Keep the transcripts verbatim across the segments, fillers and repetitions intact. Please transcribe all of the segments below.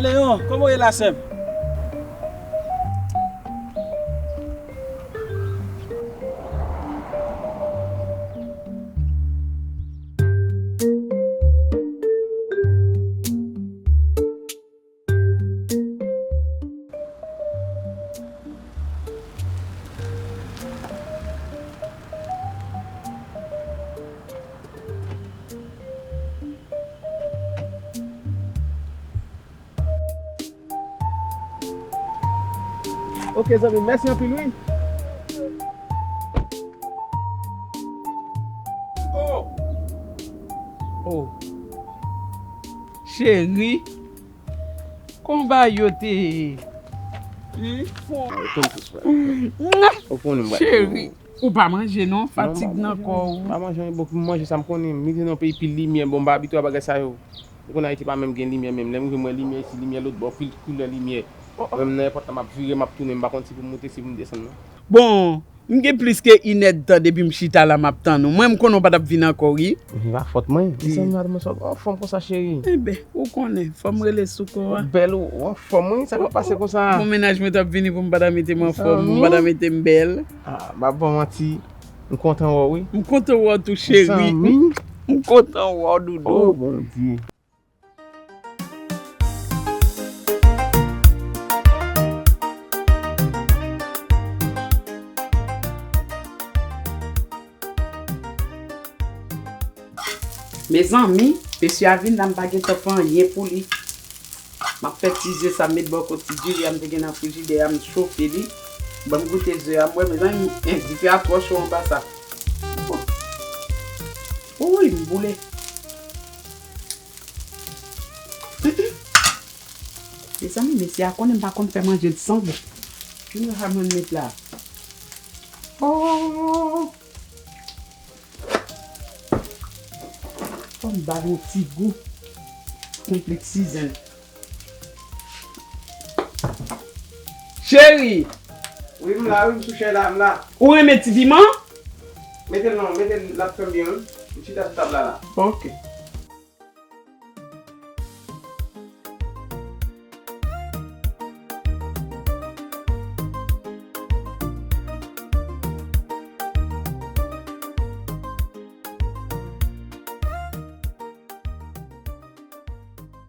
Leon, kòman w ye la, sè m? Ok, zanmi, mèsi anpil, wi. Oh! Oh! Cheri, konba yo te ye. Wi. Cheri, ou pa manje non, fatig nan kò w. Pa manje, bon, pou manje sa m konnen, m rete nan peyi pil limyè, bon, m pa abitye a bagay sa yo. Ou konn Ayiti pa menm gen limyè menm. Lè m rive m wè limyè isi, limyè lòt bò, pil koulè limyè. Mwen menm nan èpòt la m ap vire, m ap tounen, m pa konn si pou m moute, si pou m desann non. Bon, m gen plis ke inèdtan depi m chita la m ap tann ou. Mwen m konnen w pa t ap vin ankò wi. Se pa fòt mwen. Mezanmi, gade mwen sòt anfòm konsa cheri. Enben, ou konnen, fò m rele sou kò a. Ou bèl, ou anfòm wi, sa k ap pase konsa? Bon, mennaj mwen t ap vini pou m pa ta mete m anfòm, pou m pa ta mete m bèl. Ah, m ap ba w manti. M kontan wè w wi. M kontan wè w tou cheri. Mezanmi. M kontan wè w doudou. Oh Bondye. Mezanmi, mesye a vin la, m pa gentan fè anyen pou li. M ap fè ti ze sa m met bò kot ti diri a m te gen nan frijidè a, m chofe li. Ban m goute ze a, m wè, mezanmi, en, dife a twò cho anba sa. Wouy, m boule. Mezanmi, mesye a konnen m pa konn fè manje l san gou. Kiyès sa mwen met la? Oh! Fò m ba l yon ti gou. Konplik season. Cheri! Wi, m la, wi, m sou chè la, m la. Ou renmen ti piman? Mete l non, mete l, l ap fè m byen, wi. M chita sou tab la, la. Ok.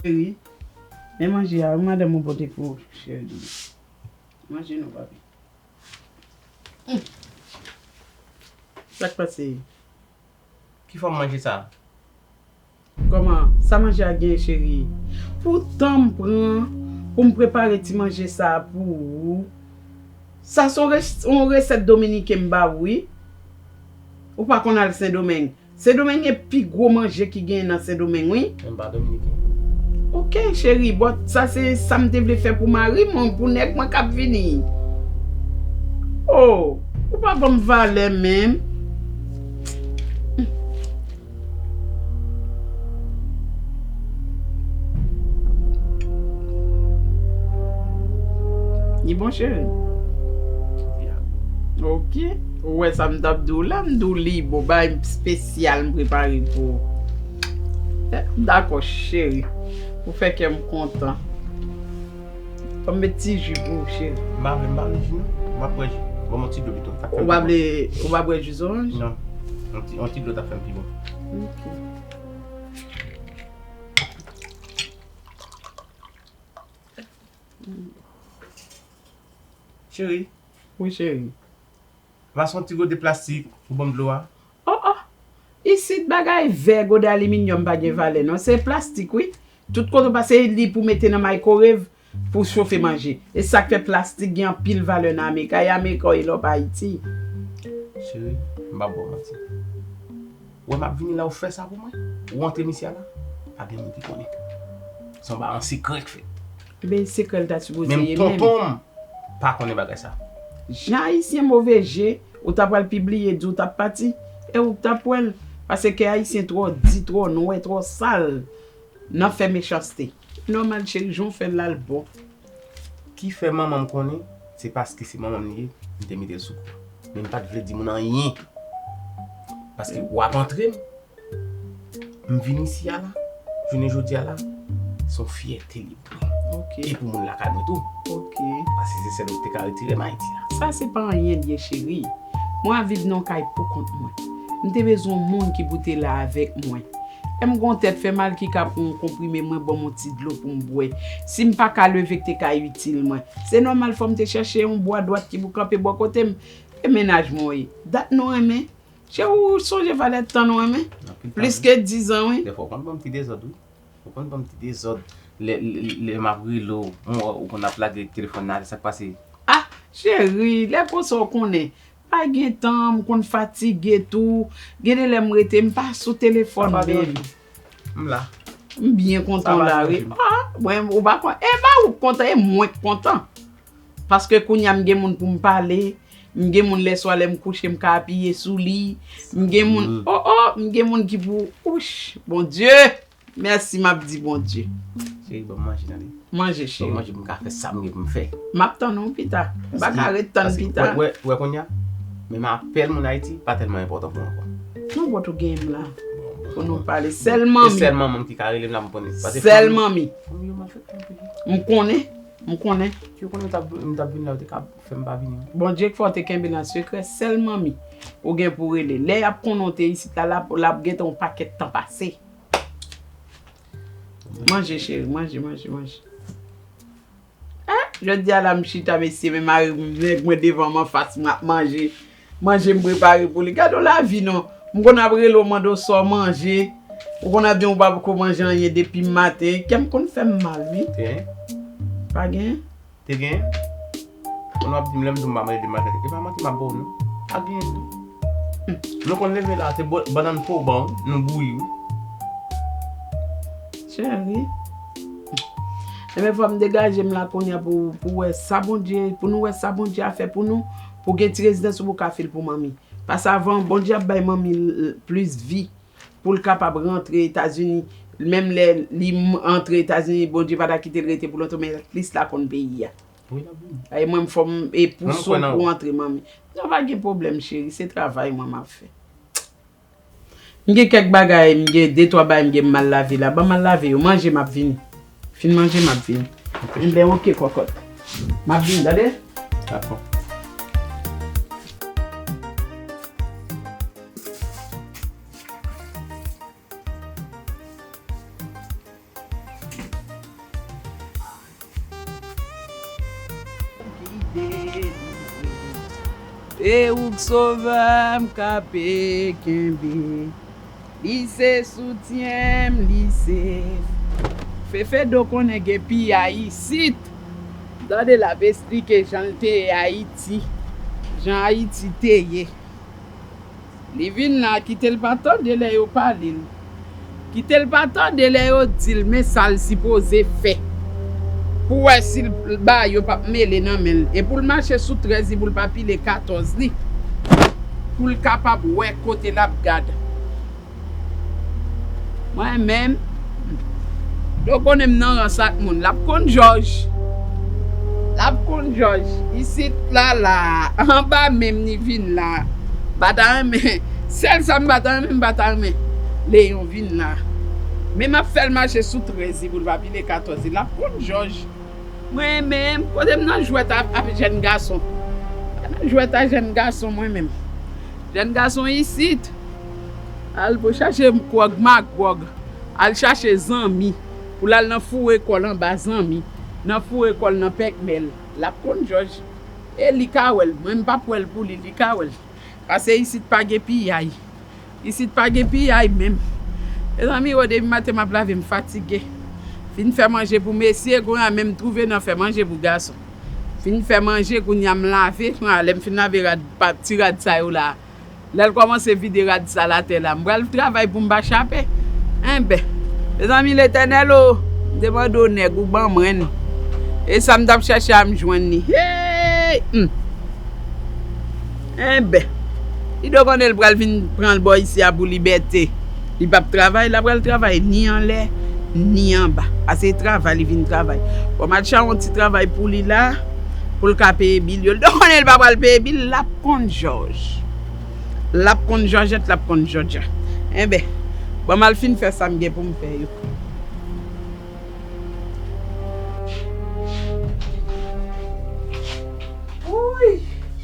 Cheri, men manje a, wi, madanm ou pote pou ou, cheri. Manje non, papi. Sa k pase? Ki fòm manje sa? Kòman? Sa manje a gen, cheri? Pou tan m pran pou m prepare ti manje sa a pou ou. Sa se yon res-, yon resèt dominiken m ba ou, wi. Ou pa konn al Sendomeng. Sendomeng gen pi gwo manje ki genyen nan Sendomeng, wi. Men m pa dominiken. Ok, cheri, but sa se sa m te vle fè pou mari mwen, pou nèg mwen k ap vini. Oh, ou pa ban m valè menm. Li bon, cheri? Ok. Ou wè sa m t ap di w la, m di w li bon, bagay espesyal m prepare pou ou. Eh, dakò, cheri. Ou fè kè m kontan. Fò m met ti ji pou ou, cheri. M pa vle, m pa vle ji, non. M ap pran ji. Ban m yon ti dlo pito. Ou pa vle, ou pa bwè ji zoranj? Non. Yon ti, yon ti dlo t ap fè m pi bon. Ok. Cheri. Wi, cheri. Va se yon ti gode plastik pou ban m dlo a. Oh, oh. Isit bagay vè, gode aliminyòm pa gen valè, non. Se plastik, wi. Tout kote w pase, li pou mete nan microwave pou chofe manje. E sa k fè plastik gen anpil valè nan Amerik. Ay Amerik, e lòp Ayiti. Cheri, m pa ba w manti. Ou wè m ap vini la, ou fè sa pou mwen? Ou antre m isi a la? Pa gen moun ki konnen. Se yon bagay an sekrè k fèt. Ebyen, sekrè l ta sipoze ye menm. Menm tonton m pa konnen bagay sa. Jan Ayisyen move je, ou ta pral pibliye, di w t ap pati, e ou t ap wè l. Paske kè Ayisyen twò di, twò nwè, twò sal nan fè mechanste. Nòmal, cheri, jan w fè l la, l bon. Ki fè manman m konnen, se paske se manman m li ye, m te mete l sou kou. Men m pa t vle di moun anyen. Paske w ap antre m, m vin isi a la, jounen jodi a la, se yon fyète li pou mwen. Ok. E pou moun lakay mwen tou. Ok. Paske se sèl ou ki te ka retire m Ayiti la. Sa se pa anyen l ye, cheri. Mwen ap viv nan yon kay pou kont mwen. M te bezwen yon moun ki pou te la avèk mwen. Lè m gen yon tèt fè mal ki ka pran yon konprime mwen, ban m yon ti dlo pou m bwè. Si m pa ka leve, ki te ka itil mwen. Se nòmal, fò m te chèche yon bwa dwat ki pou kanpe bò kote m. E mennaj mwen w ye. Dat nou renmen. Cheri, ou sonje valè tan nou renmen? Anpil tan. Plis ke dizan, wi. Dèfwa, ou konn ban m ti dezòd, wi. Ou konn ban m ti dezòd. Lè, lè, lè m ap rele w, ou, ou konn ap lage telefòn nan, sa k pase? Ah, cheri, lè konsa w konnen. Pa gen tan, m konn fatige tou. Gen de lè m rete, m pa sou telefòn menm. M la. M byen kontan w la, wi. Ah, mwen, ou pa konn. E pa ou k kontan, e mwen k kontan. Paske kounye a m gen moun pou m pale, m gen moun lè swa lè m kouche m ka apiye sou li, m gen moun, oh, oh, m gen moun ki pou, ouch, Bondye, mèsi m ap di Bondye. Cheri, ban m manje tande. Manje, cheri. Ban m manje pou m ka fè sa m gen pou m fè. M ap tann ou pita. M pa ka ret tann pita. Wè, wè, wè kounye a, menm apèl moun Ayiti pa tèlman enpòtan pou mwen ankò. Non, bòt ou gen m la. Pou nou pale. Sèl manmi. Sèl manman m ki ka rele m la pou m konnen. Sèl manmi. Manmi yo malfektè anpil. M konnen. M konnen. Si yo konnen m t ap, m t ap vin la, yo te ka fè m pa vini. Bondye k fè w te kenbe l an sekrè, sèl manmi ou gen pou rele. Lè y ap konnen w te isit la, l ap, l ap gentan yon pakèt tan pase. Manje, cheri, manje, manje, manje. Eh, jodi a la, m chita, mesye, men mari m, nèg mwen devan m anfas, m ap manje. Manje m prepare pou li. Gade yon lavi non. M konn ap rele w mande w sa w manje. Ou konn ap di m ou pa poko manje anyen depi maten. Kè m konn fè m mal, wi. Te gen? Pa gen? Te gen? Konn w ap di m lè m di w m pa manje depi maten. E pa manti m ap ba w non. Pa gen tou. Nou konn leve la, se bo-, bannann po w ban w, nou bouyi wi. Cheri. Ebyen, fò m degaje m la kounye a pou, pou wè sa Bondye, pou nou wè sa Bondye a fè pou nou, pou gen ti rezidans ou pou ka fil pou manmi. Paske avan, Bondye ap bay manmi l, l, plis vi, pou l kapab rantre Etazini. Menm lè li m-, antre Etazini, Bondye pa ta kite l rete pou lontan, men at least l a konn peyi a. Wi, l ap vini. E mwen, m fò m, e pou sou pou antre, manmi. Non, pa gen pwoblèm, cheri, se travay mwen m ap fè. M gen kèk bagay, m gen de twa bagay m gen m al lave la. Ban m al lave yo. Manje, m ap vini. Fin manje, m ap vini. Ok. Enben, ok, kòkòt. M ap vini, tande? Dakò. Se ou k sovè m kanpe kenbe. Li se soutyen m, li se. Fefe do konnen gen piyay isit. Tande l ap esplike jan l te ye Ayiti. Jan Ayiti te ye. Li vin la, kite l pa tande lè yo pale l. Kite l pa tande lè yo di l men sa l sipoze fè. Pou wè si l ba yo p ap mele nan men l. E pou l mache sou trèz li, pou l pa pile katòz li. Pou l kapab wè kote l ap gad. Mwen menm, yo konnen m nan rans ak moun. L ap konn jòj. L ap konn jòj. Isit la, la, anba menm li vin la. M pa ta renmen. Sèl sa m pa ta renmen, m pa ta renmen Leyon vin la. Men m ap fè l mache sou trèz li pou l pa pile katòz li. L ap konn jòj. Mwen menm, kote m nan jwèt a, a jèn gason. Pa nan jwèt a jèn gason, mwen menm. Jèn gason isit. Al pou chache gwòg magwòg. Al chache zanmi. Pou l al nan foure kò l anba zanmi. Nan foure kò l nan pèkmèl. L ap konn jòj. E li ka wè l. Mwen, m p ap wè l pou li, li ka wè l. Paske isit pa gen piyay. Isit pa gen piyay menm. Mezanmi, o, depi maten m ap lave, m fatige. Fin fè manje pou mesye, kounye a menm twouve nan fè manje pou gason. Fin fè manje, kounye a m lave, kounye a lè m fin lave rad, pa, ti rad sa yo la. Lè l kòmanse vide rad sal atè la, m pral travay pou m pa chape. Enben, mezanmi, Letènèl o, m te mande w nèg, ou ban mwen l. E sa m t ap chache a, m jwenn li. Hey! Hmm. Enben, li do konnen l pral vin pran l bò isi a pou libète. Li p ap travay, l ap pral travay ni anlè, ni anba. Paske se travay li vin travay. Bon, m al chache yon ti travay pou li la, pou l ka peye bil yo. Li do konnen l pa pral peye bil, l ap konn jòj. L ap konn jòjèt, l ap konn jòja. Enben, bon, m al fin fè sa m gen pou m fè yo.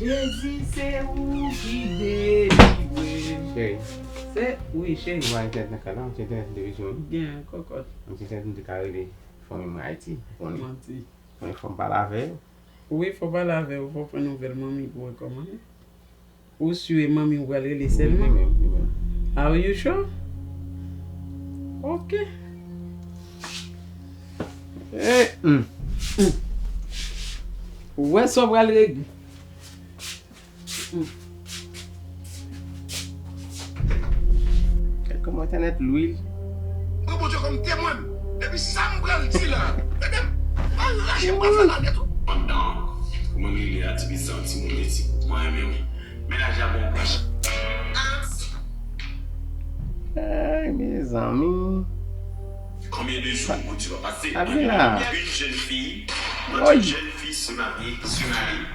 Jezi, se ou ki delivre m. Cheri. Se, wi, cheri. Ou wè entènèt nan kay la, ou ti entènèt televizyon wi. Gen, kòkòt. Ou ti entènèt nou te ka rele fanmi mwen Ayiti, ou konnen. Manti. Mwen fò m pale avè yo. Wi, fò pale avè yo, fò pran nouvèl manmi pou wè kòman. Ou si e manmi ou pral rele sèlman? Wi, li menm, li menm. Are you sure? Ok. Eh, mm, mm. Ou wè sa w pral regle. Mm. Gad kòman entènèt lwil. Mwen Bondye kòm temwen m. Epi sa m pral di la. Gade m. Anraje m pral fè la nèt wi. Pandan, kòman li rele a, ti bizan, ti moun, ti mwen renmen wi. Mennaj la bon pran. Ay, mezanmi. Combien de jours ou tu vas passer en une jeune fille, une jeune fille se marier, se marier.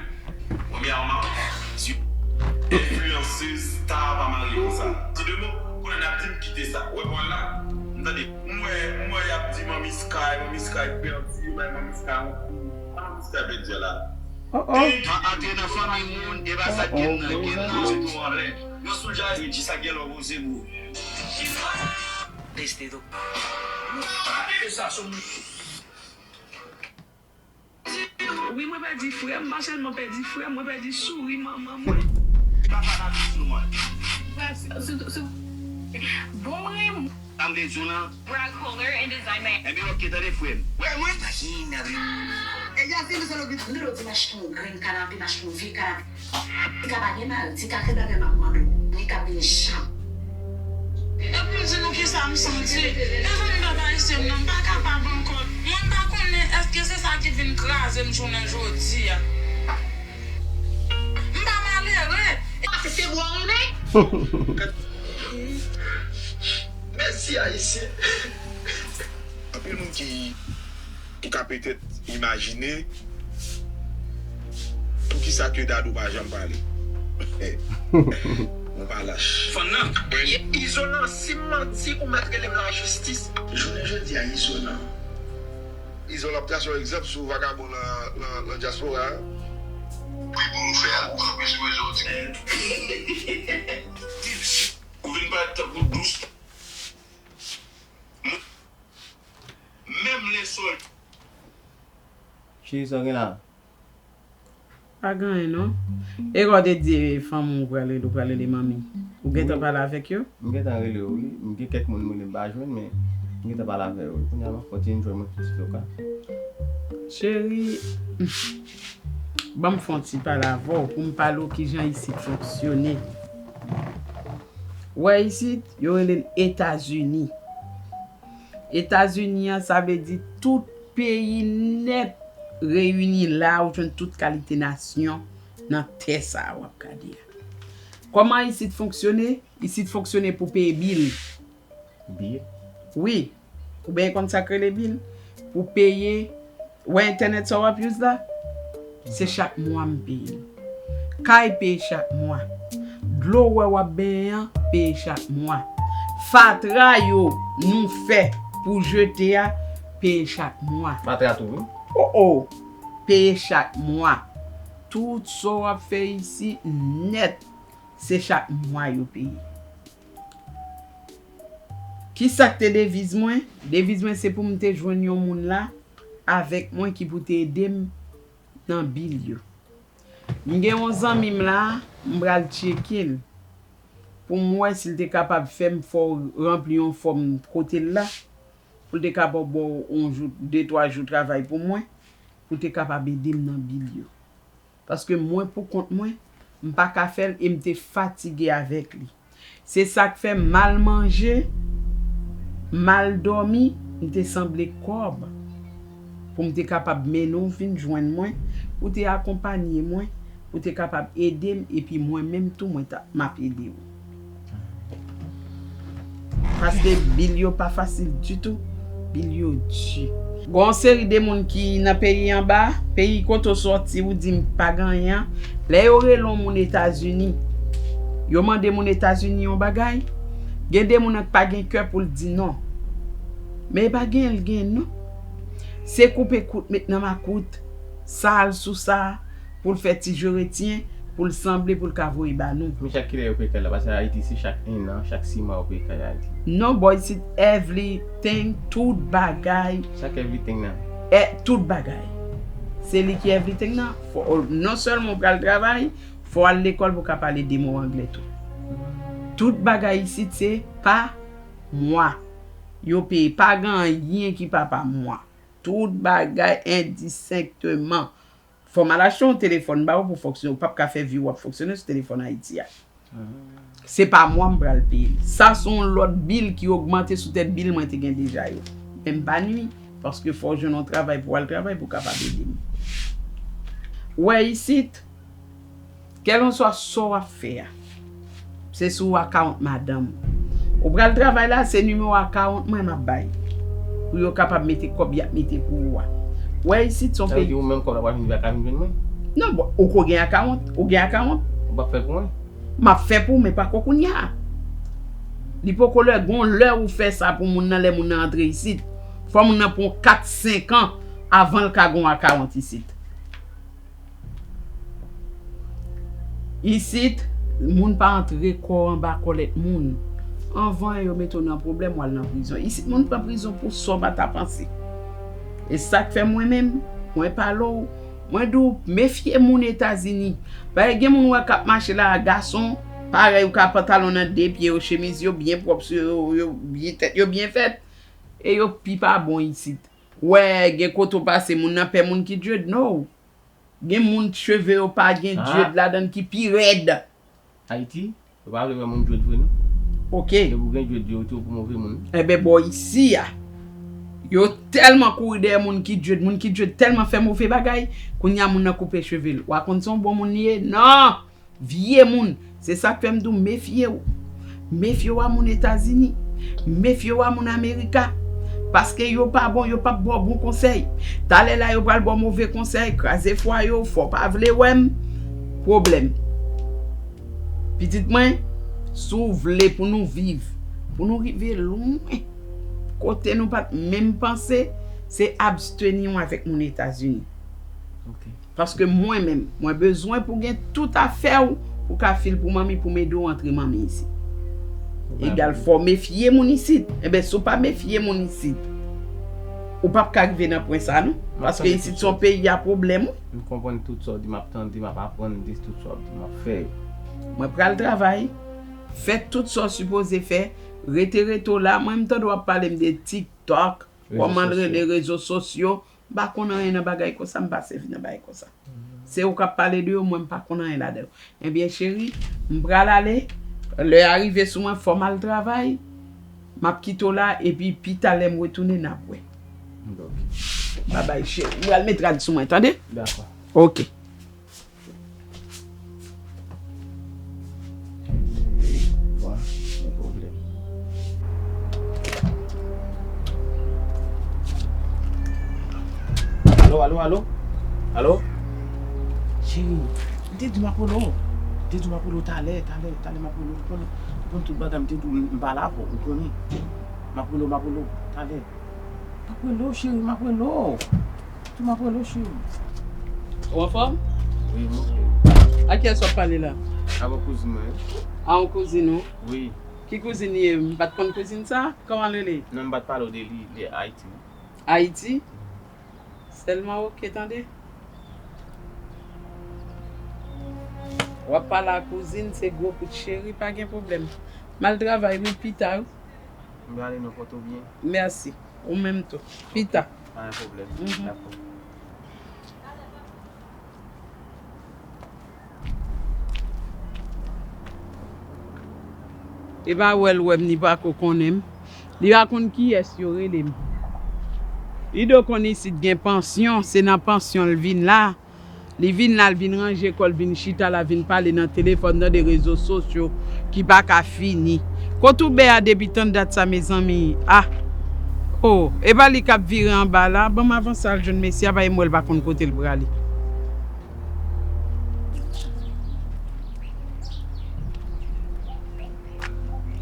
Premièrement, tu influenceuse, ta pa marye konsa. Ti de mo, kounye a n ap di m kite sa. Wè bon la, m tande, m wè, m wè y ap di Manmi Sky, Manmi Sky pèdi, yo bay Manmi Sky yon kou. Sa Manmi Sky pèdi a la? Oh, oh. Pa antre nan fanmi moun, e pa sa k gen nan, gen nan, se tou anlè. Yon soulja, di sa gen lò poze pou. Desde do. Wi, mwen pèdi frè m, m pa sèlman pèdi frè m, mwen pèdi souri manman mwen. Papa n ap sou mwen. Bon, mwen. Sa m vle di w lan. Brad Kohler and design my. Ebyen, ok, tande frè m. Wè, mwen. Imajine avè. E Yasmin, se lòt. Mwen te di m achte yon grenn kanape, m achte yon vye kanape. Li ka pa gen mari, ti kake bagay m ap mande w. Li ka vin jan. Epi m di nou kisa m santi. E fanmi papa Ayisyen m nan, m pa kapab ankò. Mwen m pa konnen èske se sa ki vin kraze m jounen jodi a. M pa malere. Paske se bò w renmen. Mèsi Ayisyen. Anpil moun ki, ki ka petèt imajine poukisa ke Dadou pa janm pale. Mwen pa lach. Fann nan. Izolan, si m manti, ou mèt rele m lajistis. Jounen jodi a, Izolan. Izolan ap trase yon egzanp sou vagabon nan, nan, nan dyaspora a. Wi, bon, ou fè al kanpe sou rezo, w di. Ou vin parèt tankou dous. Menm lensòl. Cheri, sa w gen la? Pa gen anyen, non. E lè w te di fanmi w pral rele, w pral rele manmi. Ou gentan pale avèk yo? M gentan rele yo, wi. M gen kèk moun m rele m pa jwenn, men m gentan pale avè yo, wi. Kounye a m ap kontinye jwenn mwen pitit yo ka. Cheri, ban m fè yon ti pale avè w, pou m pale w kijan isit fonksyone. Ou wè isit, yo rele l Etazini. Etazini an, sa vle di tout peyi nèt reyini la, ou jwenn tout kalite nasyon nan tè sa a w ap gade a. Kòman isit fonksyone? Isit fonksyone pou peye bil. Bil? Wi. Ou byen konn sa k rele bil? Pou peye, wè entènèt sa w ap use la? Se chak mwa m peye l. Kay peye chak mwa. Dlo w wè w ap benyen an peye chak mwa. Fatra yo nou fè pou jete a peye chak mwa. Fatra tou, wi. O o! Peye chak mwa. Tout sa w ap fè isi nèt, se chak mwa yo peye. Kisa k te deviz mwen? Deviz mwen se pou m te jwenn yon moun la avèk mwen ki pou te ede m nan bil yo. M gen yon zanmi m la, m pral tcheke l pou m wè si l te kapab fè m fè w ranpli yon fòm kote l la, pou l te kapab ba w yon jou, de, twa jou travay pou mwen, pou l te kapab ede m nan bil yo. Paske mwen pou kont mwen, m pa ka fè l e m te fatige avèk li. Se sa k fè m mal manje, mal dòmi, m te sanble kòb. Pou m te kapab mennen w vin jwenn mwen, pou te akonpanye mwen, pou te kapab ede m, epi mwen menm tou mwen t ap, m ap ede w. Paske bil yo pa fasil ditou. Bil yo di. Gon seri de moun ki nan peyi anba, peyi kote w sòti, ou di m pa gen anyen an. Lè yo rele yon moun Etazini, yo mande moun Etazini yon bagay, gen de moun nan k pa gen kè pou l di non. Men e pa genyen l gen non. Se koupe kout met nan makout, sa al sou sa, pou l fè ti je retyen, pou l sanble, pou l ka voye ba nou. Men chak kilè yo peye kay la? Paske Ayiti se chak en an, chak sis mwa yo peye kay Ayiti. Non, bò, isit everything, tout bagay. Chak everything nan? E, tout bagay. Se li ki everything nan. Fò, non sèlman w pral travay, fò w al lekòl pou w ka pale de mo anglè tou. Tout bagay isit se pa mwa. Yo peye, pa gen anyen ki pa pa mwa. Tout bagay endistenkteman. Fò m al achte yon telefòn ba ou pou fonksyone. Ou p ap ka fè vi w ap fonksyone sou telefòn Ayiti a. Se pa mwa m pral peye l. Sa se yon lòt bil ki ogmante sou tèt bil mwen te gen deja yo. Men m pa nwi, paske fò w jwenn yon travay pou w al travay pou w kapab ede m. Ou wè isit, kèlkanswa sa w ap fè a, se sou akawont madanm. Ou pral travay la, se nimewo akawont mwen m ap bay. Pou yo kapab mete kòb y ap mete pou ou a. Ou wè isit se yon peyi. Sa vle di ou menm kòb la pa vin, pa ka vin jwenn mwen? Non, bon, ou ko gen akawont, ou gen akawont. Ou p ap fè l pou mwen? M ap fè pou ou, men pa ko kounye a. Li poko lè, gon lè ou fè sa pou moun nan, lè moun nan antre isit. Fò moun nan pran kat, senk an avan l ka gon akawont isit. Isit, moun pa antre kò anba kòlèt moun. Anvan yo mete w nan pwoblèm, w al nan prizon. Isit, moun pran prizon pou sa w pa ta panse. E sa k fè mwen menm, mwen pale w, mwen di w, mefye moun Etazini. Paske gen moun ou wè k ap mache la, gason, parèy ou ka pantalon nan de pye yo, chemiz yo byen pwòp sou yo, yo byen, tèt yo byen fèt, e yo pi pa bon isit. Ou wè, gen kote w pase, moun nan pè moun ki dread, no. Gen moun cheve yo pa gen dread ladan l ki pi rèd. Ayiti, yo pa vle wè moun dread vre non. Ok. Depi w gen dread, yo tou pou move moun. Enben, bò isi a, yo tèlman kouri dèyè moun ki dread, moun ki dread tèlman fè move bagay, kounye a moun nan koupe cheve l. W a konn se yon bon moun li ye? Non! Vye moun. Se sa k fè m di w mefye w. Mefye w a moun Etazini. Mefye w a moun Amerika. Paske yo pa bon, yo p ap ba w bon konsèy. Talè la yo pral ba w move konsèy, kraze fwa yo, fò w pa vle wè m. Pwoblèm. Pitit mwen, si w vle pou nou viv, pou nou rive lwen, kote nou pa t menm panse, se absteni w avèk moun Etazini. Ok. Paske mwen menm, mwen bezwen pou gen tout afè w pou ka fil pou manmi, pou m ede w antre manmi isit. Egal, fò w mefye moun isit. Enben, si w pa mefye moun isit, ou p ap ka rive nan pwen sa a non. Paske isit se yon peyi a pwoblèm wi. M konprann tout sa w di, m ap tande, m ap aprann de tout sa w ap di, m ap fè yo. Mwen pral travay, fè tout sa w sipoze fè, rete rete w la. Mwen m tande w ap pale m de TikTok, kòman l rele, rezo sosyo. M pa konn anyen nan bagay konsa, m pa sèvi nan bagay konsa. Se ou k ap pale de yo, mwen m pa konn anyen ladan yo. Ebyen cheri, m pral ale, lè a rive sou mwen, fò m al travay, m ap kite w la, epi pita lè m retounen n ap wè. Babay cheri, m pral met rad sou mwen, tande? Dakò. Ok. Bon, gen pwoblèm. Alo, alo, alo? Alo? Cheri, m te di w m ap rele w. M te di w m ap rele w talè, talè, talè m ap rele w. Ou konnen, ou konn tout bagay, m te di w m pa la pou ou, ou konnen. M ap rele w, m ap rele w talè. M ap rele w, cheri, m ap rele w. Tou m ap rele w, cheri. Ou anfòm? Wi, m oke. A kiyès w ap pale la? Avèk kouzin mwen. A yon kouzin ou? Wi. Ki kouzin li ye? M pa t konn kouzin sa. Kòman l rele? Non, m pa t pale w de li, li Ayiti. Ayiti? Sèlman oke, tande. W ap pale a kouzin, se gwo kout cheri, pa gen pwoblèm. M al travay, wi, pita, wi. M prale non, pòte w byen. Mèsi. Ou menm tou. Pita. Pa gen pwoblèm. Mhm. Dakò. E pa wè l wè m, li pa ko konnen m. Li pa konn kiyès yo rele m. Li dwe konn isit gen pansyon, se nan pansyon l vin la. Li vin la, l vin ranje kò l, vin chita la, vin pale nan telefòn, nan de rezo sosyo ki pa ka fini. Kote w bè a depi tann dat sa, mezanmi? Ah! Oh, e pa li k ap vire anba la? Ban m avanse al jwenn mesye a, paske m wè l pa konn kote l prale.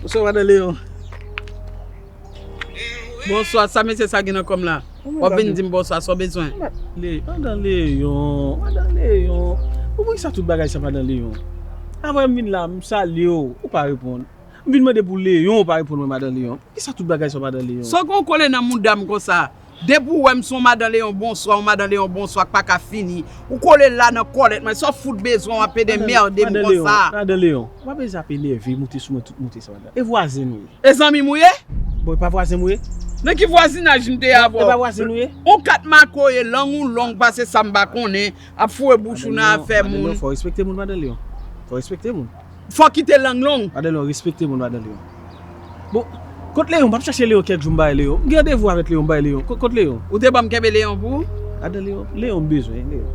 Bonswa, madan Leyon. Bonswa, sa mesye sa gen nan kò m la? W ap vin di m bonswa, sa w bezwen? Madan Leyon, madan Leyon. Ou poukisa tout bagay sa, madan Leyon? Avan m vin la, m salye w, ou pa reponn. M vin mande pou Leyon, ou pa reponn mwen, madan Leyon. Poukisa tout bagay sa, madan Leyon? Sa w gen w kole nan mouda m konsa? Depi w wè m se yon madan Leyon bonswa, yon madan Leyon bonswa k pa ka fini. Ou kole la nan kòlèt mwen, sa w fout bezwen w ap ede merde m konsa? Madan Leyon, madan Leyon, ou pa bezwen ap enève, moute sou mwen tout moute sa, madan. E vwazen nou ye. E zanmi m ou ye? Bon, e pa vwazen m ou ye? Nan ki vwazinaj m te ye avè w? E pa vwazen nou ye? Ou kat makoye, lang ou long pase sa m pa konnen, ap foure bouch ou nan afè moun. Madan Leyon, fò w respekte moun, madan Leyon. Fò w respekte moun. Fò w kite lang long. Madan Leyon, respekte moun, madan Leyon. Bon, kot Leyon? M ap chache Leyon kèk jou, m pa wè Leyon. M gen randevou avèk Leyon, m pa wè Leyon. Kot, kot Leyon? Ou te ban m kenbe Leyon pou ou? Madan Leyon, Leyon m bezwen, Leyon.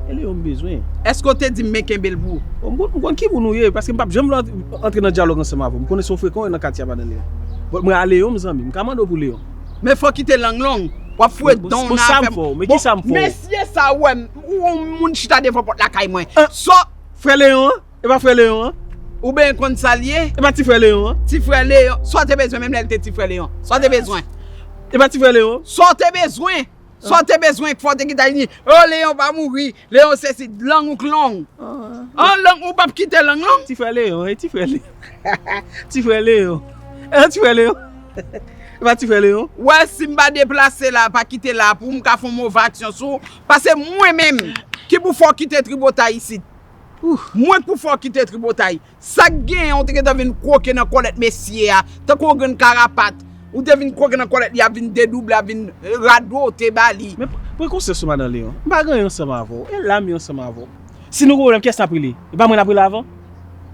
E Leyon m bezwen. Èske w te di m men kenbe l pou ou? Bon, m konn, m konn ki moun ou ye, paske m p ap janm vle antre nan dyalòg ansanm avè w. M konnen se yon frekan w ye nan katye a, madan Leyon. Bon, mwen a Leyon, m zanmi, m ka mande w pou Leyon. Men fò w kite lang long. W ap foure dan w nan afè m. Bon, sa m fè w? Men kisa m fè w? Mesye sa w wè m, ou, ou moun chita devan pòt lakay mwen. Sa, frè Leyon an? E pa frè Leyon an? Ou benyen konn sa l ye? E pa ti frè Leyon an? Ti frè Leyon. Sa w te bezwen menm lè l te ti frè Leyon? Sa w te bezwen? E pa ti frè Leyon? Sa w te bezwen? Sa w te bezwen fò w te kite al di, o, Leyon pa mouri, Leyon sesi, lang ou k long. An lang, ou p ap kite lang long? Ti frè Leyon, e ti frè Leyon. Ti frè Leyon. E ti frè Leyon. E pa ti frè Leyon. Wè, si m pa deplase la, pa kite la, pou m ka fè yon move aksyon sou ou, paske mwen menm, ki pou fè w kite tripotay isit. Mwen k pou fè w kite tripotay. Sa k genyen, ou te gentan vin kwoke nan kòlèt mesye a, tankou yon grenn karapat. Ou te vin kwoke nan kòlèt li, ap vin dedouble, ap vin radote ba li. Men pran konsyans ou, madan Leyon. M pa gen anyen ansanm avè w. E la m ye ansanm avè w. Si nou gen pwoblèm, kiyès n ap rele? E pa mwen n ap rele avan?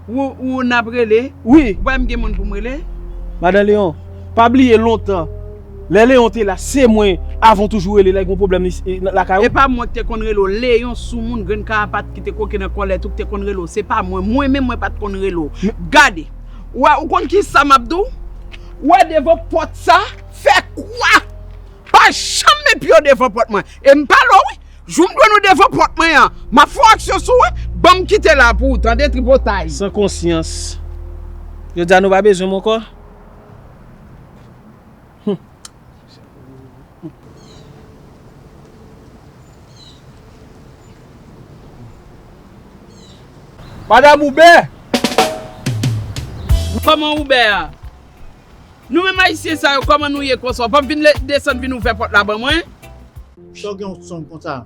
Ou, ou n ap rele? Wi. Ou pa wè m gen moun pou m rele? Madan Leyon, pa bliye lontan. Lè Leyon te la, se mwen, avan w toujou rele lè gen yon pwoblèm li, e, nan, lakay ou. E pa mwen ki te konn rele w, Leyon soumoun, grenn karapat ki te kwoke nan kòlèt ou ki te konn rele w. Se pa mwen. Mwen menm, mwen pa t konn rele w. Gade. Ou wè, ou konn kisa m ap di w? Ou wè devan pòt sa, fè kwa. Pa janm met pye w devan pòt mwen. E m pale w, wi. Jou m jwenn ou devan pòt mwen an, m ap fè w aksyon sou ou, wi. Ban m kite la pou ou, tande, tripotay. San konsyans. Jodi a nou pa bezwen m ankò? Hum. Madanm Oubè! Kòman Oubè a? Nou menm ayisyen sa yo, kòman nou ye konsa? W p ap vin le-, desann vin ouvè pòt la ban mwen? Sa w gen w sonm konsa?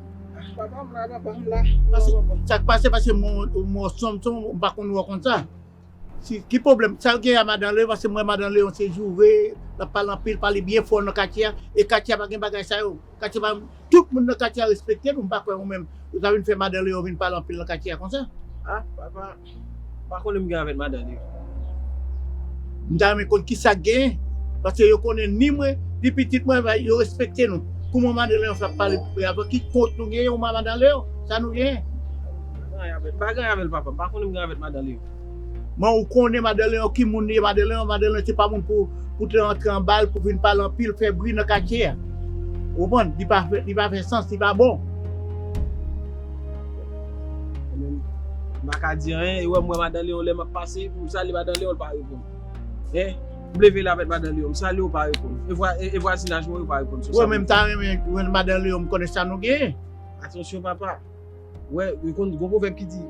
Papa, m la, papa, m la. Pase, sa k pase, pase mwen, mwen sonm, sonm, m pa konn wè w konsa. Si, ki pwoblèm? Sa w gen a madan Leyon? Pase mwen, madan Leyon se joure, l ap pale anpil, pale byen fò nan katye a. E katye a pa gen bagay sa yo. Katye pa, tout moun nan katye a respekte nou, m pa kwè ou menm, ou ta vin fè madan Leyon vin pale anpil nan katye a konsa. Ah, papa, m pa konnen m gen avèk madan Leyon. M ta renmen konn kisa k genyen, paske yo konnen ni mwen, ni pitit mwen, yo respekte nou. Kouman madan Leyon fè ap pale pou avè ki kont nou genyen, ou madan Leyon? Sa nou genyen? M pa gen anyen avè l, papa, m pa konnen m gen avèk madan Leyon. Men ou konnen madan Leyon, ki moun li ye, madan Leyon, madan Leyon se pa moun pou, pou te rantre anba l, pou vin pale anpil, fè bri nan katye a. Ou konprann? Li pa fè, li pa fè sans, li pa bon. M pa ka di anyen, e wè m wè madan Leyon lè m ap pase, pou m salye madan Leyon, l pa reponn. Hein? M leve la avèk madan Leyon, m salye w, pa reponn. E vwa-, e, e vwazinaj mwen yo pa reponn. Ou wè, men m ta renmen jwenn madan Leyon, m konnen sa nou genyen. Atansyon, papa. Wè, ou konn gon pwovèb ki di,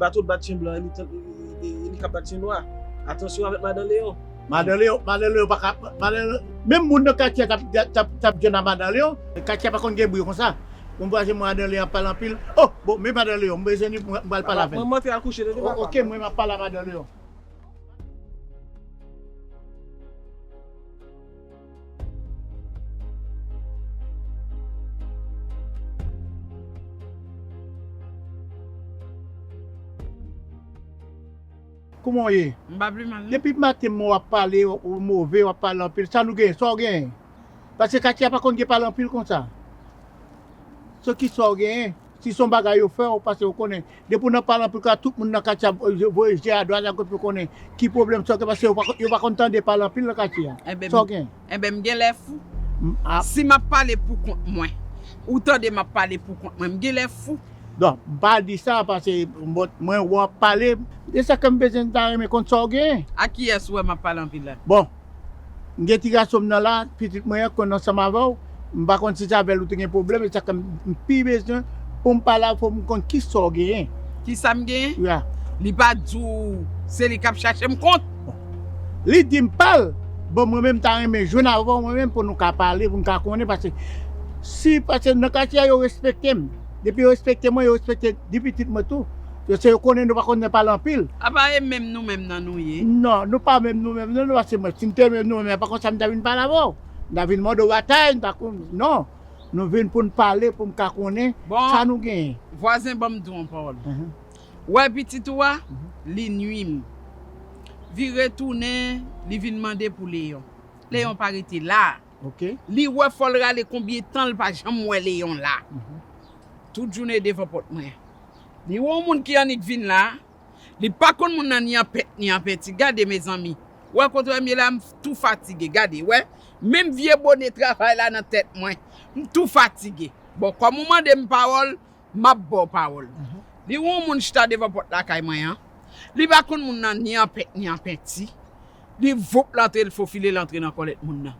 bato bat chen blan, e li, e, e, e, e li k ap bat chen nwa. Atansyon avèk madan Leyon. Madan Leyon, madan Leyon pa ka, madan Leyon, menm moun nan katye a t ap, t ap, t ap jwenn a madan Leyon. Katye a pa konn gen bri konsa. Bon, vwazen mwen madan Leyon ap pale anpil. Oh, bon, men madan Leyon, m bezwen li, m, m pral pale avè l. Mwen, mwen antre al kouche, tande papa. Ok, mwen, m ap pale a madan Leyon. Kouman w ye? M pa pi mal, non. Depi maten m wè w ap pale, ou move, w ap pale anpil. Sa nou genyen? Sa w genyen? Paske katye a pa konn gen pale anpil konsa. Se kisa w genyen? Si se yon bagay yo fè w, paske w konnen, depi w nan pale anpil konsa, tout moun nan katye a voye je a dwat a goch pou konnen ki pwoblèm sa w gen, paske yo pa, yo pa konn tande pale anpil nan katye a. Sa w gen? Enben, m gen lè fou. Si m ap pale pou kont mwen, ou tande m ap pale pou kont mwen, m gen lè fou. Non, m pa di sa, paske mwen, mwen wè w ap pale, e sa ke m bezwen, m ta renmen konn sa w gen. A kiyès ou wè m ap pale anpil la? Bon, m gen ti gason m nan la, pitit mwen an konn ansanm avè w. M pa konn si se avè l ou te gen pwoblèm, e sa ke m, m pi bezwen pou m pale avè w, m konn kisa w genyen. Kisa m genyen? Ya. Li pa di w se li k ap chache m kont. Li di m pa l. Bon, mwen menm ta renmen jwenn avè w mwen menm pou nou ka pale, pou n ka konnen, paske si, paske nan katye a yo respekte m. Depi yo respekte mwen, yo respekte di pitit mwen tou. Yo se yo konnen nou pa konnen pale anpil. Apa e menm nou menm nan nou ye? Non, nou pa menm nou menm non, nou paske mwen, si m te menm nou menm, e pa konsa m ta vin pale avè w. M ta vin mande w batay, m ta kon, non. Nou vin pou n pale, pou m ka konnen sa nou genyen. Vwazen, ban m di w yon pawòl. Ou wè pitit ou a, li nwi m. Vire tounen, li vin mande pou Leyon. Leyon pa rete la. Li wè fò l rale konbyen tan l pa janm wè Leyon la. Tout jounen devan pòt mwen. Li wè yon moun ki annik vin la, li pa konn moun nan ni an pent ni an penti. Gade mezanmi, wè kote w ye la, m tou fatige. Gade, wè, menm vye bone travay la nan tèt mwen, m tou fatige. Bon, kòm ou mande m pawòl, m ap ba w pawòl. Li wè yon moun chita devan pòt lakay mwen an. Li pa konn moun nan ni an pent ni an penti. Li voup l antre, l fofile l antre nan kòlèt moun nan.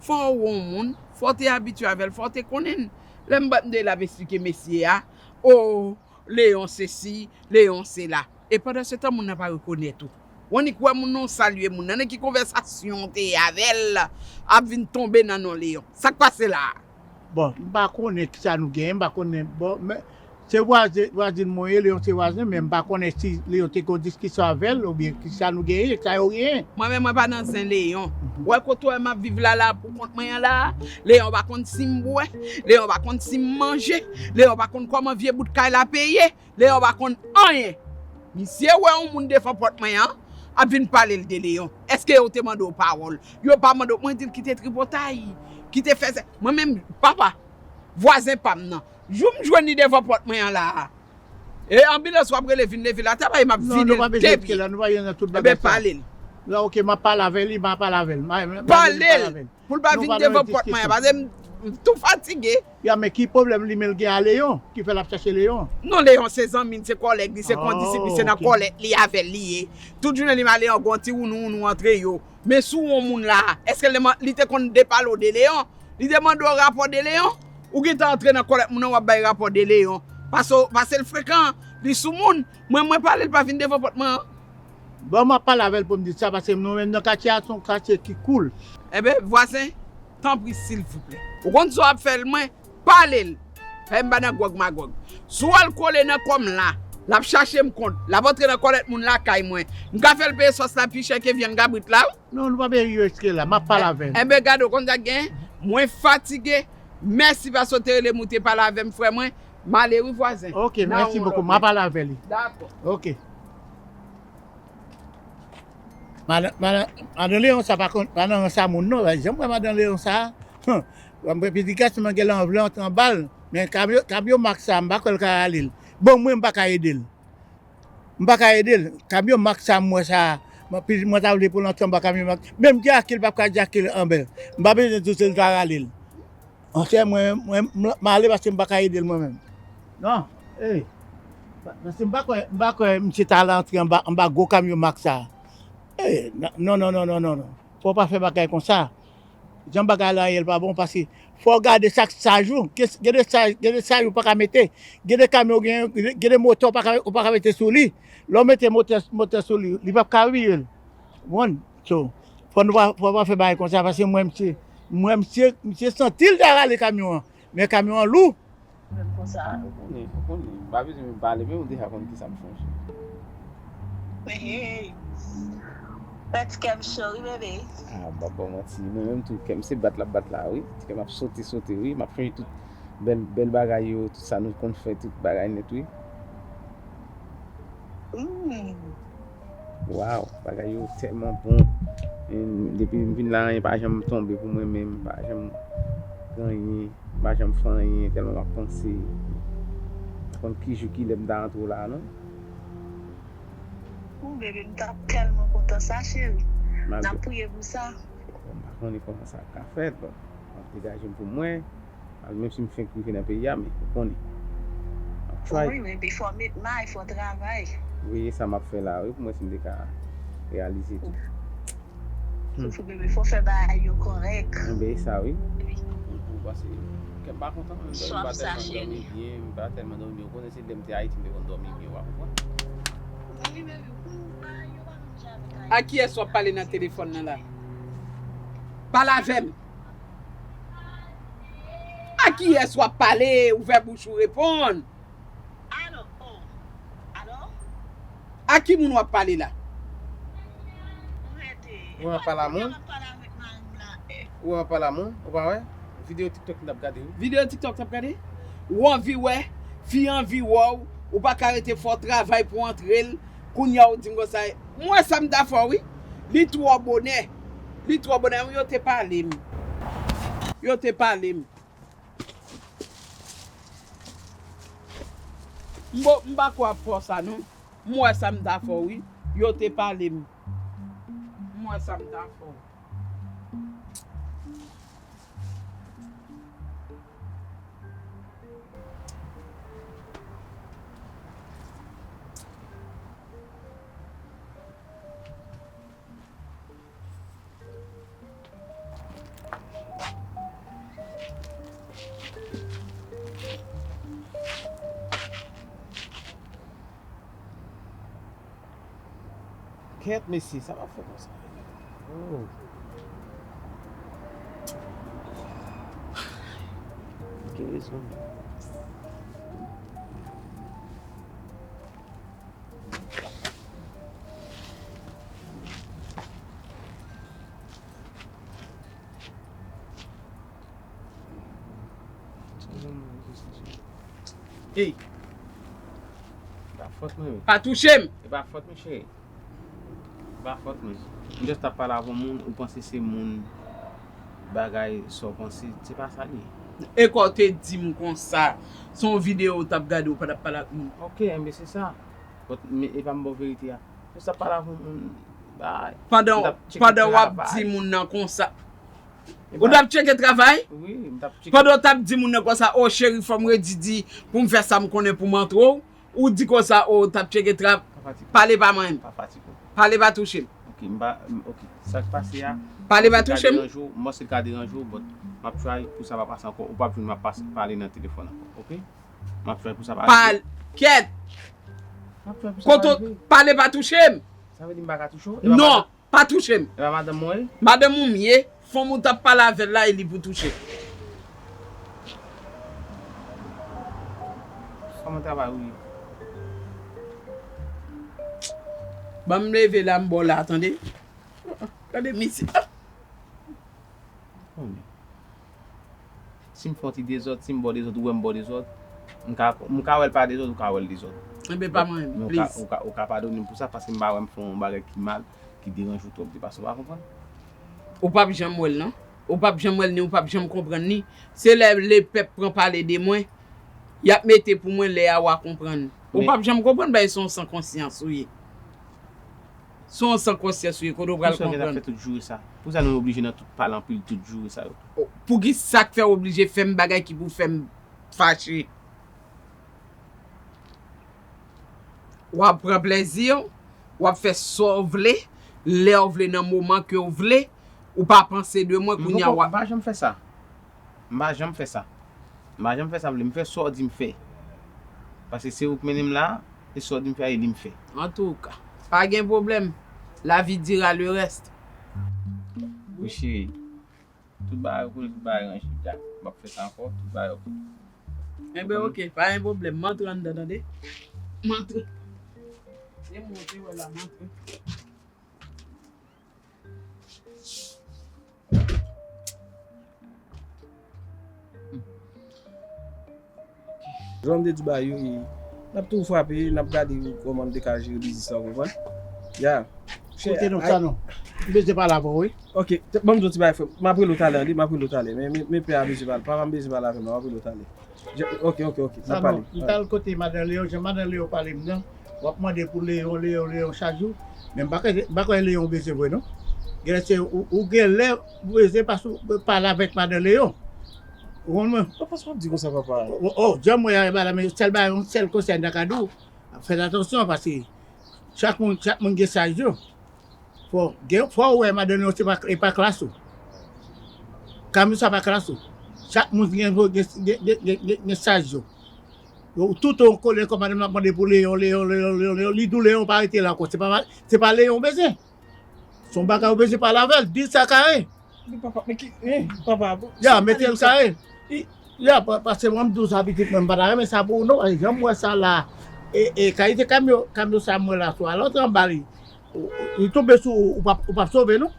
Fò w wè yon moun, fò w te abitye avè l, fò w te konnen l. Lè m bat m de l ap esplike mesye a, o, Leyon sesi, Leyon sela. E pandan se tan moun nan pa rekonèt ou. W annik wè moun nan, w salye moun nan, nan ki konvèsasyon w te ye avè l ap vin tonbe nan non Leyon. Sa k pase la a? Bon, m pa konnen kisa nou genyen, m pa konnen. Bon, men se vwazen, vwazin mwen ye, Leyon se vwazen, men m pa konnen si Leyon te gen yon diskisyon avè l oubyen kisa nou genyen, sa yo genyen. Mwen menm mwen pa nan zen Leyon. Ou wè kote w wè m ap viv la la poukont mwen an la a? Leyon pa konn si m bwè, Leyon pa konn si m manje, Leyon pa konn kòman vye bout kay la peye. Leyon pa konn anyen. Misye wè yon moun devan pòt mwen an ap vin pale l de Leyon. Èske yo te mande w pawòl? Yo pa mande w. Mwen di l kite tripotay, kite fè sa. Mwen menm, papa, vwazen pa m nan. Jou m jwenn li devan pòt mwen an la a. E anbilans w ap rele vin leve l atè bay m ap vide l depi. Enben pale l. La, ok, m ap pale avè li, m ap pale avè l. Pale l. Pou l pa vin devan pòt mwen an, paske m tou fatige. Ya, men ki pwoblèm li menm gen a Leyon ki fè l ap chache Leyon? Non, Leyon se zanmi l, se kòlèg li, se kondisip li, se nan kòlèt li avè l li ye. Tout jounen li m a Leyon gen yon ti wounou wounou antre yo. Men si w wè yon moun la, èske li te konn de pale w de Leyon? Li te mande w rapò de Leyon? Ou gentan antre nan kòlèt moun nan w ap bay rapò de Leyon. Pase l frekan, li sou moun. Mwen, mwen pale l pa vin devan pòt mwen an. Bon, m ap pale avè l pou m di sa, paske nou menm nan katye a, se yon katye ki cool. Enben, vwazen, tanpri, silvouplè. Ou konn sa w ap fè l, mwen, pale l. Fè m pa nan gwòg magòg. Si w al kole nan kò m la, l ap chache m kont, l ap antre nan kòlèt moun lakay mwen. M ka fè l peye sòs la pi chè ke vyann kabrit la, wi. Non, nou pa bezwen rive jiske la. M ap pale avè l. Enben, gade, ou konn sa k genyen? Mwen fatige. Mèsi paske w te rele m, ou te pale avè m, frè mwen. M ale wi vwazen. Ok, mèsi bokou. M a pale avè li. Dakò. Ok. Madan, madan, madan Leyon sa pa konn, pa nan rans a moun non. Janm wè madan Leyon sa. Mwen piti gason mwen gen lè anvle antre anba l. Men kamyon, kamyon mak sa, m pa kwè l ka rale l. Bon, mwen m pa ka ede l. M pa ka ede l. Kamyon mak sa m wè sa, mwen ta vle pou l antre anba kamyon mak. Menm djake l p ap ka djake l anba l. M pa bezwen di w se l ta rale l. Monchè, mwen, mwen, m ale paske m pa ka ede l mwen menm. Non, ey. Paske m pa kwè, m pa kwè misye ta al antre anba, anba gwo kamyon mak sa. Ey, non, non, non, non, non, non. Fò w pa fè bagay konsa. Jan bagay la ye, l pa bon, paske fò w gade sa k saj ou. Gen, gen de saj, gen de saj ou pa ka mete. Gen de kamyon w genyen, gen de, gen de motè w pa ka, ou pa ka mete sou li. Lè w mete motè, motè sou li, li p ap ka vire l. Ou konprann? So, fò nou pa, fò pa fè bagay konsa, paske m wè misye, m wè misye, misye santi l ta rale kamyon an, men kamyon an lou. Menm konsa. Ou konnen, ou konnen. M pa bezwen menm pale, men ou deja konn kisa m sonje. Hey, hey. Fè ti kè m cho wi, bebe. Ah, m p ap ba w manti. Mwen menm tou, kè m se bat l ap bat la, wi. Ti kè m ap sote, sote, wi. M ap sonje tout bèl, bèl bagay yo, tout sa nou konn fè, tout bagay nèt, wi. Waw, bagay yo tèlman bon. Depi m vin la, anyen pa janm tonbe pou mwen menm, m pa janm gen anyen, m pa janm fè anyen, tèlman m ap panse. M pa konn ki jou, ki lè m ta rantre w la a, non. Ou, bebe, m t ap tèlman kontan sa, cheri. N ap priye pou sa. Bon, m pa konnen kòman sa ka fèt, bon. M ap degaje m pou mwen. Menm si m fenk rive nan peyi a, men ou konnen. M ap try. Wi, men pi fò met may, fò travay. Wi, e sa m ap fè la, wi, pou mwen si m te ka reyalize tou. Soufri, bebe, fò fè bagay yo kòrèk. Enben, e sa, wi. Wi. Paske kè m pa kontan, menm lè m pa tèlman dòmi byen, m pa tèlman dòmi byen. Ou konnen se lè m te Ayiti, m te konn dòmi byen, w a konprann. A kiyès w ap pale nan telefòn nan la? Pale avè m. A kiyès w ap pale? Ouvè bouch ou, reponn. Alo, oh. Alo? A ki moun w ap pale la? Ou wè m ap pale a moun? Ou wè m ap pale a moun? Ou pa wè? Videyo TikTok m t ap gade wi. Videyo TikTok t ap gade? Ou anvi wè, fi anvi wè w, ou pa ka rete fè w travay pou antre l, kounye a w di m konsa. M wè sa m ta fè w wi. Li twò bonè. Li twò bonè. Yo te pale m. Yo te pale m. M bo- m pa kwè ap fè w sa non. M wè sa m ta fè w wi. Yo te pale m. M wè sa m ta fè w. Kèt mesye, sa m ap fè konsa? Oh. Gen rezon. Ey! E pa fòt mwen wi. Pa touche m! E pa fòt mwen cheri. E pa fòt mwen. M just ap pale avè yon moun, ou panse se moun bagay sa w panse, se pa sa l ye. E kò w te di m konsa, se yon videyo w t ap gade, ou pa t ap pale ak moun. Ok, enben se sa. But, men e pa m ba w verite a. Just ap pale avè yon moun, bay. Pandan, pandan w ap di moun nan konsa. Ou t ap tcheke travay? Wi, m t ap tcheke. Pandan w t ap di moun nan konsa, o cheri, fò m redi di pou m fè sa m konnen pou m antre w, ou di konsa, o, w t ap tcheke tra-, pale pa mwen. Pa fatige w. Pale pa touche m. Ok, m pa, m, ok. Sa k pase a, pale pa touche m. M panse l ka deranje w, but m ap try pou sa pa pase ankò. Ou p ap jwenn m ap pase, pale nan telefòn ankò, ok? M ap try pou sa pa rive. Pale, kèt! M ap try pou sa pa rive. Kote w, pale pa touche m. Sa vle di m pa ka touche w? Non. Pa touche m. E pa madanm mwen ye? Madanm ou m ye, fanm ou t ap pale avè l la, e li pou touche. Fanm an travay ou ye? Ban m leve la, m ba w la, tande? Tande, misye. Konnen. Si m fè yon ti dezòd, si m ba w dezòd, ou wè m ba w dezòd, m ka, m ka wè l pa dezòd, ou ka wè l dezòd. Enben, pa mwen, please. Men ou ka, ou ka, ou ka padone m pou sa, paske m pa wè m fè yon bagay ki mal, ki deranje w twòp, se paske w pa konprann. Ou p ap janm wè l, non. Ou p ap janm wè l, ni ou p ap janm konprann li. Se lè lepèp pran pale de mwen, y ap mete pou mwen, lè a w a konprann. Ou p ap janm konprann, bay se yon san konsyans ou ye. Se yon san konsyans ou ye, kote w pral konprann. Poukisa w gentan fè tout joure sa? Poukisa nou oblije nan tout pale anpil tout joure sa yo? O, poukisa k fè w oblije fè m bagay ki pou fè m fache? W ap pran plezi w, w ap fè sa w vle, lè w vle, nan moman ke w vle, ou pa panse de mwen, kounye a w ap. M pa janm fè sa. M pa janm fè sa. M pa janm fè sa m vle. M fè sa w di m fè. Paske se ou k mennen m la, e sa w di m fè a, e li m fè. Antouka, pa gen pwoblèm. La vie dira le reste. Wi, cheri. Tout bagay koule, tout bagay ranje. Dyak, m p ap fè sa ankò. Tout bagay oke. Enben, oke. Pa gen pwoblèm. M antre anndan, tande? M antre. Se mwen te wè la, m antre. Jan m te di ba yo, e, n ap tou frape, n ap gade kòman n te ka jere biznis la, w konprann? Ya. Kote non, sa non. M bezwen pale avè w, wi. Ok, ban m di w ti bagay, frè m. M ap rele w talè, li, m ap rele w talè. Men, men, men pè a bezwen pale. Papa m bezwen pale avè m, m ap rele w talè. Je, ok, ok, ok. N ap pale. Sa non, m t al kote madan Leyon, jan madan Leyon pale m nan, w ap mande pou Leyon, Leyon, Leyon chak jou. Men m pa kwè, m pa kwè Leyon bezwen vre non. Genlè se ou, ou genlè bezwen pase w pale avèk madan Leyon. Ou konprann mwen? Papa, sa w ap di konsa, papa? O, o, jan m wè a, e pa la, men sèl bagay, yon sèl konsèy m ta ka di w, fè atansyon, paske chak moun, chak moun gen chaj yo. Fò, gen, fò w wè madan Leyon se pa, e pa klas ou. Kamisa pa klas ou. Chak moun gen, gen, gen, gen, gen, gen, gen chaj yo. Yo, tout yon kole kòm madanm nan ap mande pou Leyon, Leyon, Leyon, Leyon, Leyon. Li di w Leyon pa rete la ankò. Se pa, se pa Leyon w bezwen. Se yon bagay w bezwen pale avè l. Di l sa kare. Men papa, men ki, eh, papa, bon, ya, sa mete l kare. I, ya, pa, paske mwen, m di w sa, pitit mwen, m pa ta renmen sa pou ou, non. Paske jan m wè sa la, e, e, kalite kamyon, kamyon sa m wè la, sou a lòt anba li. Ou, ou, li tonbe sou ou, ou p ap, ou p ap sove, non?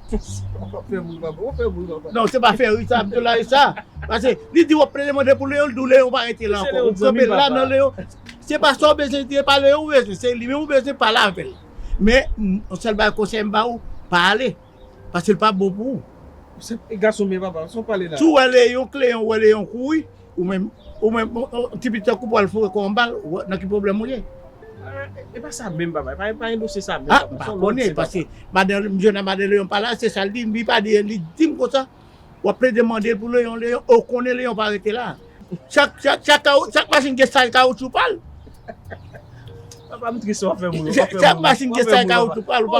Papa, fè moun, papa, ou fè moun, papa. Non, se pa fè ri sa, m di w la, ri sa. Paske li di w ap plede mande pou Leyon, li di w Leyon pa rete la ankò. Ou kanpe la nan Leyon. Se pa sa w bezwen di, e pa Leyon ou bezwen, se li menm ou bezwen pale avè l. Men, m, yon sèl bagay konsèy m ba ou, pa ale. Paske l pa bon pou ou. Se, e gason men papa, sa w pale la? Si w wè Leyon, Kleyon, wè Leyon kouri, ou menm, ou menm, on, on, ti pitit tankou w pral foure kò w anba l, w, nan ki pwoblèm ou ye? Ah, e, e pa sa menm, papa. E pa, e pa endose sa menm, papa. Ah, m pa konnen, paske madan, m jwenn a madan Leyon pale, se sa l di m, li pa di, li di m konsa. W ap plede mande l pou Leyon, Leyon, ou konnen Leyon pa rete la. Chak, chak, chak kawou-, chak machin gen saj kawoutchou pa l. Papa, m tris, w ap fè moun, w ap fè moun. Chak machin gen saj kawoutchou pa l. Ou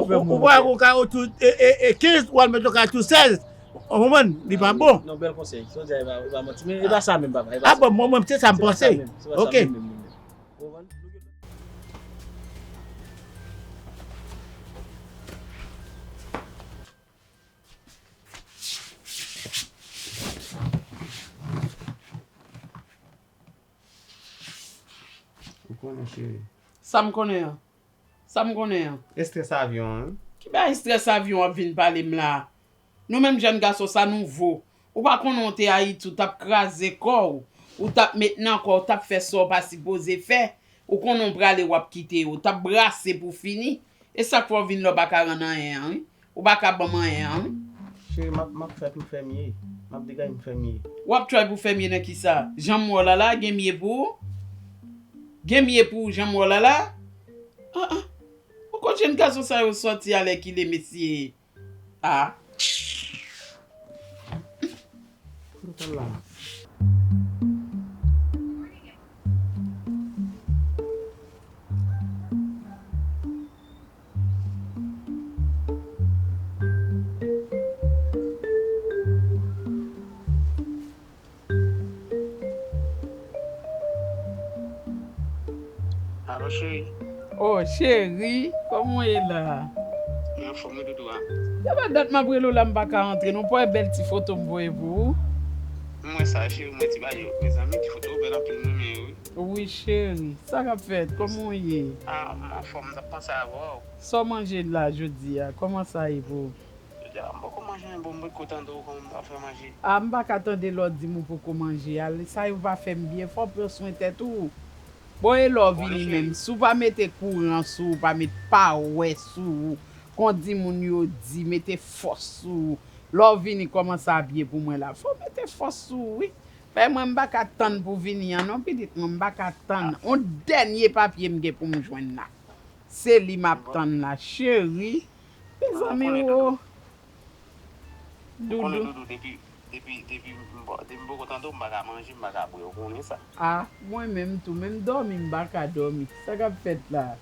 pa, ou pa gon kawoutchou, e, e, e kenz, w al met yon kawoutchou sèz. Ou konprann? Li pa bon. Non, bèl konsèy. Sa w di a, e pa, e pa manti. Men e pa sa menm, papa. E pa sa. Ah bon, mwen, mwen, se sa m panse. Se pa sa menm, se pa sa menm, menm, menm. Ou konprann? Ou konnen, cheri. Sa m konnen an? Sa m konnen an? Estrès avyon an, wi. Ki bagay estrès avyon w ap vin pale m la? Nou menm jèn gason, sa nouvo. Ou pa konnen w te Ayiti, w t ap kraze kò w, ou t ap met nan kò w, w t ap fè sa w pa sipoze fè. Ou konnen w prale, w ap kite yo, w t ap brase pou fini. E sa k fè w vin la w pa ka rann anyen an, wi. Ou pa ka ban m anyen an, wi. Cheri, m ap, m ap fè pou m fè m ye. M ap degaje m fè m ye. W ap try pou fè m ye nan kisa? Jan m wè w la la, gen m ye pou ou? Gen m ye pou ou jan m wè w la la? Ah, ah. Ou kote jèn gason sa yo sòti alèkile, mesye? Ah. Kote w pral la? Alo, cheri. Oh, cheri, kòman w ye la? Mwen anfòm wi, doudou a. Sa fè dat m ap rele w la, m pa ka antre non. Pa wè bèl ti foto m voye pou ou? M wè sa, cheri, m wè ti bagay yo. Mezanmi, ti foto yo bèl anpil, m renmen yo, wi. Wi, cheri. Sa k ap fèt? Kòman w ye? Ah, m anfòm, m t ap panse avè w. Sa w manje la jodi a? Kòman sa ye pou ou? Jodi a, m poko manje, men bon, m ret kontan de w, kòman w ap fè manje? Ah, m pa ka tande lè w di m ou poko manje a. Sa yo pa fè m byen. Fò w pran swen tèt ou. Bon, e lè w vini menm, si w pa mete kouran sou ou, pa met pawè sou ou, kon di moun yo di, mete fòs sou ou. Lè w vini, kòman sa ap ye pou mwen la? Fò w mete fòs sou ou, wi. Paske mwen, m pa ka tann pou w vini an, non, pitit mwen, m pa ka tann. On dènye papye m gen pou m jwenn la. Se li m ap tann la, cheri. Mezanmi, wo. Ou konnen, doudou, depi, depi, depi m, depi m poko tande w, m pa ka manje, m pa ka bwè, ou konnen sa. Ah, mwen menm tou, menm dòmi, m pa ka dòmi. Sa k ap fèt la?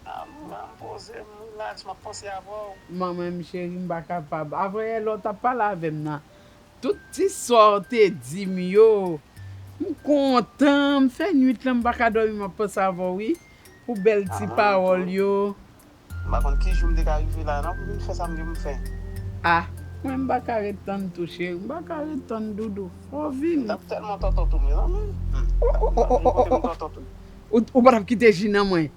Ah, m, m poze, m relax, m ap panse avè w. Manman m cheri, m pa kapab. Avan yè lè w t ap pale avè m nan, tout ti sa w te di m yo, m kontan, m fè nwit lan, m pa ka dòmi, m ap panse avè w, wi. Pou bèl ti pawòl yo. M pa konn ki jou m te ka rive la, non, pou vin fè sa m gen pou m fè. Ah, mwen m pa ka ret tann tou, cheri. M pa ka ret tann, doudou. Fò w vini. M t ap tèlman tonton tou, mezanmi. Hmm. Ou, ou, ou, ou, ou, ou, ou, ou pa t ap kite ji nan mwen.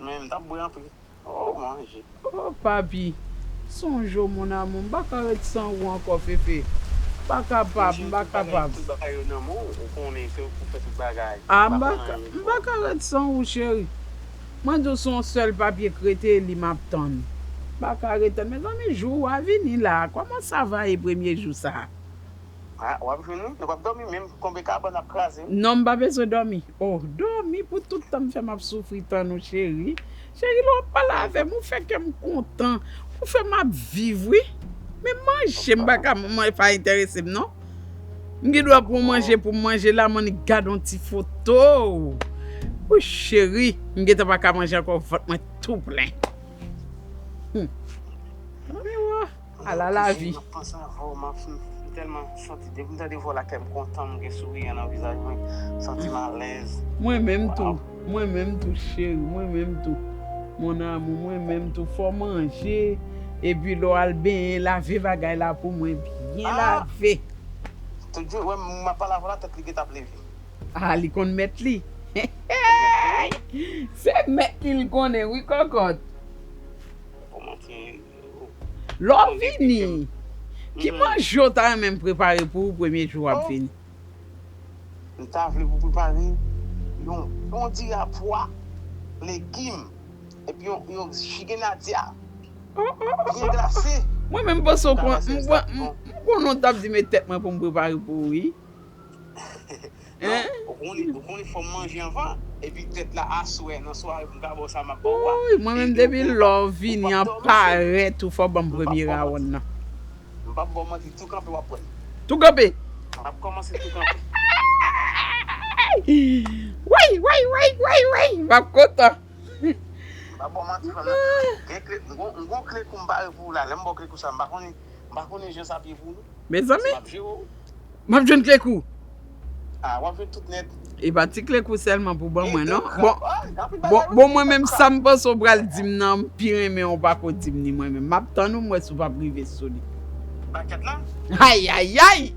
Men m t ap bwè anpil. Oh, manje. Oh, papi. Sonje w, mon amour. M pa ka ret san ou ankò, Fefe. M pa kapab, m pa kapab. Tout bagay yo nan men w, ou konnen ke ou fè tout bagay. Ah, m pa ka, m pa ka ret san ou, cheri. Mwen di w se yon sèl papye k rete, li m ap tann. M pa ka ret tann. Mezanmi, jou a vini la. Kòman sa va ye premye jou sa? Ah, w ap jwenn wi. Nou p ap dòmi menm, konbe kabann ap kraze wi. Non, m pa bezwen dòmi. Oh, dòmi pou tout tan m fè m ap soufri tann ou, cheri. Cheri, lè w ap pale avè m, ou fè kè m kontan. Ou fè m ap viv, wi. Men manje, m pa ka, manje pa enterese m, non. M gen dwa pran manje pou m manje la, m annik gade yon ti foto. Wi, cheri, m gentan pa ka manje ankò, vant mwen tou plen. Hmm. Ala lavi. M ap panse avè w, m ap fin, m Tèlman santi, depi m tande vwa la, kè m kontan, m gen souri nan vizaj mwen, santi m alèz. Mwen menm tou, mwen menm tou, cheri, mwen menm tou. Mon amour, mwen menm tou, fò manje, epi lè w al benyen, lave bagay la pou mwen, byen lave. Tout jou, wè, m ap pale avè w la, tèt li gentan ap leve. Ah, li konn mèt li. Se mèt li l konnen, wi, kòkòt. Lè w vini, ki manje w ta renmen m prepare pou ou premye jou w ap vini? M ta vle pou prepare yon, yon diri a pwa, legim, epi yon, yon chicken ladya. Byen glase. Mwen menm panse w konn, m konn, m konn w t ap di met tèt mwen pou m prepare pou ou, wi. Non, ou konnen, ou konnen fò m manje anvan, epi tèt la aswè, nan sware, pou m ka ba w sa m ap ba w a. Woy, mwen menm depi lè w vini an parèt ou fò ban m premye rawonn nan. M p ap ba w manti, tou kanpe w ap pran. Tou kanpe? M ap kòmanse tou kanpe. Woy, woy, woy, woy, woy, m ap kontan. M p ap ba w manti, frè m nan. Gen kle, m gon, m gon kle kou m pare pou ou la. Lè m ba w kle kou sa, m pa konnen, m pa konnen jan sa ap ye pou ou non. Mezanmi, m ap jere w. M ap jwenn kle kou. Ah, w ap jwenn tout nèt. E pa ti kle kou sèlman pou ban mwen, non. Bon, bon, bon, mwen menm, sa m panse w pral di m nan, m pi renmen w pa ko di m ni mwen menm. M ap tann ou, m wè si w p ap rive sou li. Bakèt la? Ay, ay, ay!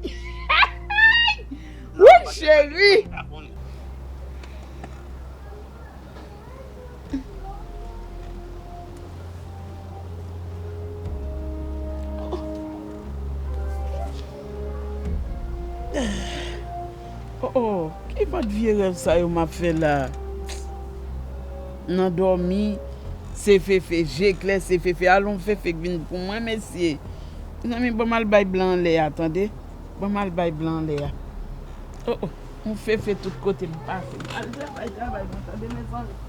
Wi, cheri! Oh, oh, ki vant vye rèv sa yo m ap fè la? Nan dòmi, se Fefe, je klè, se Fefe. Alon, Fefe k vin pou mwen, mesye. Mezanmi, ban m al bay blan anlè a, tande. Ban m al bay blan anlè a. Oh, oh, m Fefe tout kote m pase. M al travay, travay, mwen, tande, mezanmi.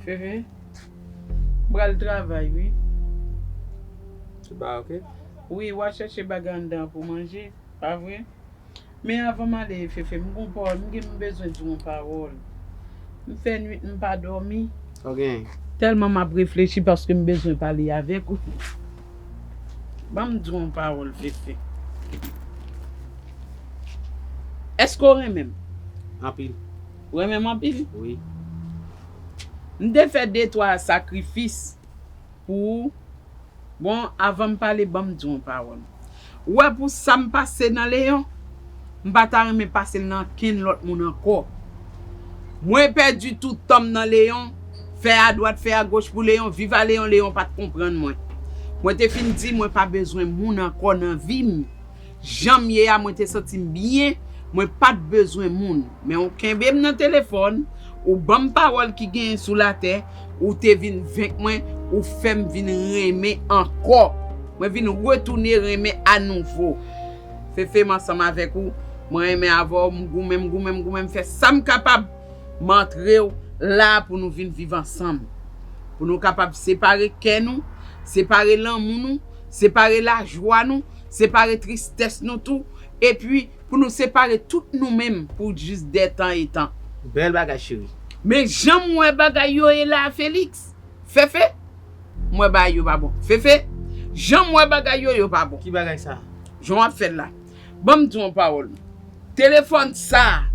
Fefe, m pral travay, wi. Se pa oke? Wi, w a chèche bagay anndan pou manje, pa vre? Men avan m ale, Fefe, m gon pawòl, m gen, m bezwen di w yon pawòl. M fè nwit, m pa dòmi. Ok. Tèlman m ap reflechi paske m bezwen pale avèk ou. Ban m di w yon pawòl, Fefe. Èske w renmen m? Anpil. Ou renmen m anpil? Wi. M te fè de twa sakrifis pou ou. Bon, avan m pale, ban m di w yon pawòl. Ou wè, pou sa m pase nan Leyon, m pa ta renmen pase l nan kenn lòt moun ankò. Mwen pèdi tout tan m nan Leyon, fè adwat, fè agoch pou Leyon, viv a Leyon, Leyon pa t konprann mwen. Mwen te fin di, mwen pa bezwen moun ankò nan vi m. Jan m ye a, mwen te santi m byen, mwen pa t bezwen moun. Men w kenbe m nan telefòn, ou ban m pawòl ki genyen sou latè, ou te vin venk mwen, ou fè m vin renmen ankò. Mwen vin retounen renmen anouvo. Fefe, m ansanm avèk ou, mwen renmen avè w, m goumen, m goumen, m goumen, m fè sa m kapab. M antre w la pou nou vin viv ansanm. Pou nou kapab separe kè nou, separe lanmou nou, separe lajwa nou, separe tristès nou tou, epi pou nou separe tout nou menm pou jis dè tan e tan. Bèl bagay, cheri. Men jan m wè bagay yo ye la, Felix, Fefe, m wè bagay yo pa bon. Fefe, jan m wè bagay yo, yo pa bon. Ki bagay sa? Jan w ap fè l la. Ban m di w yon pawòl. Telefòn sa,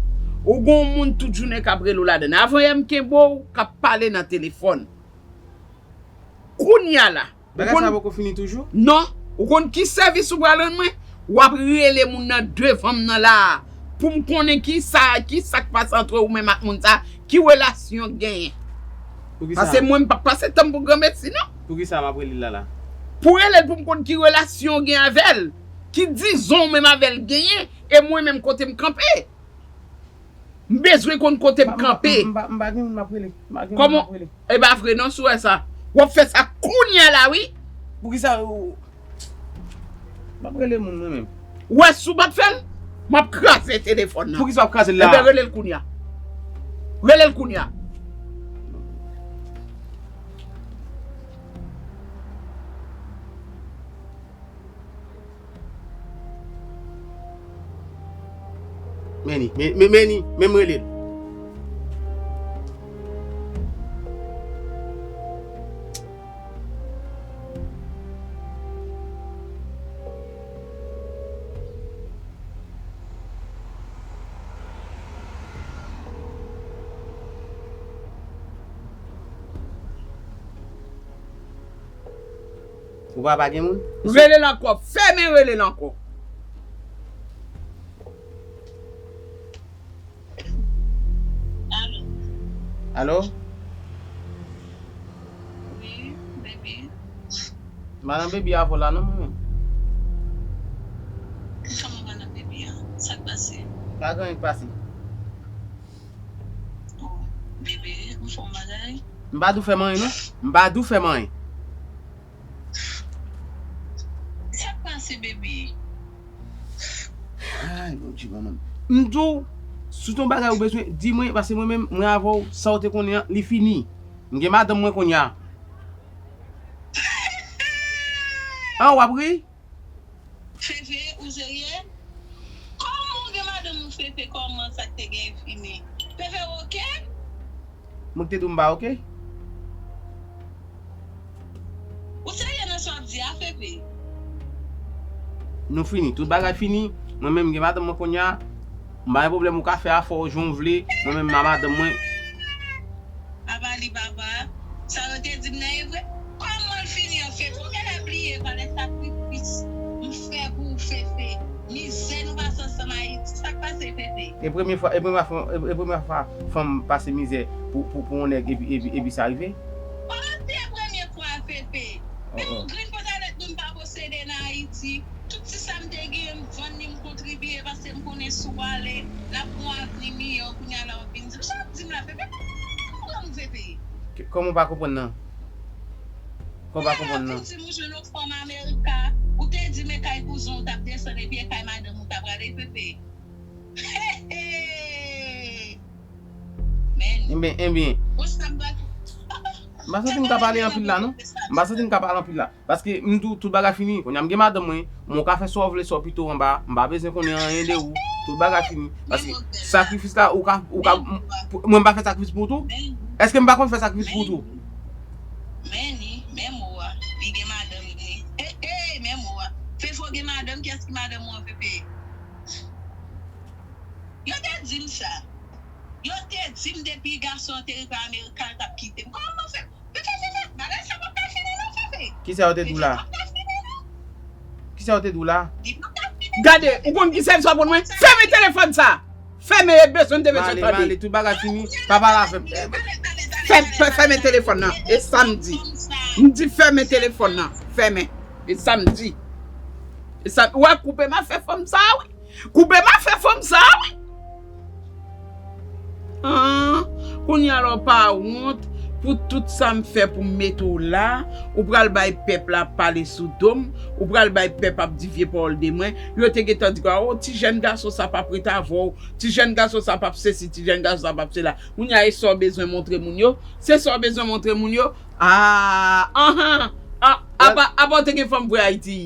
ou gon moun tout jounen k ap rele w ladann. Avan yè m kenbe w, k ap pale nan telefòn. Kounye a la, bagay sa poko fini toujou? Non. Ou konn ki sèvis ou pral rann mwen? W ap rele moun nan devan m nan la a, pou m konnen ki sa, ki sa k pase ant ou menm ak moun sa, ki relasyon w genyen. Paske mwen, m p ap pase tan m pou granmesi, non. Poukisa m ap rele l la la? Pou rele l pou m konn ki relasyon w gen avè l, ki dizon w menm avè l genyen, e mwen menm kote m kanpe. M bezwen konn kote m kanpe. M pa, m pa gen moun m ap rele. M pa gen moun m ap rele. Kòman? E pa vre non, si w wè sa. W ap fè sa kounye a la, wi. Poukisa ou, m ap rele moun mwen menm. Ou wè si w pa t fè l, m ap kraze telefòn nan. Poukisa w ap kraze l la? Ebyen, rele l kounye a. Rele l kounye a. Men li, men, men, men li, men m rele l. Ou pa, pa gen moun? Rele l ankò. Fèmen rele l ankò. Alo? Alo? Wi, baby. Madan baby avè w la non, mwen menm. Kòman madan baby a? Sa k pase? Pa gen anyen k pase. Oh, baby, m fè yon bagay. M pa di w fè m anyen non. M pa di w fè m anyen. Sa k pase, baby? Ay, Bondye, manman. M di w, si w gen yon bagay ou bezwen, di mwen, paske mwen menm, mwen avè w, sa w te konnen an, li fini. M gen madanm mwen kounye a. An, w ap ri? Fefe, ou serye? Kòman w gen madanm ou, Fefe? Kòman sa k te gen fini? Fefe, ou oke? Mwen ki te di w m pa oke? Ou serye nan sa w ap di a, Fefe? Nou fini. Tout bagay fini. Mwen menm, m gen madanm mwen kounye a. M pa gen pwoblèm, ou ka fè afè w jan w vle. Mwen menm, m a madanm mwen. Papa li papa. Sa yo te di m nan e vre? Kòman l fini an, Fefe? Ou genlè bliye valè sakrifis m fè pou ou, Fefe. Mizè nou pase ansanm Ayiti. Sa k pase, Fefe? E premye fwa, e premye fwa, e premye fwa fanm pase mizè pou, pou, pou yon nèg epi, epi, epi sa rive? Kòman se premye fwa, Fefe? Men yon grenn pantalèt nou m pa posede nan Ayiti. Tout ti sa m te gen, m vann li, m kontribye, paske m konnen si w ale, n ap gon avni miyò. Kounye a la w ap vin di m, sa w ap di m la, Fefe? Kòman w pa konprann, Fefe? Kòman w pa konprann nan? Kòman w pa konprann nan? Kounye a w ap vin di m ou jwenn yon fanm Amerika, ou te di m e kay kouzen w t ap desann epi e kay madanm ou t ap rale, Fefe. Hey, hey. Men. Ebyen, ebyen. Ou sa m pral. M pa santi m ka pale anpil la, non. M pa santi m ka pale anpil la. Paske m di w tout bagay fini. Kounye a m gen madanm mwen, men w ka fè sa w vle, sa w pito anba. M pa bezwen konnen anyen de ou. Tout bagay fini. Paske sakrifis la, ou ka, ou ka, mwen m pa fè sakrifis pou ou tou? Èske m pa konn fè sakrifis pou ou tou? Men li, men mo a, li gen madanm li. Hey, hey, men mo a. Fefe, w gen madanm, kiyès ki madanm ou an, Fefe? Yo te di m sa. Yo te di m depi gason an te rive Amerika, l t ap kite m. Kòman fè? Fefe, Fefe, bagay sa p ap ka fini non, Fefe. Kisa yo te di w la? Fefe, p ap ka fini non. Kisa yo te di w la? Li p ap ka fini. Gade, ou konn ki sèvis w ap rann mwen? Fèmen telefòn sa! Fèmen, e bezwen m te bezwen tande. M ale, m ale, tout bagay fini. Pa pale avè m. Fè, fè, fèmen telefòn nan. E sa m di. M di fèmen telefòn nan. Fèmen. E sa m di. E sa, w ap koupe m afè fanm sa a, wi. Koupe m afè fanm sa a, wi. An, kounye a la w pa wont pou tout sa m fè pou m mete w la, ou pral bay pèp la ap pale sou do m, ou pral bay pèp ap di vye pawòl de mwen, yo te gentan di konsa, o, ti jèn gason sa p ap ret avè w, ti jèn gason sa p ap sesi, ti jèn gason sa p ap sela. Kounye a, e sa w bezwen montre moun yo? Se sa w bezwen montre moun yo? A, anhan, a, apa, apa w te gen fanm vre Ayiti?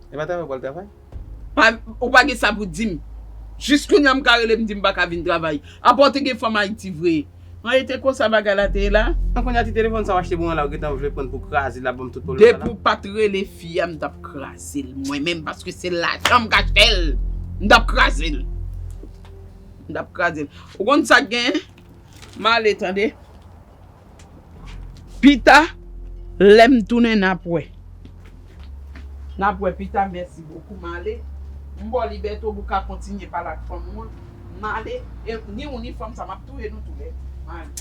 E pa travay w pral travay? Pa, ou pa gen sa pou di m. Jis kounye a m ka rele m di m pa ka vin travay. Apa w te gen fanm Ayiti vre? An, e te konsa bagay la te ye la? An, kounye a ti telefòn sa w achte pou mwen la, ou gentan vle pran pou kraze l, l ap ban m tout pwoblèm sa la? Depi w pa t rele fi a, m t ap kraze l mwen menm, paske se lajan m k achte l. M t ap kraze l. M t ap kraze l. Ou konn sa k genyen? M ale, tande. Pita, lè m tounen, n ap wè. N ap wè pita, mèsi bokou, m ale. M ba w libète w pou w ka kontinye pale ak fanm ou an. M ale, e ni ou ni fanm sa, m ap touye nou toulède. M ale.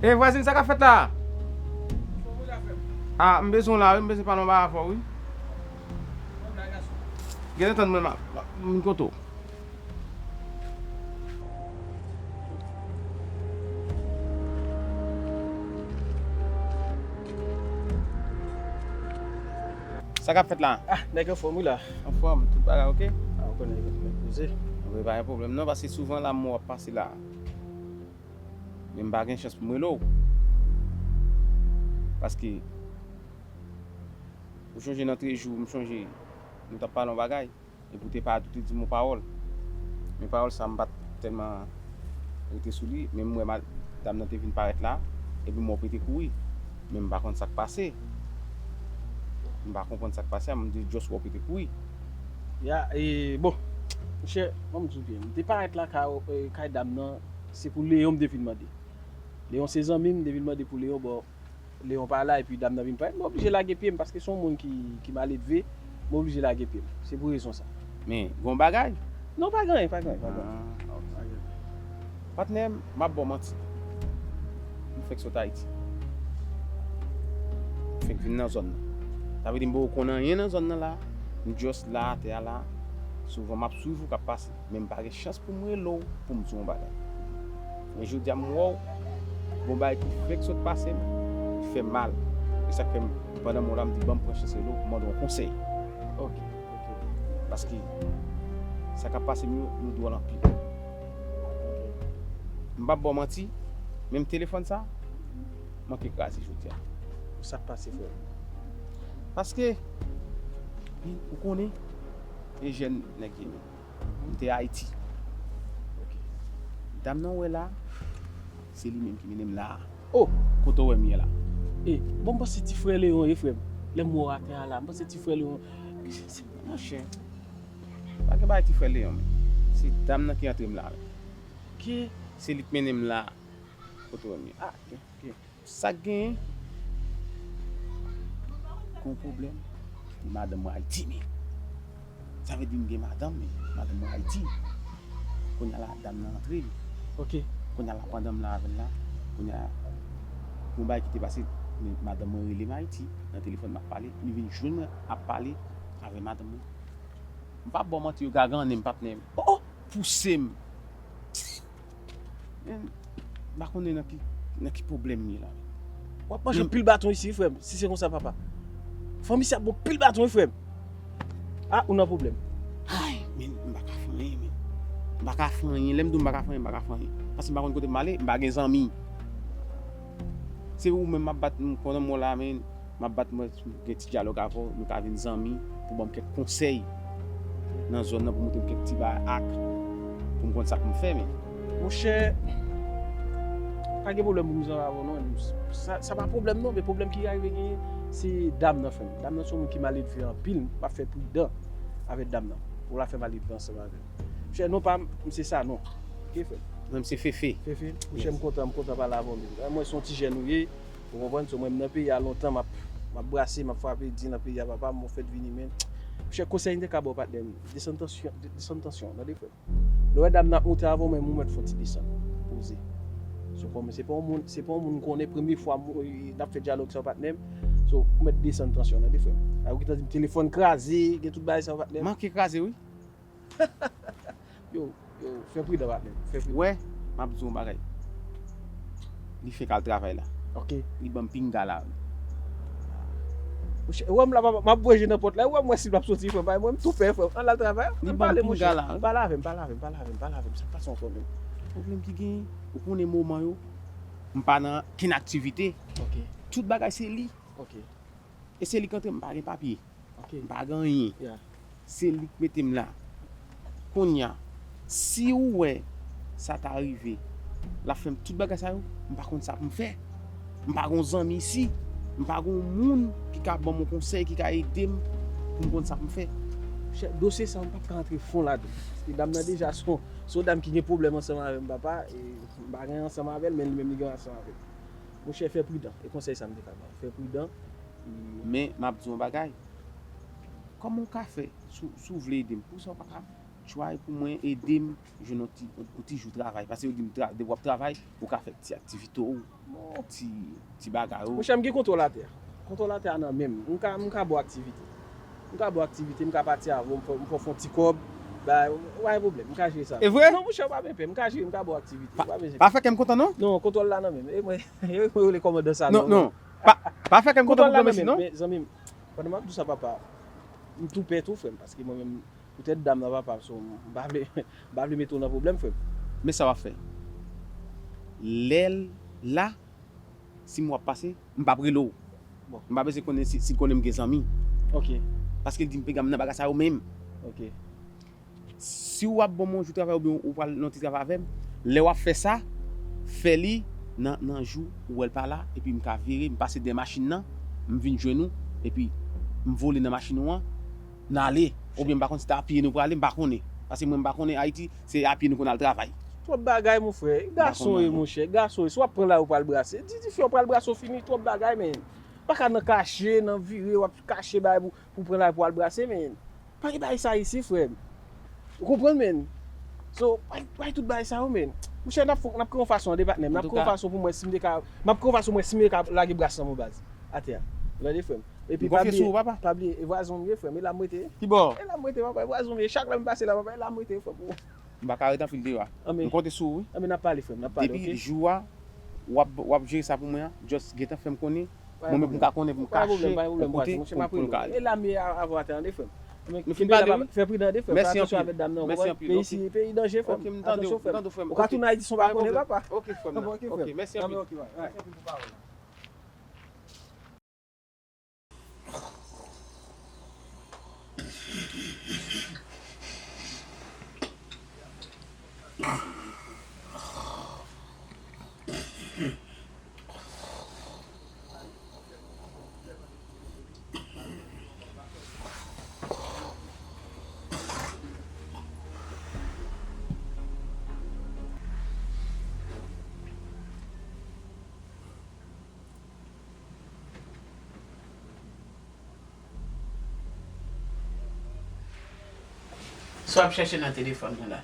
E vwazin, sa k ap fèt la? A, m bezwen w la wi, m bezwen pale yon bagay avè w wi. Gentan tann mwen, m ap vin kote w. Sa k ap fèt la? Ah, nèg anfòm wi la. Anfòm, tout bagay oke? Ah, ou konnen nèg poze. Wi, pa gen pwoblèm non, paske souvan la m wè w ap pase la. Men m pa gen chans pou m rele w. Paske, ou chonje nan trejou, m chonje, nou t ap pale yon bagay. Epi w te parèt, ou te di m yon pawòl. Men pawòl sa, m pa t tèlman rete sou li, men m wè ma-, dam nan te vin parèt la, epi m wè w pete kouri. Men m pa konn sa k pase. M pa konprann sa k pase a, m te just wè w pete kouri. Ya, e, bon, monchè, ban m di w byen. M te parèt la kay, e, kay dam nan, se pou Leyon m te vin mande. Leyon se zanmi m, m te vin mande pou Leyon, bon, Leyon pa la, epi dam nan vin parèt, m oblije lage pye m, paske se yon moun ki, ki maledve, m oblije lage pye m. Se pou rezon sa. Men, gon bagay? Non, pa gen anyen, pa gen anyen, pa gen anyen. Ah, ok. Pa gen anyen. Patnè m, m ap ba w manti. M fèk sot Ayiti. M fèk vin nan zòn nan. Sa vle di m poko konn anyen nan zòn nan la. M just la, atè a la. Souvan m ap swiv ou k ap pase. Men m pa gen chans pou m rele w pou m di w yon bagay. Men jodi a m wè w, gon bagay ki fèk sot pase m, ki fè m mal. E sa k fè m, pandan m wè w la, m di ban m pran chans rele w pou mande w yon konsèy. Ok, ok. Paske sa k ap pase m yo, yo dwòl anpil. Ok. M p ap ba w manti, menm telefòn sa, manke kraze jodi a. Sa k pase, frè m? Paske, ou konnen, e jèn nèg ye menm. M te Ayiti. Ok. Dam nan w wè la, se li menm ki mennen m la a. Oh! Kote w wè m ye la. E, bon, m panse ti frè Leyon ye, frè m. Lè m wè w atè a la, m panse ti frè Leyon. Se, se, monchè, pa gen bagay ti frè Leyon, men. Se dam nan ki antre m la, men. Ki? Se li k mennen m la a. Kote w wè m ye. Ah, ok, ok. Sa k genyen? Gon pwoblèm. Epi madanm mwen Ayiti, men. Sa vle di m gen madanm, men madanm mwen Ayiti. Kounye a la, dam nan antre, men. Ok. Kounye a la, pandan m la avè l la, kounye a, gon bagay ki te pase, men madanm mwen rele m Ayiti, nan telefòn m ap pale, li vin jwenn mwen ap pale avè madanm mwen. M p ap ba w manti, yo gagannen m, patnè m. Oh, oh! Pouse m. Men, m pa konnen nan ki, nan ki pwoblèm m ye la. W ap manje anpil baton isi, wi, frè m, si se konsa, papa. Fanmi sa ap bon anpil baton, wi, frè m. Ah, ou nan pwoblèm. Ay, men, m pa ka fè anyen, men. M pa ka fè anyen. Lè m di w m pa ka fè anyen, m pa ka fè anyen. Paske m pa konn kote m ale, m pa gen zanmi. Se ou menm m ap bat, m konnen m w la, men. M ap bat mwen, gen ti dyalòg avè w, nou ka vin zanmi, pou ban m kèk konsèy nan zòn nan, pou montre m kèk ti bagay ak, pou m konn sa pou m fè, men. Monchè, pa gen pwoblèm pou m zanmi avè w, non. Sa, sa pa pwoblèm, non, men pwoblèm ki rive genyen, se dam nan, frè m. Dam nan se yon moun ki maledve anpil, m ap fè pridan avèk dam nan, pou l pa fè maledve ansanm avè m. Monchè, non pa m, se Sanon. Ok, frè m? Non, m se Fefe. Fefe, monchè, m kontan, m kontan pale avè w, men. Mwen se yon ti jèn ou ye. Ou konprann? So, mwen, m nan peyi a lontan, m ap, m ap brase, m ap frape di nan peyi a, papa m, mwen fèt vini, men. Monchè, konsèy m te ka ba w, patnè m, desann tansyon, de-, desann tansyon, tande, frè m. Lè w wè dam nan ap moute avè w, men ou mèt fè yon ti desann. Poze. So, kòm se pa yon moun, se pa yon moun m konnen, premye fwa m, n ap fè dyalòg sa, patnè m. So, ou mèt desann tansyon, tande, frè m. A, ou gentan di m telefòn kraze, gen tout bagay sa, patnè m. Manke kraze, wi. Yo, yo, fè pridan, patnè. Fè pridan. Wè, m ap di w yon bagay. Li fenk al travay la. Ok. Li ban m pinga la. Monchè, wè m la, m ap, m ap voye je nan pòt la. Wè m wè si l ap soti, frè m. Mwen, m tou pè, frè m. Ann al travay. Li ban m pinga la. Pale avè m, pale avè m, pale avè m, pale avè m. Sa k pase ankò menm? Pwoblèm ki genyen, ou konnen moman yo, m pa nan kenn aktivite. Ok. Tout bagay se li. Ok. E se li k antre m, m pa gen papye. Ok. M pa gen anyen. Yeah. Se li k mete m la. Kounye a, si ou wè sa ta rive, l ap fè m tout bagay sa yo, m pa konn sa pou m fè. M pa gen yon zanmi isi. M pa gen yon moun ki ka ban m yon konsèy, ki ka ede m pou m konn sa pou m fè. Chè, dosye sa, m p ap ka antre fon ladan. Paske dam nan deja se yon, se yon dam ki gen pwoblèm ansanm avè m, papa. E m pa gen ansanm avè l, men li menm li gen ansanm avè m. Monchè, fè pridan. E konsèy sa m te ka ba w. Fè pridan. Men, m ap di w yon bagay. Kòman w ka fè, si w, si w vle ede m, poukisa w pa ka try pou mwen ede m jwenn yon ti, yon ti jou travay? Paske yo di m, tra-, depi w ap travay, ou ka fè ti aktivite w, ti, ti bagay w. Monchè, m gen kontwòl atè a. Kontwòl atè a nan men m. M ka, m ka ba w aktivite. M ka ba w aktivite, m ka pati avè w, m fè, m fè w fè yon ti kòb. Bay, ou pa gen pwoblèm, m ka jere sa. E vre? Non, monchè, ou pa bezwen pè, m ka jere, m ka ba w aktivite. Pa, ou pa bezwen pè. Pa fè kè m kontan, non? Non, kontwòl la nan men m. E mwen, e mwen rele kòmandan sa, non, non. Pa, pa fè kè m kontan pou granmesi, non? Men, zanmi m, pandan m ap di w sa, papa, M tou pè tou, frè m, paske mwen menm, poutèt dam nan, papa, so, m pa vle, m pa vle mete w nan pwoblèm, frè m. Men sa w ap fè. Lè l la, si m wè w ap pase, m p ap rele w. Bon. M pa bezwen konnen si, si l konnen m gen zanmi. Ok. Paske l di m piga m nan bagay sa yo menm. Ok. Si w ap ban m yon jou travay oubyen ou pral nan ti travay avè m, lè w ap fè sa, fè li nan, nan jou ou wè l pa la, epi m ka vire, m pase dèyè machin nan, m vin jwenn ou, epi m vole nan machin ou an, n ale. Oubyen m pa konn si se a pye nou prale, m pa konnen. Paske mwen m pa konnen Ayiti, se a pye nou konn al travay. Twòp bagay, mon frè. Gason ye, monchè. Gason ye. Si w ap pran lari ou pral brase, di, di fè w pral brase w fini, twòp bagay, men. Pa ka nan kache, nan vire, w ap kache bagay pou, pou pran lari pou al brase, men. Pa gen bagay sa isi, frè m. Ou konprann, men. So, pa, pa tout bagay sa yo, men. Monchè, n ap fon, n ap kreye yon fason, an de patnè m. N ap kreye yon fason pou mwen, si m te ka, m ap kreye yon fason, mwen, si m te ka lage bras lan, mon baz. Atè a. Ou tande, frè m? Epi pa bliye, pa bliye, e vwazon m ye, frè m. E la m rete. Ki bò? E la m rete, papa. E vwazon m ye. Chak lè m pase la, papa, e la m rete, frè m. M pa ka ret anpil deyò a. M konte sou ou, wi. Anben, n ap pale, frè m, n ap pale, oke? Depi jou a, w ap, w ap jere sa pou mwen an, just gentan fè m konnen. Mwen menm pou m ka konnen, pou m kache, pou m kote, pou, pou l ka ale. E la m ye avè w atè, tande, frè m. Nou fin pale, wi. Fè pridan, tande, frè m. Fè atansyon avèk dam nan, ou konprann? Peyi isi, peyi danje, frè m. Atansyon, frè m. Ou ka tounen Ayiti san w pa konnen, papa. Oke, frè m. Oke, mèsi anpil. Mèsi anpil pou pawòl la. Sa w ap chèche nan telefòn mwen la?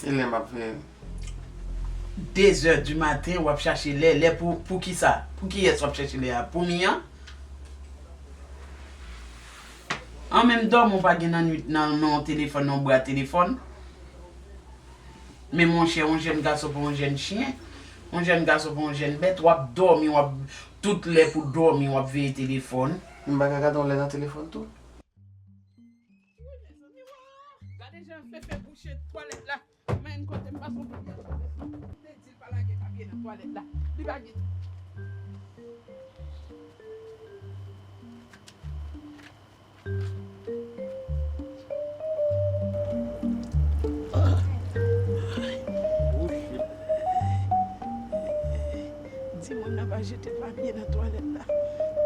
E lè m ap fè? De zè di maten, w ap chache lè, lè pou, pou kisa? Pou kiyès w ap chache lè a? Pou Mia? An menm dòmi w pa gen nan nwit nan, nan yon telefòn, nan yon bra telefòn. Men monchè, yon jèn gason pa yon jèn chen, yon jèn gason pa yon jèn bèt, w ap dòmi, w ap, tout lè pou dòmi, w ap veye telefòn. M pa ka gade yon lè nan telefòn tou? Wi, mezanmi, wa! Gade jan Fefe bouche twalèt la. Men kote m pa sonje byen sa, m te di l pa lage papye nan twalèt la. Li pa gen. Di moun nan pa jete papye nan twalèt la.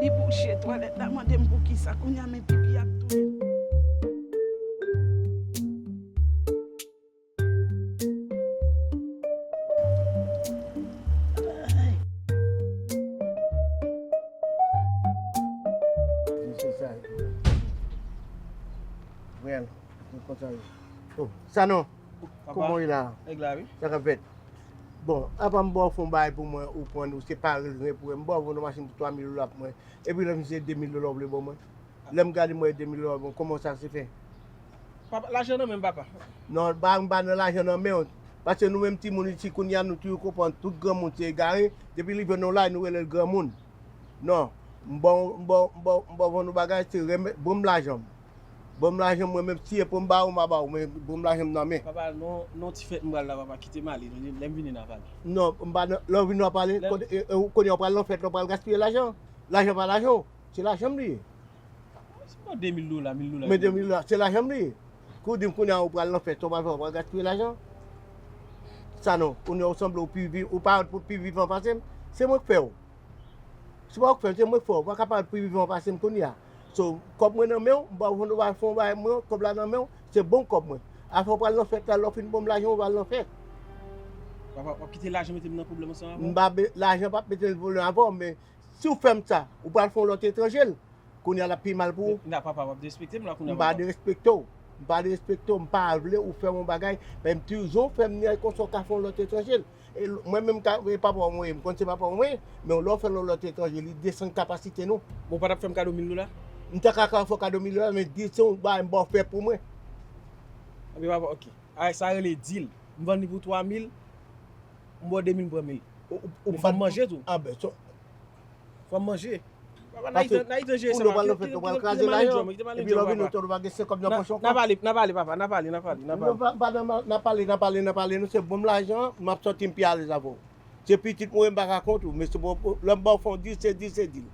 Li bouche twalèt la, mande m poukisa kounye a men pipi ap touye m. Di se sa. Rèl, se konsa yo. Oh, Sanon, kòman w ye la? Nèg la, wi. Sa k ap fèt? Bon, apa m ba w fè yon bagay pou mwen, ou pran, ou separe l, ren pou ren. M ba w yon machin pou twa mil dola pou mwen. Epi lè m se de mil dola w vle ban mwen. Lè m gade m wè de mil dola, bon, kòman sa se fè? Papa, lajan nan men m, papa. Non, pa, m pa nan lajan nan men w. Paske nou menm timoun isi kounye a, nou toujou konprann tout granmoun se egare. Depi li jwenn yon laj, nou rele l granmoun. Non, m ba w, m ba w, m ba w, m ba w vann yon bagay, se renmen, ban m lajan m. Ban m lajan m, mwen menm, si e pou m ba ou, m a ba ou, men ban m lajan m nan men. Papa, non, non ti fèt m pral la, papa, kite m ale, lè m vini n a pale. Non, m pa nan, lè w vini w a pale, kote, e, e, kounye a w pral nan fèt la, w pral gaspiye lajan. Lajan pa lajan w, se lajan m li ye. Se pa de mil dola, mil dola. Men de mil dola, se lajan m li ye. Kou di m kounye a ou pral nan fèt, ou pral fè, ou pral gaspiye lajan. Sanon, kounye a ou sanble ou pi viv, ou parèt pou pi vivan pase m. Se mwen k fè w. Se pa ou k fè l, se mwen k fè w. Ou pa ka parèt pi vivan pase m kounye a. So, kòb mwen nan men w, m ba ou fon, ou ba fon bagay mwen, kòb la nan men w, se bon kòb mwen. Afè ou pral nan fèt la, lè w fin ban m lajan, ou pral nan fèt. Papa, w ap kite lajan mete m nan pwoblèm ansanm avè w? M pa be-, lajan p ap mete m nan pwoblèm avè w, men si w fè m sa, ou pral fè yon lòt etranje l. Kounye a l ap pi mal pou ou. Nan, papa, w ap derespekte m la kounye a, papa. M pa derespekte w. M pa derespekte w. M pa vle ou fè m yon bagay. Men m toujou fè m nèg konsa w ka fè yon lòt etranje. E l-, mwen menm ka, e papa w mwen ye. M konn se papa w mwen ye. Men lè w fè l yon lòt etranje, li desann kapasite nou. Bon, w pa t ap fè m kado mil dola? M ta ka, ka fè w kado mil dola, men di se yon bagay m ba w fè pou mwen. Anben, papa, ok. Ay, sa rele deal. M vann li pou twa mil, m ba w de mil, m pran mil. Ou, ou, ou pa t manje tou. Anben, so, fò m manje. Papa, n a itan jere sa, papa. Kite m pale yon djòm, kite m pale yon djòm, papa. Epi lè w vin, ou tou, ou pa gen senkant nan pòch ou ankò. N a pale, n a pale, papa, n a pale, n a pale, n a pale. Non, pa, pa, n a pale, n a pale, n a pale, non, se bon m lajan, m ap santi m pi alèz avè w. Se pitit mwen, m pa ka kont ou, men se bon, lè m ba w fè yon deal, se deal, se deal.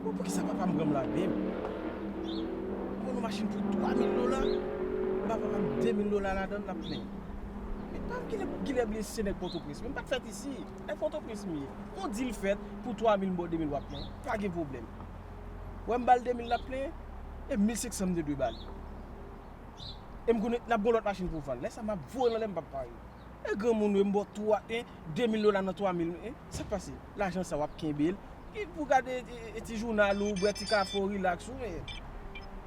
Bon, poukisa papa m pran m la menm? Mwen, yon machin pou twa mil dola, m ba papa m de mil dola ladan l, l ap plenyen. Men pa kilè, kilè bliye se nèg Pòtoprens, men m pa t fèt isi. Nèg Pòtoprens m ye. Yon deal fèt pou twa mil, m ba w de mil, w ap plenyen. Pa gen pwoblèm. Wè m ba l de mil, l ap plenyen. E mil senk san m te dwe ba l. E m konnen n ap gen lòt machin pou vann. Lè sa a, m ap voye l anlè, m p ap pare. E granmoun, wi, m ba w twa, en, de mil dola nan twa mil, en, sa k pase? Lajan sa a w ap kenbe l. Ki pou gade, e, e, ti jounal ou, bwè ti kafe w, rilaks ou, men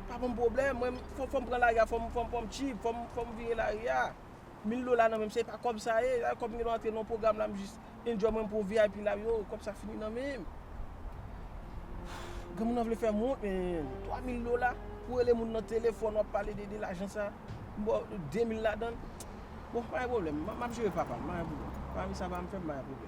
pa ban m pwoblèm. Mwen, fò, fò m pran lari a, fò m, fò m, fò m cheap, fò m, fò m vire lari a. Mil dola nan men m, se pa kòb sa ye, kòb m gen dwa antre nan yon pwogram la, m jis enjoy mwen, m pran V I P la, yo, kòb sa fini nan men m. Granmoun nan vle fè m wont, men twa mil dola, ou rele moun nan telefòn, w ap pale de, de lajan sa, m ba w de mil ladan l. Bon, pa gen pwoblèm, m, m ap jere papa m, pa gen pwoblèm. Pami sa pa m fè, m pa gen pwoblèm.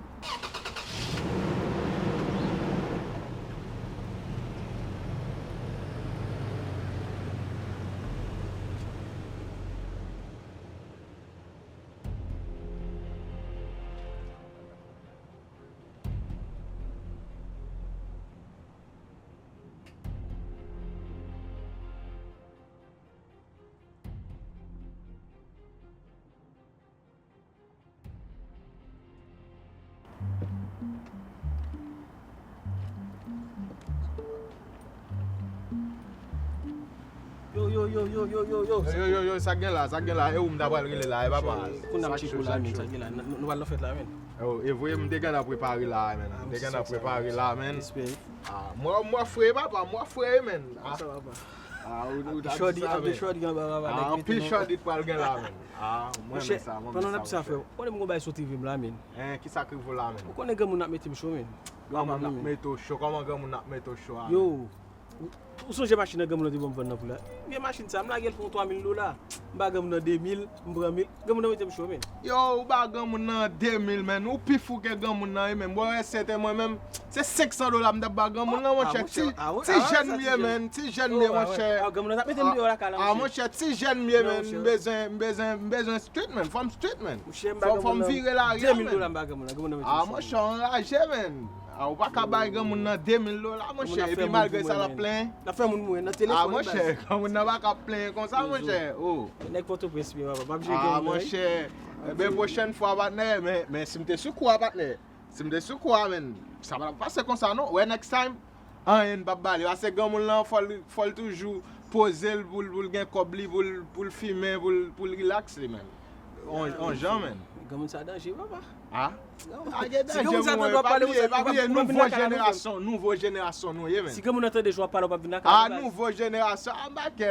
Yo, yo, yo, yo, yo, yo, yo. Yo, yo, yo, yo, sa k gen la, sa k gen la, e ou m ta pral rele la, e papa. Kounye a m tcheke w la, men, sa k gen la, nou, nou pral nan fèt la, men. Yo, e vre, m te gentan prepare la, men. M te gentan prepare la, men. Respè. Ah, mwen, mwen fre, papa, mwen fre, men. Ah. Sa, papa. Ah, ou, ou ta di sa, men. Anpil chòdi anba, papa, nèg mete nou. Ah, anpil chòdi t pral gen la, men. Ah, mwen renmen sa, mwen renmen sa, monchè. Pandan n ap di sa, frè, ou konnen m gon bagay sot rive m la, men. Hein, kisa k rive w la, men? Ou konnen granmoun ap mete m cho, men. Kòman l ap mete w cho? Kòman granmoun ap mete w cho a, men? Yo, ou, ou sonje machin nan granmoun nan te ban m vann nan pou la? Vye machin sa, m lage l pou yon twa mil dola. M ba granmoun nan de mil, m pran mil. Granmoun nan mete m cho, men. Yo, ou ba granmoun nan de mil, men. Ou pi fou ke granmoun nan, wi, men. Bon, e sèten mwen menm, se senk san dola m t ap ba granmoun nan, monchè. Ti, ti jèn m ye, men. Ti jèn m ye, monchè. Ah, granmoun nan t ap mete m deyò lakay la, monchè. Ah, monchè, ti jèn m ye, men. M bezwen, m bezwen, m bezwen street, men. Fò m street, men. Fò, fò m vire lari a, men. Ah, monchè, w anraje, men. Ah, ou pa ka bay granmoun nan de mil dola, monchè. Epi malgre sa, l ap plenyen. L ap fè moun mouri nan telefòn, baz. Ah, monchè, granmoun nan pa ka plenyen konsa, monchè. Oh. Nèg Pòtoprens, men, papa, m ap jere granmoun nan, wi. Ah, monchè. Enben, pwochèn fwa, patnè, men, men si m te sou kou a, patnè. Si m te sou kou a, men, sa pa t ap pase konsa, non. Wè, next time, anyen n p ap ba li. Paske granmoun lan, fò l, fò l toujou poze l pou l, pou l gen kòb li, pou l, pou l fimen, pou l, pou l rilaks li, men. On, on jan, men. Granmoun sa danje, papa. Ah? Pa gen danje, mwen, pa bliye, pa bliye, nouvo jenerasyon, nouvo jenerasyon nou ye, men. Si granmoun nan tande jan w ap pale, w p ap vin lakay la, baz. Ah, nouvo jenerasyon, ah, m pa kè,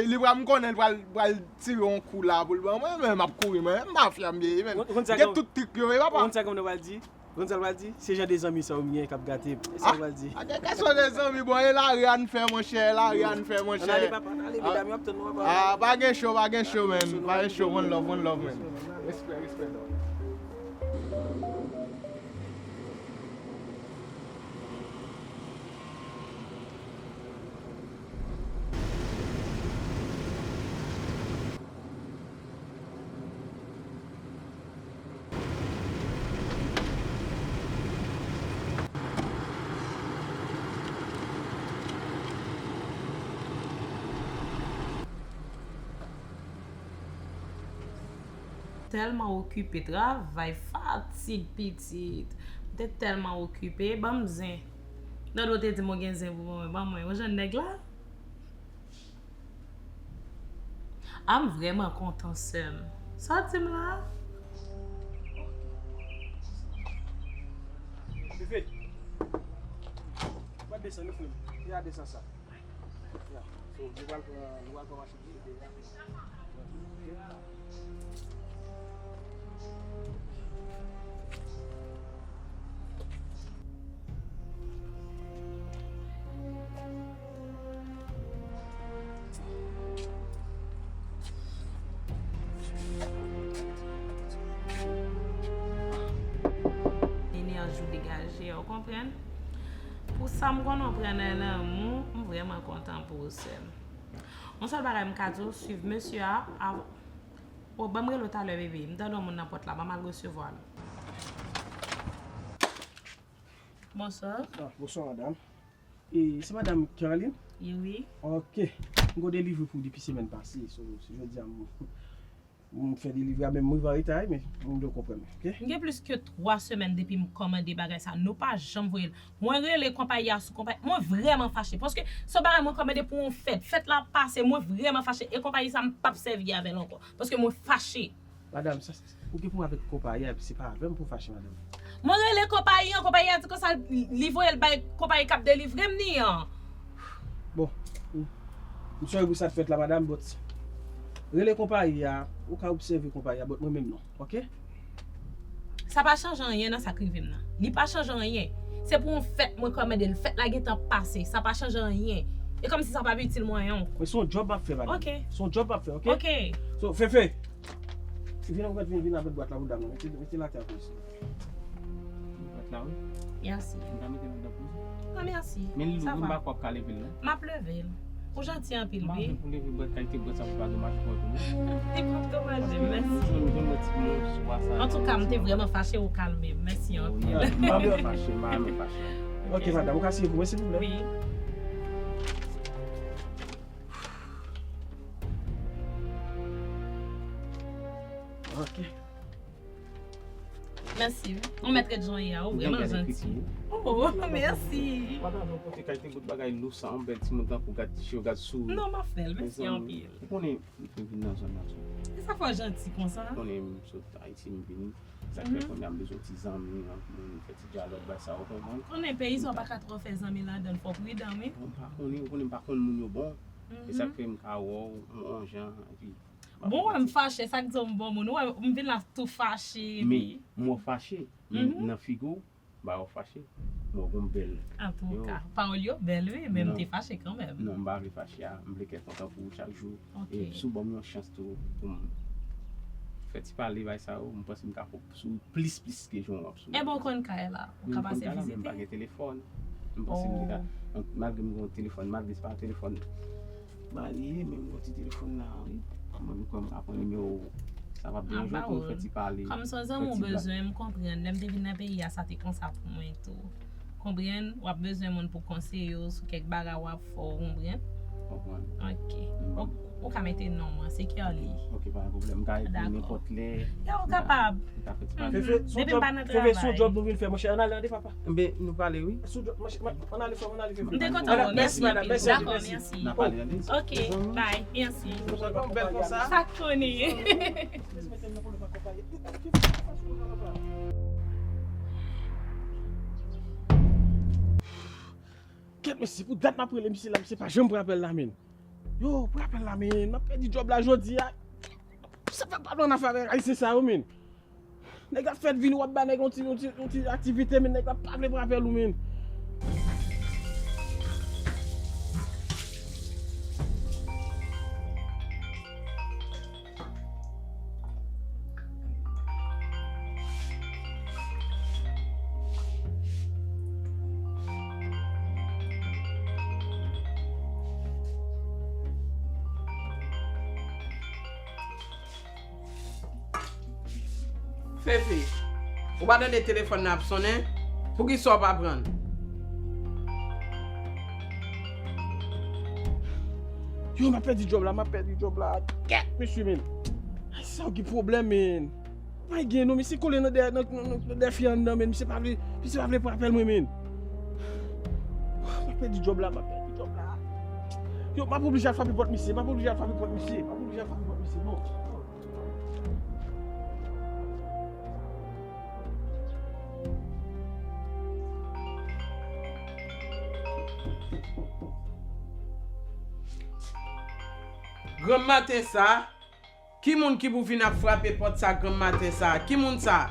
li pral, m konnen l pral, pral tire yon kou la pou l ban mwen, men m ap kouri, men m mafya m ye, men. Gen tout trik yo, e papa. Ou konn sa granmoun nan pral di? Ou konn sa l pral di? Se jan de zanmi sa yo m gen k ap gate m. E sa l pral di. Ah, kèlkeswa de zanmi, bon, e lari a n fè, monchè, e lari a n fè, monchè. Ann ale, papa, ann ale, medam yo ap tann nou, papa. Ah, pa gen cho, pa gen cho, men. Pa gen cho, one love, one love, men. Respè, respè, dog. Tèlman okipe, travay, fatig, pitit. M te tèlman okipe, ban m zen. Nan do te di m ou gen zen pou mwen, ban mwen. Ou jwenn nèg la? Ah, m vrèman kontan, sè m. Sa w di m la? Bebe, mwen desann, wi, frè m. Ya, desann sa. Ya. So, nou pral pran, nou pral pran machin. Bebe, ya. Ok. Konprann? Pou sa m konnen w pran nan lanmou, m vrèman kontan pou ou, sè m. Yon sèl bagay m ka di w, swiv mesye a, a, o, ban m rele w talè, bebe. M tande yon moun nan pòt la, ban m al resevwa l. Bonswa. Ah, bonswa, madam. E, se madam Caroline? Wi. Ok. M gon delivri pou w depi semèn pase. So, se jodi a m, m fè delivri a, men m rive an reta, wi, men m dwe konprann, ok? M gen plis ke twa semèn depi m kòmande bagay sa. Nou pa janm voye l. Mwen rele konpayi a sou konpayi. Mwen vrèman fache. Paske se yon bagay mwen kòmande pou yon fèt. Fèt la pase, mwen vrèman fache. E konpayi sa, m p ap sèvi avè l ankò. Paske mwen fache. Madam, sa, sa, ou gen pwoblèm avèk konpayi a, epi se pa avè m pou fache, madam. Mwen rele konpayi an, konpayi a di konsa, li voye l bay konpayi k ap delivre m ni an. Bon, m, m sòri pou sa k fèt la, madam, but rele konpayi a, ou ka obsève konpayi a, but mwen menm non, ok? Sa pa chanje anyen nan sa k rive m nan. Li pa chanje anyen. Se pou yon fèt mwen kòmande l. Fèt la gentan pase. Sa pa chanje anyen. E kòmsi sa pa itil mwen anyen ankò. Men se yon djòb m ap fè, madam. Ok. Se yon djòb m ap fè, ok? Ok. So, Fefe, vin, vin, vin, vin avèk bwat la pou dam nan. Mete, mete l atè pou isit. Bwat la, wi. Mèsi. M ka mete l anndan pou ou? Non, mèsi. Men l lou, wi, m pa kwè w ap ka leve l, non. M ap leve l. Ou janti anpil, wi. M pa vle pou leve bwat, kalite bwat sa pou pa domaj pou ou, non. Li p ap domaje, mèsi. Antouka, m te vrèman fache, ou kalme m. Mèsi anpil. M pa vle fache, m pa renmen fache. Ok, madam, ou ka siyen pou mwen, silvouplè? Wi. Ok. Mèsi, wi. Ou mèt ret jan w ye a, ou vrèman janti. Oh, mèsi. Madanm, ou pote kalite bout bagay lou sa, yon bèl timoun tankou, gad je w, gad souri. Non, m ap fè l, mèsi anpil. Ou konnen, m vin nan zòn nan tou. E sa fè w janti konsa? Ou konnen, m sot Ayiti, m vini. Sa k fè kounye a m bezwen ti zanmi, yon moun fè ti dyalòg, bay sa, ou konprann? Konnen peyi sa, w pa ka twò fè zanmi ladan l, fò w pridan, wi. Bon, m pa konnen, ou konnen, m pa konn moun yo bon. E sa k fè m ka wè w, yon jan, epi Bon, wè m fache, sa k di w m bon moun. Ou wè m vin la tou fache, epi. Men, m wè w fache, men nan figi w, m pa wè w fache. M wè w gon bèl. Antouka, pawòl yo bèl, wi, men m te fache kanmenm. Non, m pa vle fache a. M vle kè kontan pou ou chak jou. Ok. E si w ban m yon chans tou pou m fè ti pale bay sa yo, m panse m ka sou plis, plis ke jan w ap sou. Enben, ou konn kay la. Ou ka pase vizite. Men m konn kay la, men m pa gen telefòn. M panse m te ka, malgre m gen yon telefòn, malgre se pa yon telefòn marye, men m gen yon ti telefòn la, wi. Mwen, m kwè m ka pran nimewo w. Sa p ap deranje w pou nou fè ti pale. Kòm se yon zanmi w bezwen, m konprann. Lè m te vin nan peyi a, sa te konsa pou mwen tou. Konprann? W ap bezwen moun pou konseye w sou kèk bagay w ap fè, w konprann? Konprann. Ok. Ou, ou ka mete non mwen, se Kerly. Ok, pa gen pwoblèm. M ka ekri nenpòt lè. Ya, ou kapab. M ka fè ti pale. Fefe, se yon djòb, Fefe, se yon djòb nou vin fè, monchè. Ann ale, tande papa. Enben, nou pale, wi. Se yon djòb, monchè, ann ale, frè m, ann ale, Fefe. M te kontan wè w, mèsi anpil. Dakò, mèsi. N a pale, tande. Ok, bye, mèsi. Bèl konsa. Sa k konnen. Kèt, mesye, pou dat m ap rele misye la, misye pa janm pran apèl la, men. Yo, pran apèl la, men. M ap pèdi djòb la jodi a. Sa fè m pa vle ann afè avèk ayisyen sa yo, men. Nèg la fèt vini, w ap ba nèg yon ti, yon ti, yon ti aktivite, men nèg la pa vle pran apèl ou, men. Fefe, ou pa tande telefòn nan ap sonnen? Poukisa w pa pran l? Yo, m ap pèdi djòb la, m ap pèdi djòb la. Kèt, mesye, men. Ay, sa w gen pwoblèm, men. Mwen gen non, misye kole nan dèyè, nan, nan, nan, nan dèyè fi anndan, men misye pa vle, misye pa vle pran apèl mwen, men. M ap pèdi djòb la, m ap pèdi djòb la. Yo, m ap oblije al frape pòt misye, m ap oblije al frape pòt misye, m ap oblije al frape pòt misye, non. Granm maten sa, ki moun ki pou vin ap frape pòt sa granm maten sa? Ki moun sa?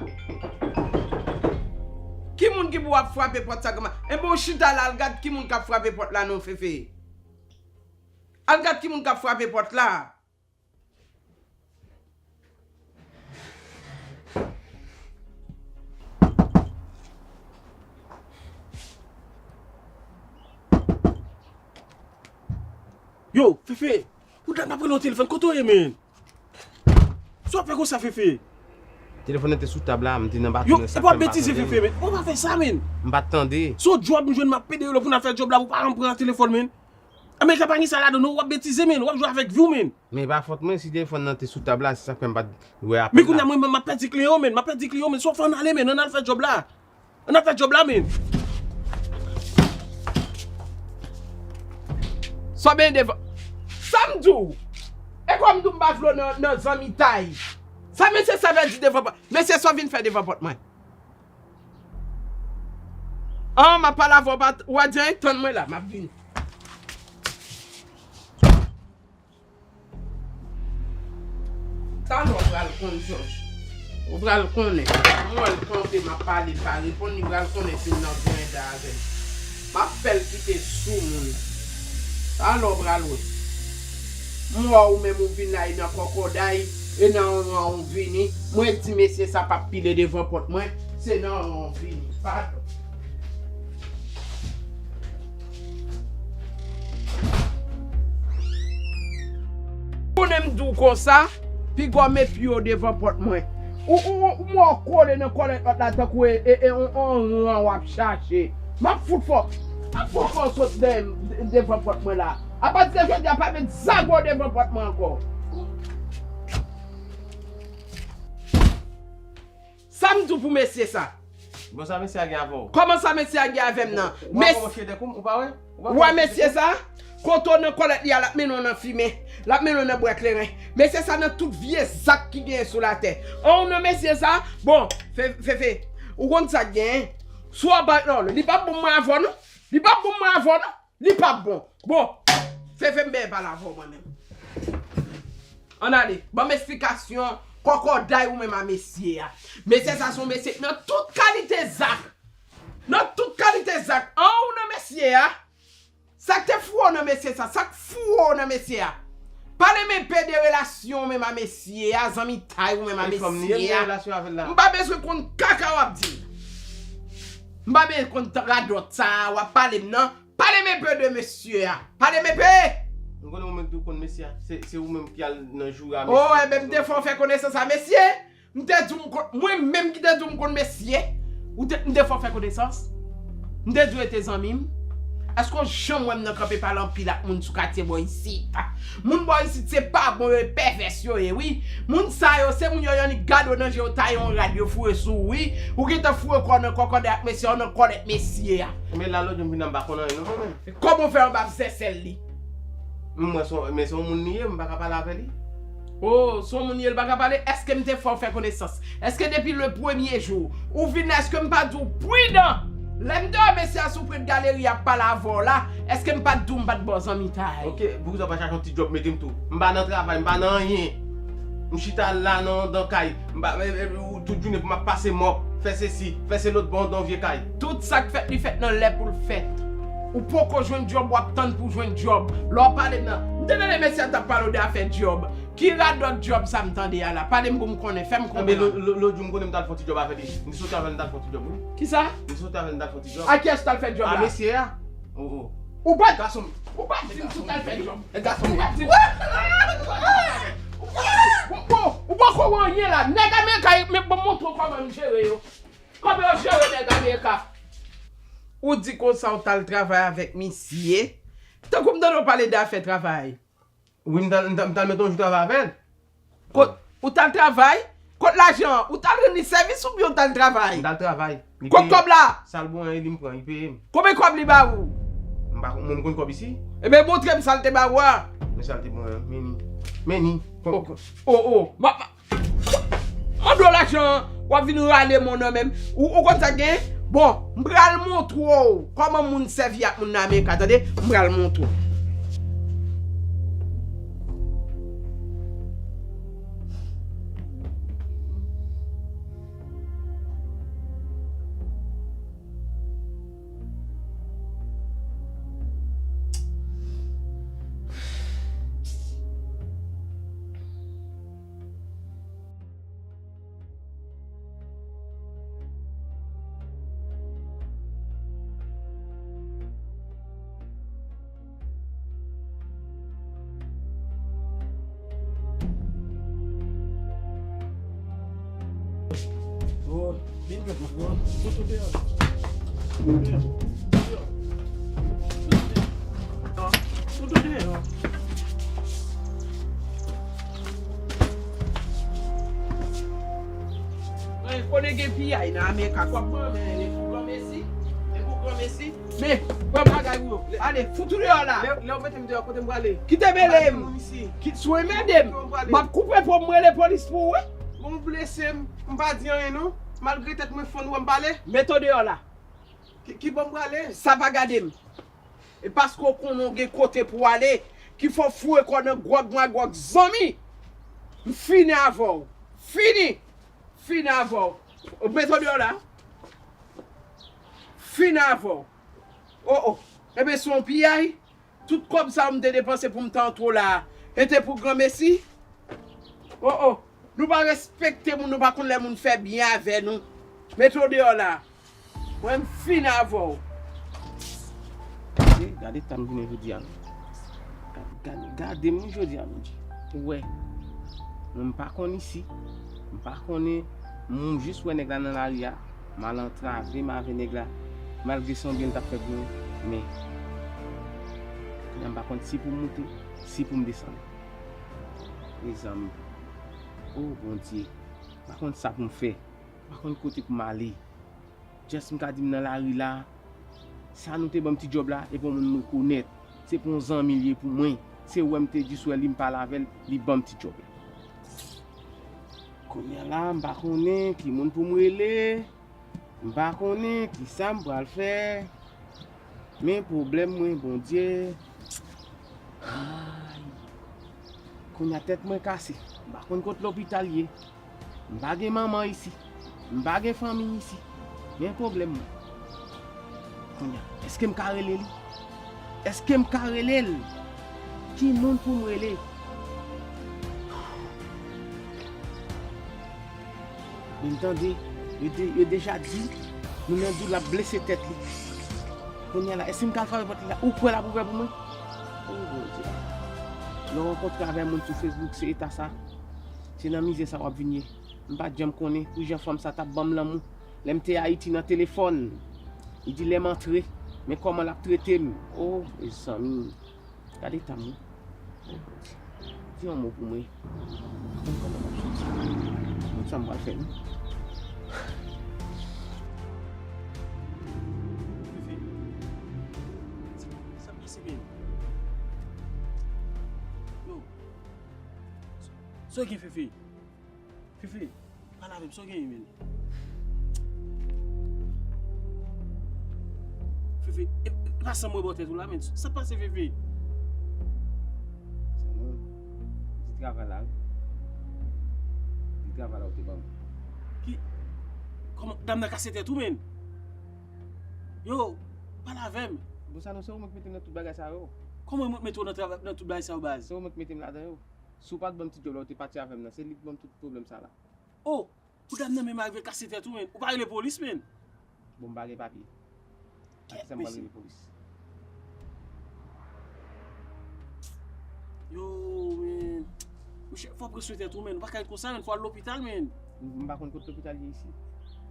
Ki moun ki pou ap frape pòt sa granm maten? Enben, w chita la, al gad ki moun k ap frape pòt la non, Fefe. Al gad ki moun k ap frape pòt la. Yo, Fefe, ou dat m ap rele w telefòn, kote w ye, men? Sa w ap fè konsa, Fefe? Telefòn nan te sou tab la, m te nan batri nan, sa fè m pa tande. Yo, epi w ap betize, Fefe, men. Ou pa fè sa, men. M pa t tande. Se yon djòb m jwenn, m ap pede rele w pou n al fè djòb la, ou pa janm pran telefòn, men. Amerika pa gen sa ladan, non, w ap betize, men. W ap jwe avèk vi w, men. Men e pa fòt mwen si telefòn nan te sou tab la, se sa k fè m pa t wè apèl la. Men kounye a, mwen menm, m ap pèdi kliyan yo, men. M ap pèdi kliyan yo, men. Sa w fè, ann ale, men. Ann al fè djòb la. Ann al fè djòb la, men. Sa w benyen devan. Sa m di w? E kòm m di w m pa vle w nan, nan zanmitay. Sa mesye sa vle di devan pòt? Mesye sa w vin fè devan pòt mwen? An, m ap pale avè w, pa t-, w a di anyen, tann mwen la, m ap vini. Talè w pral konn, Jòj. Ou pral konnen. M wè l kanpe, m ap pale, l pa reponn, li pral konnen si m nan gwenda avè l. M ap fè l kite sou moun. Talè w pral wè. M wè w menm ou vin la, e nan kòkòday, e nan ran w vini. Mwen di mesye sa p ap pile devan pòt mwen, se nan ran w vini. Padon. Konnen m di w konsa, piga w met pye w devan pòt mwen. Ou, ou, ou, ou mò kole nan kòlèt lòt la tankou e, e, e, on, on ran w ap chache. M ap fout fè w, m ap fout fè w sot dèyè m, devan pòt mwen la. Apati de jodi a, pa met zago devan pòt mwen ankò. Sa m di w pou mesye sa? Bon, sa mesye a gen avè w? Kòman sa mesye a gen avè m nan? Ou pa wè mesye sa? Kote w nan kòlèt li a, l ap mennen w nan fimen. L ap mennen w nan bwè kleren. Mesye sa nan tout vye zak ki genyen sou latè. An, ou nan mesye sa? Bon, Fe-, Fefe, ou konn sa k genyen? Si w ap bay, non, li p ap bon mwen avè w, non. Li p ap bon mwen avè w, non. Li p ap bon. Bon, Fefe, m byen pale avè w mwen menm. Ann ale, ban m esplikasyon kòkòday ou menm a mesye a. Mesye sa se yon mesye k nan tout kalite zak. Nan tout kalite zak. An, ou nan mesye a. Sa k te foure w nan mesye sa? Sa k foure w nan mesye a? Pale m enpe de relasyon ou menm a mesye a, zanmitay ou menm a mesye a. M pa bezwen konn kaka w ap di m. M pa bezwen konn radòt sa a w ap pale m nan. Pale m enpe de mesye a. Pale m enpe! M konnen ou menm tou konn mesye a. Se, se ou menm ki al nan joure a mesye. O, enben, m te fè w fè konesans a mesye. M te di w m konn, mwen menm ki te di w m konn mesye. Ou te, m te fè w fè konesans. M te di w rete zanmi m. Èske w janm wè m nan kanpe pale anpil ak moun sou katye bò isit? Moun bò isit se pa bon yo, e pèvès yo ye, wi. Moun sa yo, se moun yo, y annik gade w nan je, yo taye yon rad, yo foure sou ou, wi. Ou gentan foure kò w nan kòkòday ak mesye a, w nan kòlèt mesye a. Men la, lòt jou m vin la, m pa konn anyen non, mwen menm. Kòman w fè anba zèsèl li? M wè se yon, men se yon moun li ye, m pa ka pale avè li. O, se yon moun li ye, l pa ka pale? Èske m te fè w fè konesans? Èske depi le premye jou ou vin la, èske m pa di w pridan? Lè m te wè mesye a sou pwent galeri ap pale avè w la, èske m pa t di w m pa t ba w zanmitay? Oke, poukisa w pa chache yon ti djòb mete m tou? M pa nan travay, m pa nan anyen. M chita la nan, nan kay. M pa, e, e, ou, tout jounen pou m ap pase mòp, fè sesi, fè se lòt, ba w nan vye kay. Tout sa k fèt, li fèt nan lè pou l fèt. Ou poko jwenn djòb, w ap tann pou w jwenn djòb. Lè w pale m nan, m te tande mesye a t ap pale w de afè djòb. Ki radòt djòb sa m tande a la? Pale m pou m konnen, fè m konprann. Lòt jou m konnen m t al fè yon ti djòb avè li. M te soti avè l, m t al fè yon ti djòb, wi. Kisa? M te soti avè l, m t al fè yon ti djòb. A kiyès w t al fè djòb la? A mesye a. O, o. Ou pa t, gason m, ou pa t di m si w t al fè djòb. E gason m. Ou pa t di m. Bon, bon, ou poko wè anyen la. Nèg Amerika, men ban m montre w kòman m jere yo. Kòman yo jere nèg Amerika? Ou di konsa w t al travay avèk misye. Tankou m tande w pale de afè travay. Wi, m t al, m t al, m t al mete yon jou travay avè l. Kot, ou t al travay? Kot lajan an? Ou t al rann li sèvis oubyen ou t al travay? M t al travay. Kot kòb la? Sa l ban mwen, li m pran, li peye m. Konbyen kòb li ba ou? M pa konn, mwen m konn kòb isi. Ebyen, montre m sa l te ba ou a. Men sa l te ban mwen an, men ni. Men ni. O, o, o. Ma, ma, Mande w lajan an, w ap vin rale mò nan men m. Ou, ou konn sa k genyen? Bon, m pral montre w kòman moun sèvi ak moun nan Amerika, tande? M pral montre w. Vin jwenn mwen. Fout ou deyò. Fout ou deyò. Fout ou deyò. Fout ou deyò. Mwen konnen gen piyay nan America. Kòb mwen, men, men pou granmesi. Men pou granmesi. Men, pran bagay ou yo. Ale, fout ou deyò la. Lè, lè w mete m deyò, kote m prale? Kite mele m. Ki, si w anmède m, m ap koupe po m, m rele polis pou ou, wi. Bon, ou blese m. M pa di anyen, non. Malgre tèt mwen fann, ou wè m pale. Mete w deyò la. Ki, ki bò m prale? Sa pa gade m. E paske w konnen w gen kote pou w ale, ki fè w foure kò w nan gwòg magwòg zanmi. M fini avè w. Fini. Fini avè w. Mete w deyò la. Fini avè w. O, o. Enben, se yon piyay. Tout kòb sa yo m te depanse pou m te antre w la a, e te pou granmesi? O, o. Nou pa respekte moun, nou pa konn lè moun fè byen avè nou. Mete w deyò la. Mwen, m fini avè w. Gade, gade tan m vini jodi a, non. Gade, gade, gade m jodi a, Bondye. Ou wè, mwen, m pa konn isi. M pa konnen, m jis wè nèg la nan lari a. M al antrave m avè nèg la. Malgre se yon byen l t ap fè pou mwen, men kounye a m pa konn si pou m moute, si pou m desann. Mezanmi. O Bondye. M pa konn sa pou m fè. M pa konn kote pou m ale. Just m ka di m nan lari la. Sa nou te ban m ti djòb la, e pa yon moun m rekonèt. Se pa yon zanmi l ye pou mwen. Se wè m te jis wè li, m pale avè l, li ban m ti djòb la. Kounye a la, m pa konnen ki moun pou m rele. M pa konnen kisa m pral fè. Men pwoblèm mwen, Bondye. Ay. Kounye a tèt mwen kase. M pa konn kot lopital ye. M pa gen manman isi. M pa gen fanmi isi. Men pwoblèm mwen. Kounye a, èske m ka rele li? Èske m ka rele l? Ki moun pou m rele? Men tande, yo de-, yo deja di, nou nan di l ap blese tèt li. Kounye a la, èske m ka al frape pòt li la? Ou kwè l ap ouvè pou mwen? O Bondye. Lè w rankontre avè moun sou Facebook, se eta sa. Se nan mizè sa w ap vin ye. M pa t janm konnen pou jan fanm sa t ap ban m lanmou. Lè m te Ayiti nan telefòn, li di lè m antre, men kòman l ap trete m. O, mezanmi. Gade tan m wi. Di yon mo pou mwen. Mwen konn kòman m ap soti. Mwen sa m pral fè non. Fifi. Sa, sa pase men. Yo. Sa w gen Fifi? Fifi, pale avè m, sa w genyen, men? Fifi, e, e pa sa m wè bò tèt ou la, men. Sa k pase, Fifi? Se mwen. Ti travay la, wi. Ti travay la ou te ban m. Ki, kòman, dam nan kase tèt ou, men? Yo, pale avè m. Bon, sa non, se ou menm k mete m nan tout bagay sa yo. Kòman mwen mete w nan travay, nan tout bagay sa yo, baz? Se ou menm k mete m ladan yo. Si w pa t ban m ti djòb la, ou te pati avè m nan. Se li k ban m tout pwoblèm sa la. O! Pou dam nan menm rive kase tèt ou, men. Ou pa rele polis, men. Bon, m pa gen papye. Ak kisa m pral rele polis? Yo, men. Monchè, fò w pran swen tèt ou, men. Ou pa ka ret konsa, men. Fò w al lopital, men. M, m pa konn kot lopital ye isi.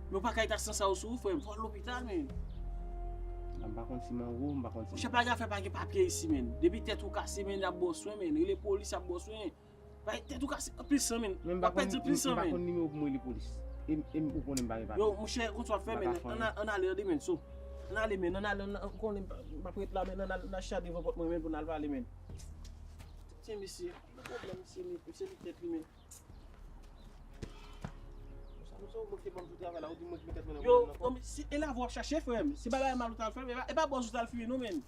Men ou pa ka ret ak san sa yo sou ou, frè m. Fò w al lopital, men. M pa konn si m anwo, m pa konn si m... Monchè, pa gen afè pa gen papye isi, men. Depi tèt ou kase, men, y ap ba w swen, men. Rele polis, y ap ba w swen. Bay tèt ou kase anpil san, men. Men m pa konn, m pa konn nimewo pou m rele polis. E m, e m, ou konnen m pa gen papye. Yo, monchè, konn sa w ap fè, men. Ann al, ann ale, men, so. Ann ale, men, ann ale, ou konnen m p ap ret la, men, ann al, ann al chita devan pòt mwen, men, pou n al pale, men. Tyen, mesye. Gen pwoblèm, mesye, men, mesye li tèt li, men. Sa nou se ou ki ban m tout travay la, ou di mwen ki met tèt mwen nan pwoblèm nan. Yo, non, men, se, e lavi w ap chache, frè m. Se bagay mal ou t al fè, men, e pa bòz ou t al fouye, non, men.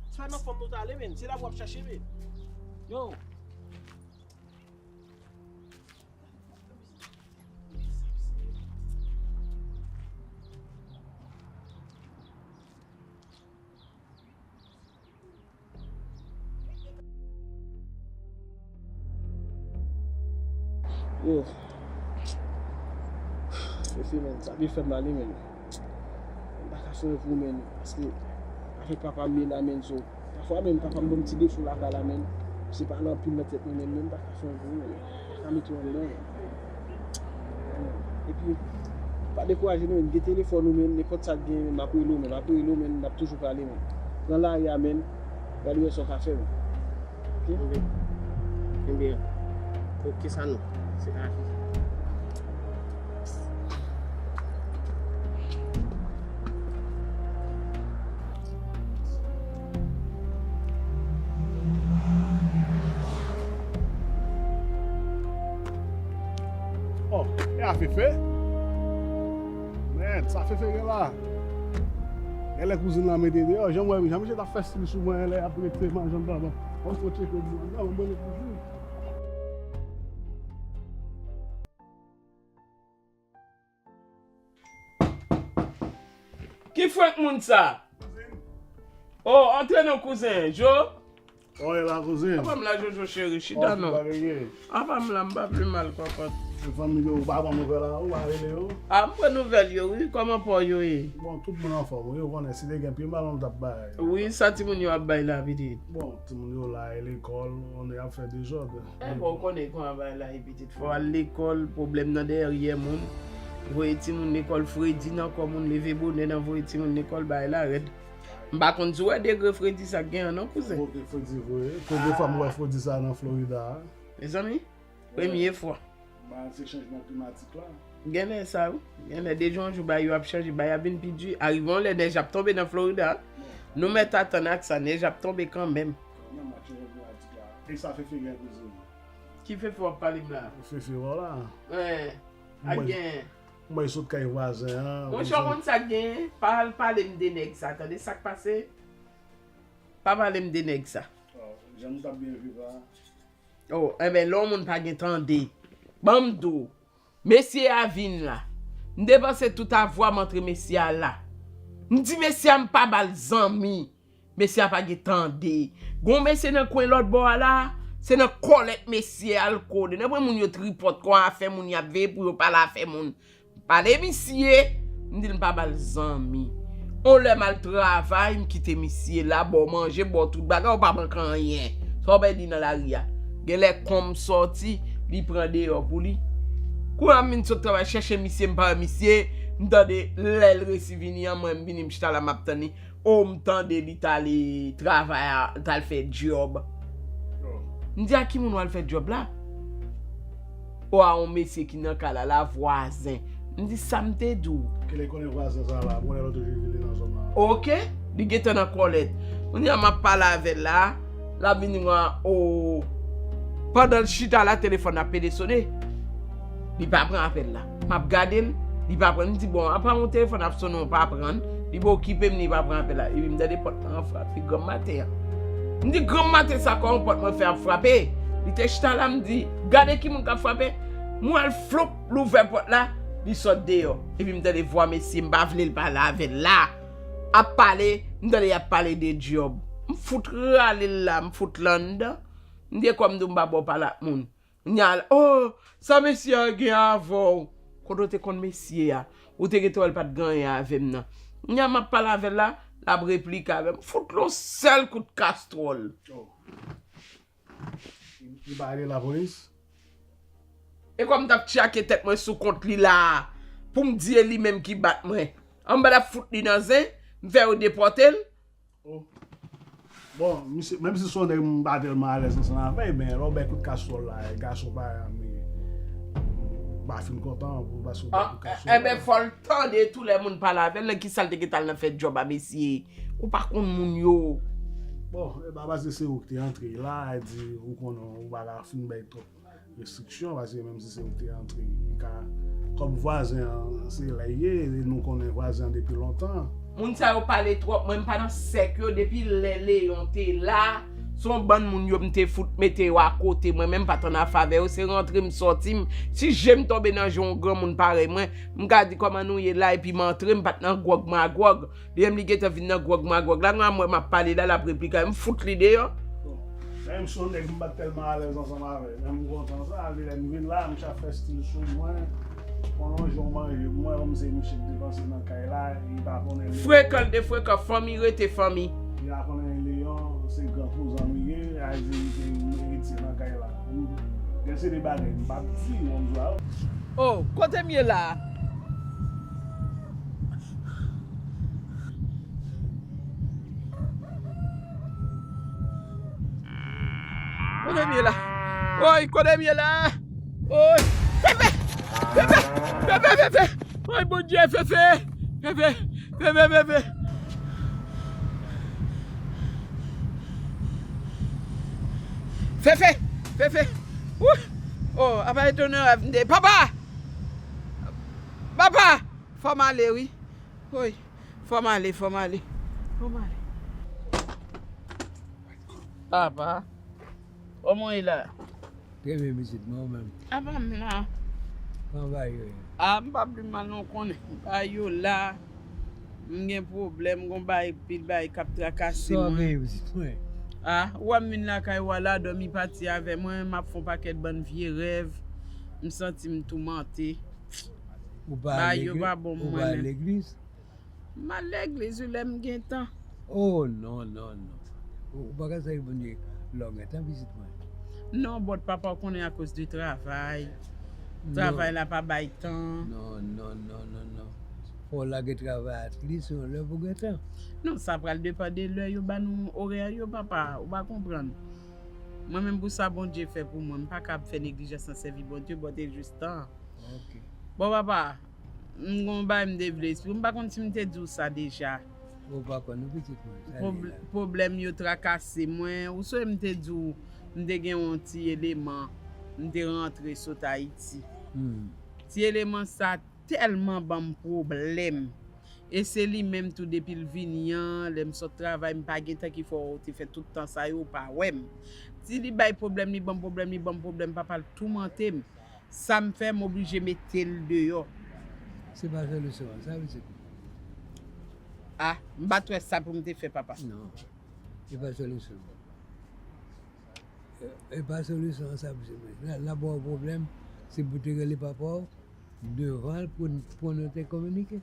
Se pa nan fanm nou t ale, men. Se lavi w ap chache, men. Yo. Yo. Fifi, men, sa byen fè m ale, men. M pa ka fè anyen pou ou, men, paske avèk papa m ye la, men, so, pafwa menm papa m ban m ti defo lakay la, men, misye pale anpil nan tèt mwen, men, men m pa ka fè anyen pou ou, men, m pa ka mete w anndan, men. Epi, Pa dekouraje non, men gen telefòn ou, men nenpòt sa k gen, men m ap rele w, men m ap rele w, men n ap toujou pale, men pran lari a, men gade w wè sa w ka fè, men. Ok? Kenbe. Kenbe. Ok, sa non. Se pa. Oh, e a Fefe? Men, sa Fefe gen la? Genlè kouzin la mete deyò. Jan m wè, jan misye t ap fè stil sou mwen, lè y ap rete majan baba. An fò tcheke mwen. Nan, mwen kouzin. Ki frenk moun sa? Oh, antre non, kouzen. Jo? Oye la, kouzen. Apa m la, Jojo cheri, chita non. Apa m la, m pa pi mal, kòkòt. Fanmi yo, ou pa pran nouvèl a, ou pa rele yo? A, m pran nouvèl yo, wi. Kòman pa w yo ye? Bon, tout moun anfòm, wi. Ou konnen, si te gen pi mal, nou t ap bay. Wi, sa timoun yo ap bay la, pitit? Bon, timoun yo la, e lekòl, on ap fè dezòd. E bon, ou konnen kòman bagay la ye, pitit. Fò w al lekòl, pwoblèm nan dèyè moun. Voye timoun lekòl, fredi nan kò moun, leve bonè nan voye timoun lekòl, bagay la rèd. M pa konn si w wè degre fredi sa k gen an non, kouzen. Ok, fredi vre. Premye fwa m wè fredi sa nan Florida a. Mezanmi, premye fwa. Ba, se chanjman klimatik la. Genlè sa, wi. Genlè de jou an jou, bagay yo ap chanje, bagay ap vin pi di. Arive yon lè, nèj ap tonbe nan Florida. Nou mèt atann ak sa, nèj ap tonbe kanmenm. Kanmenm, ak chanjman klimatik la. E sa Fefe gen, kouzen? Ki Fefe w ap pale m la? Fefe w la. Wen, ak gen. Mwen sot kay vwazen an. Monchè, w konn sa k genyen? Pa al pale m de nèg sa, tande sa k pase? Pa pale m de nèg sa. Oh, jan nou t ap byen viv la. Oh, enben, lè yon moun pa gen tande. Ban m di w, mesye a vin la. M depanse tout avwa m antre mesye a la. M di mesye a m pa ba l zanmi. Mesye a pa gen tande. Gon mesye nan kwen lòt bò a la, se nan kòlèt mesye a l kole. Nan pwen moun yo tripòt kon afè moun y ap veye pou yo pale afè moun. Pale misye, m di l m pa ba l zanmi. On lè m al travay, m kite misye la, ba w manje, ba w tout bagay, ou pa manke anyen. Sa w bay li nan lari a? Genlè kon m sòti, li pran deyò pou li. Kounye a m vin sot travay, chèche misye, m pa wè misye, m tande lè l resi vini an, mwen m vini, m chita la, m ap tann li. O, m tande li t ale travay a, t al fè djòb. M di, a ki moun w al fè djòb la? O, a yon mesye ki nan kay la, la vwazen. M di, sa m te di w? Kilè konnen vwazen sa la, konnen lòt jou vini nan zòn nan. Oke, li gentan nan kòlèt. Kounye a m ap pale avè l la, l ap vini mwen, o, pandan l chita la, telefòn ap pede sone. Li pa pran apèl la. M ap gade l, li pa pran. M di, bon, apa yon telefòn ap sonnen, ou pa pran l? Li pa okipe m, li pa pran apèl la. Epi m tande pòt lan an frape granm maten an. M di, granm maten sa, kòman pòt mwen fè ap frape? Li te chita la, m di, gade ki moun k ap frape. M wè l floup, l ouvè pòt la, li sot deyò. Epi m tande vwa mesye, m pa vle l pale avè l la. Ap pale, m tande y ap pale de djòb. M fout rale l la, m fout l anndan. M di, e kòm m di w m pa ba w pale ak moun. Kounye a l, o, sa mesye a gen avè w? Kote w te konn mesye a? Ou te gentan wè l pa t gen anyen avè m nan. Kounye a m ap pale avè l la, l ap replike avè m. Fout l yon sèl kout kastwòl. Oh. Li pa rele lapolis? E kòm m t ap tchake tèt mwen sou kont li la a, pou m di e li menm ki bat mwen. Anba l ap fout li nan zen, m fè yo depòte l. Oh. Bon, misye, menm si se yon nèg m pa tèlman alèz ansanm avè l, men lè w bay kout kastwòl la, e gason pa, m pa fin kontan pou, paske w bay kout kastwòl la. Enben, fò l tande tou lè moun pale avè l, nan kisa l te gentan al nan fè djòb a mesye. Ou pa konn moun yo. Bon, e pa paske se ou ki te antre la, e di ou konnen ou pa ka fin bay twòp restriksyon, paske menm si se ou ki te antre, li ka, kòm vwazen an, se la l ye, e nou konnen vwazen an depi lontan. Moun sa yo pale twòp, mwen m pa nan sèk yo, depi lè Leyon te la, se yon bann moun yo m te fout mete yo akote, mwen menm m pa t annafè avè yo, se rantre m sòti m, si je m tonbe nan je yon granmoun parèy mwen, m ka di kòman nou ye la, epi m antre, m pa t nan gwòg magwòg. Li menm li gentan vin nan gwòg magwòg la, nan mwen m ap pale la, l ap replike, m fout li deyò. Bon, menm si yon nèg m pa t tèlman alèz ansanm avè l, men m kontan sa, lè m vin la, misye ap fè stil sou mwen, pran yon jou manje, m wè kòm se misye k depanse nan kay la, li pa konnen li. Frekan l te frekan, fanmi rete fanmi. Li pa konnen Leyon se gran kouzan m li ye, a di li se eritye nan kay la. Gen se de bagay m p ap di, yon jou a. Oh, kote m ye la a? Oy, kote m ye la? Oy, Fefe! Fefe! Fefe, Fefe! Oy, Bondye, Fefe! Fefe! Fefe, Fefe! Fefe! Fefe! Wouy! Oh, apa etone rèv m te. Papa! Papa! Fò m ale, wi. Oy, fò m ale, fò m ale. Fò m ale. Papa, kòman w ye la? Trè byen, pitit mwen, ou menm? Apa m la. Kòman bagay yo ye? A, m pa pi mal non, konnen bagay yo la. M gen pwoblèm, gon bagay, pil bagay k ap trakase mwen. Sa w genyen, pitit mwen? A, ou wè m vin lakay ou a la, dòmi pati avè mwen, m ap fè yon pakèt bann vye rèv. M santi m toumante. Ou pa al legliz? Ou pa al legliz? M al legliz, wi, lè m gen tan. Oh, non, non, non. Ou, ou pa ka sèvi Bondye lè w gen tan, pitit mwen. Non, but papa, w konnen akoz de travay. Non. Travay la pa bay tan. Non, non, non, non, non. Fò w lage travay at least yon lè pou gen tan. Non, sa pral depann de lè yo ba nou orè yo, papa. Ou pa konprann. Mwen menm pou sa Bondye fè pou mwen, m pa kab fè neglijans nan sèvi Bondye, but e jis tan. Ok. Bon, papa, m gon bagay m te vle esplike w. M pa konn si m te di w sa deja. Ou pa konn, non, pitit mwen. Sa li la. Pwoblèm yo trakase mwen. Ou sonje m te di w, m te gen yon ti eleman. M te rantre sot Ayiti. Hmm. Ti eleman sa tèlman ban m pwoblèm. E se li menm tou, depi l vini an, lè m sot travay, m pa gen tan ki fè w te fè tout tan sa yo, ou pa wè m. Ti li bay pwoblèm, li ban m pwoblèm, li ban m pwoblèm, papa, l toumante m. Sa m fè, m oblije mete l deyò. Se pa solisyon an, sa vle di. A, m pa t wè sa pou m te fè, papa. Non, se pa solisyon an. E, e pa solisyon an, sa vle di. L a, l a ba w pwoblèm, se pou te rele papa w devan l pou, pou nou te kominike.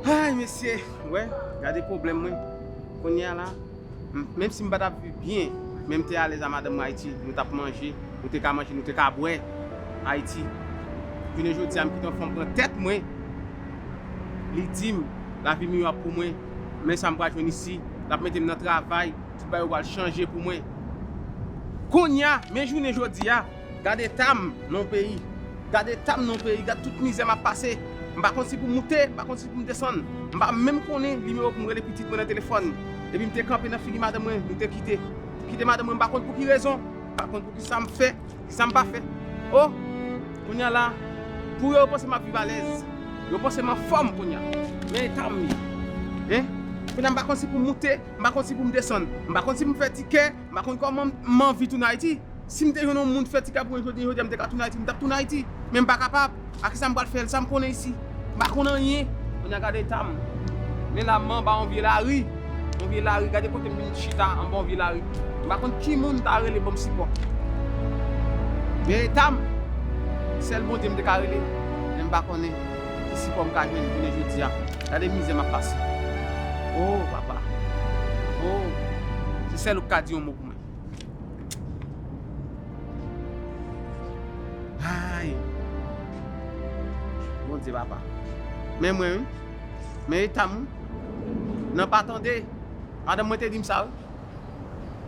Ay, mesye, wè, gade pwoblèm mwen. Kounye a la, m-, menm si m pa t ap viv byen, men m te alèz a madanm mwen Ayiti, nou t ap manje, nou te ka manje, nou te ka bwè Ayiti. Jounen jodi a, m kite yon fanm pran tèt mwen, li di m, lavi miyò ap pou mwen, men sa m pral jwenn isi, l ap mete m nan travay, tout bagay yo pral chanje pou mwen. Kounye a, men jounen jodi a, gade eta m nan yon peyi. Gade eta m nan yon peyi, gade tout mizè m ap pase. M pa konn si pou m moute, m pa konn si pou m desann. M pa menm konnen nimewo pou m rele pitit mwen nan telefòn. Epi m te kanpe nan figi madanm mwen, nou te kite. Kite madanm mwen, m pa konn pou ki rezon. M pa konn pou ki sa m fè. Kisa m pa fè? Oh, kounye a la, pou yo, yo panse m ap viv alèz. Yo panse m anfòm kounye a. Men eta m ye. Hein? Kounye a m pa konn si pou m moute, m pa konn si pou m desann. M pa konn si pou m fè tikè, m pa konn kòman m anvi tounen Ayiti. Si m te jwenn yon moun fè tikè pou mwen jodi, jodi a m te ka tounen Ayiti, m t ap tounen Ayiti. Men m pa kapab. A kisa m pral fè l, sa m konnen isi? M pa konn anyen. Kounye a gade eta m. Men la m anba yon vye lari. Yon vye lari, gade kote m vin chita anba yon vye lari. M pa konn ki moun ta rele ban m sipò. Men eta m, sèl Bondye m te ka rele. Men m pa konnen ki sipò m ka jwenn jounen jodi a. Gade mizè m ap pase. Oh, papa. Sèl ou k ka di yon mo pou mwen. Ay. Bondye papa. Men mwen, wi. Men eta m, wi. Nan pa tande. Madanm mwen te di m sa, wi.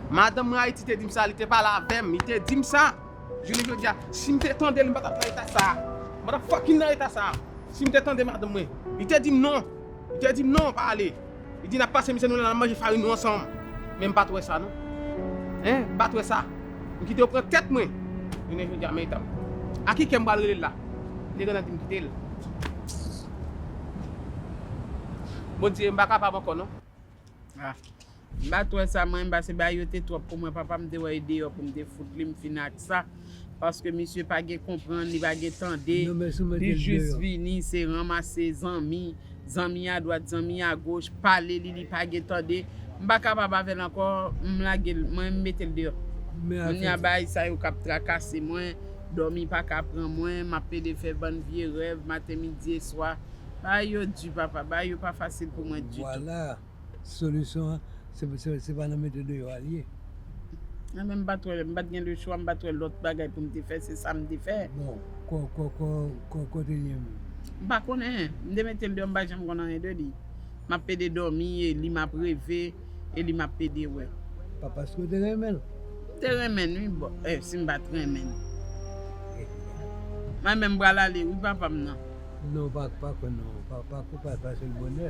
Madanm mwen Ayiti te di m sa, li te pale avè m, li te di m sa. Jounen jodi a, si m te tande l, m pa t ap nan eta sa a. M pa t ap fucking nan eta sa a. Si m te tande madanm mwen, li te di m non. Li te di m non, pa ale. Li di n ap pase mizè nou la, n ap manje farin nou ansanm. Men m pa t wè sa non. Hein, m pa t wè sa. M kite yo pran tèt mwen. Jounen jodi a, men eta m. A ki kè m pral rele l la? Li te gentan di m kite l. Bondye, m pa kapab ankò non. Ah. M pa t wè sa mwen, m pa se bagay yo te twòp pou mwen, papa m te wè e deyò pou m te fout li, m fin ak sa. Paske misye pa gen konprann, li pa gen tande, li jis vini, se ranmase zanmi, zanmi adwat, zanmi agoch, pale li, li pa gen tande. M pa kapab avè l ankò, m lage l, mwen m mete l deyò. Kounye a bagay sa yo k ap trakase mwen, dòmi pa ka pran mwen, m ap pede fè bann vye rèv maten, midi e swa. Bagay yo di papa, bagay yo pa fasil pou mwen ditou. Solisyon an, se, se, se pa nan mete deyò a l ye. Mwen menm m pa t wè, m pa t gen lechwa, m pa t wè lòt bagay pou m te fè, se sa m te fè. Bon, kò, kò, kò, kò, kote l ye menm? M pa konnen, m te mete l deyò, m pa janm konn anyen de li. M ap pede dòmi, e li m ap reve, e li m ap pede wè. Pa paske w te renmen l? M te renmen l, wi, bon, eh, si m pa t renmen l. Mwen menm m pral ale, wi, papa m nan. Non, pa, pa kwè non. Pa, pa, pa, pa se l bonè.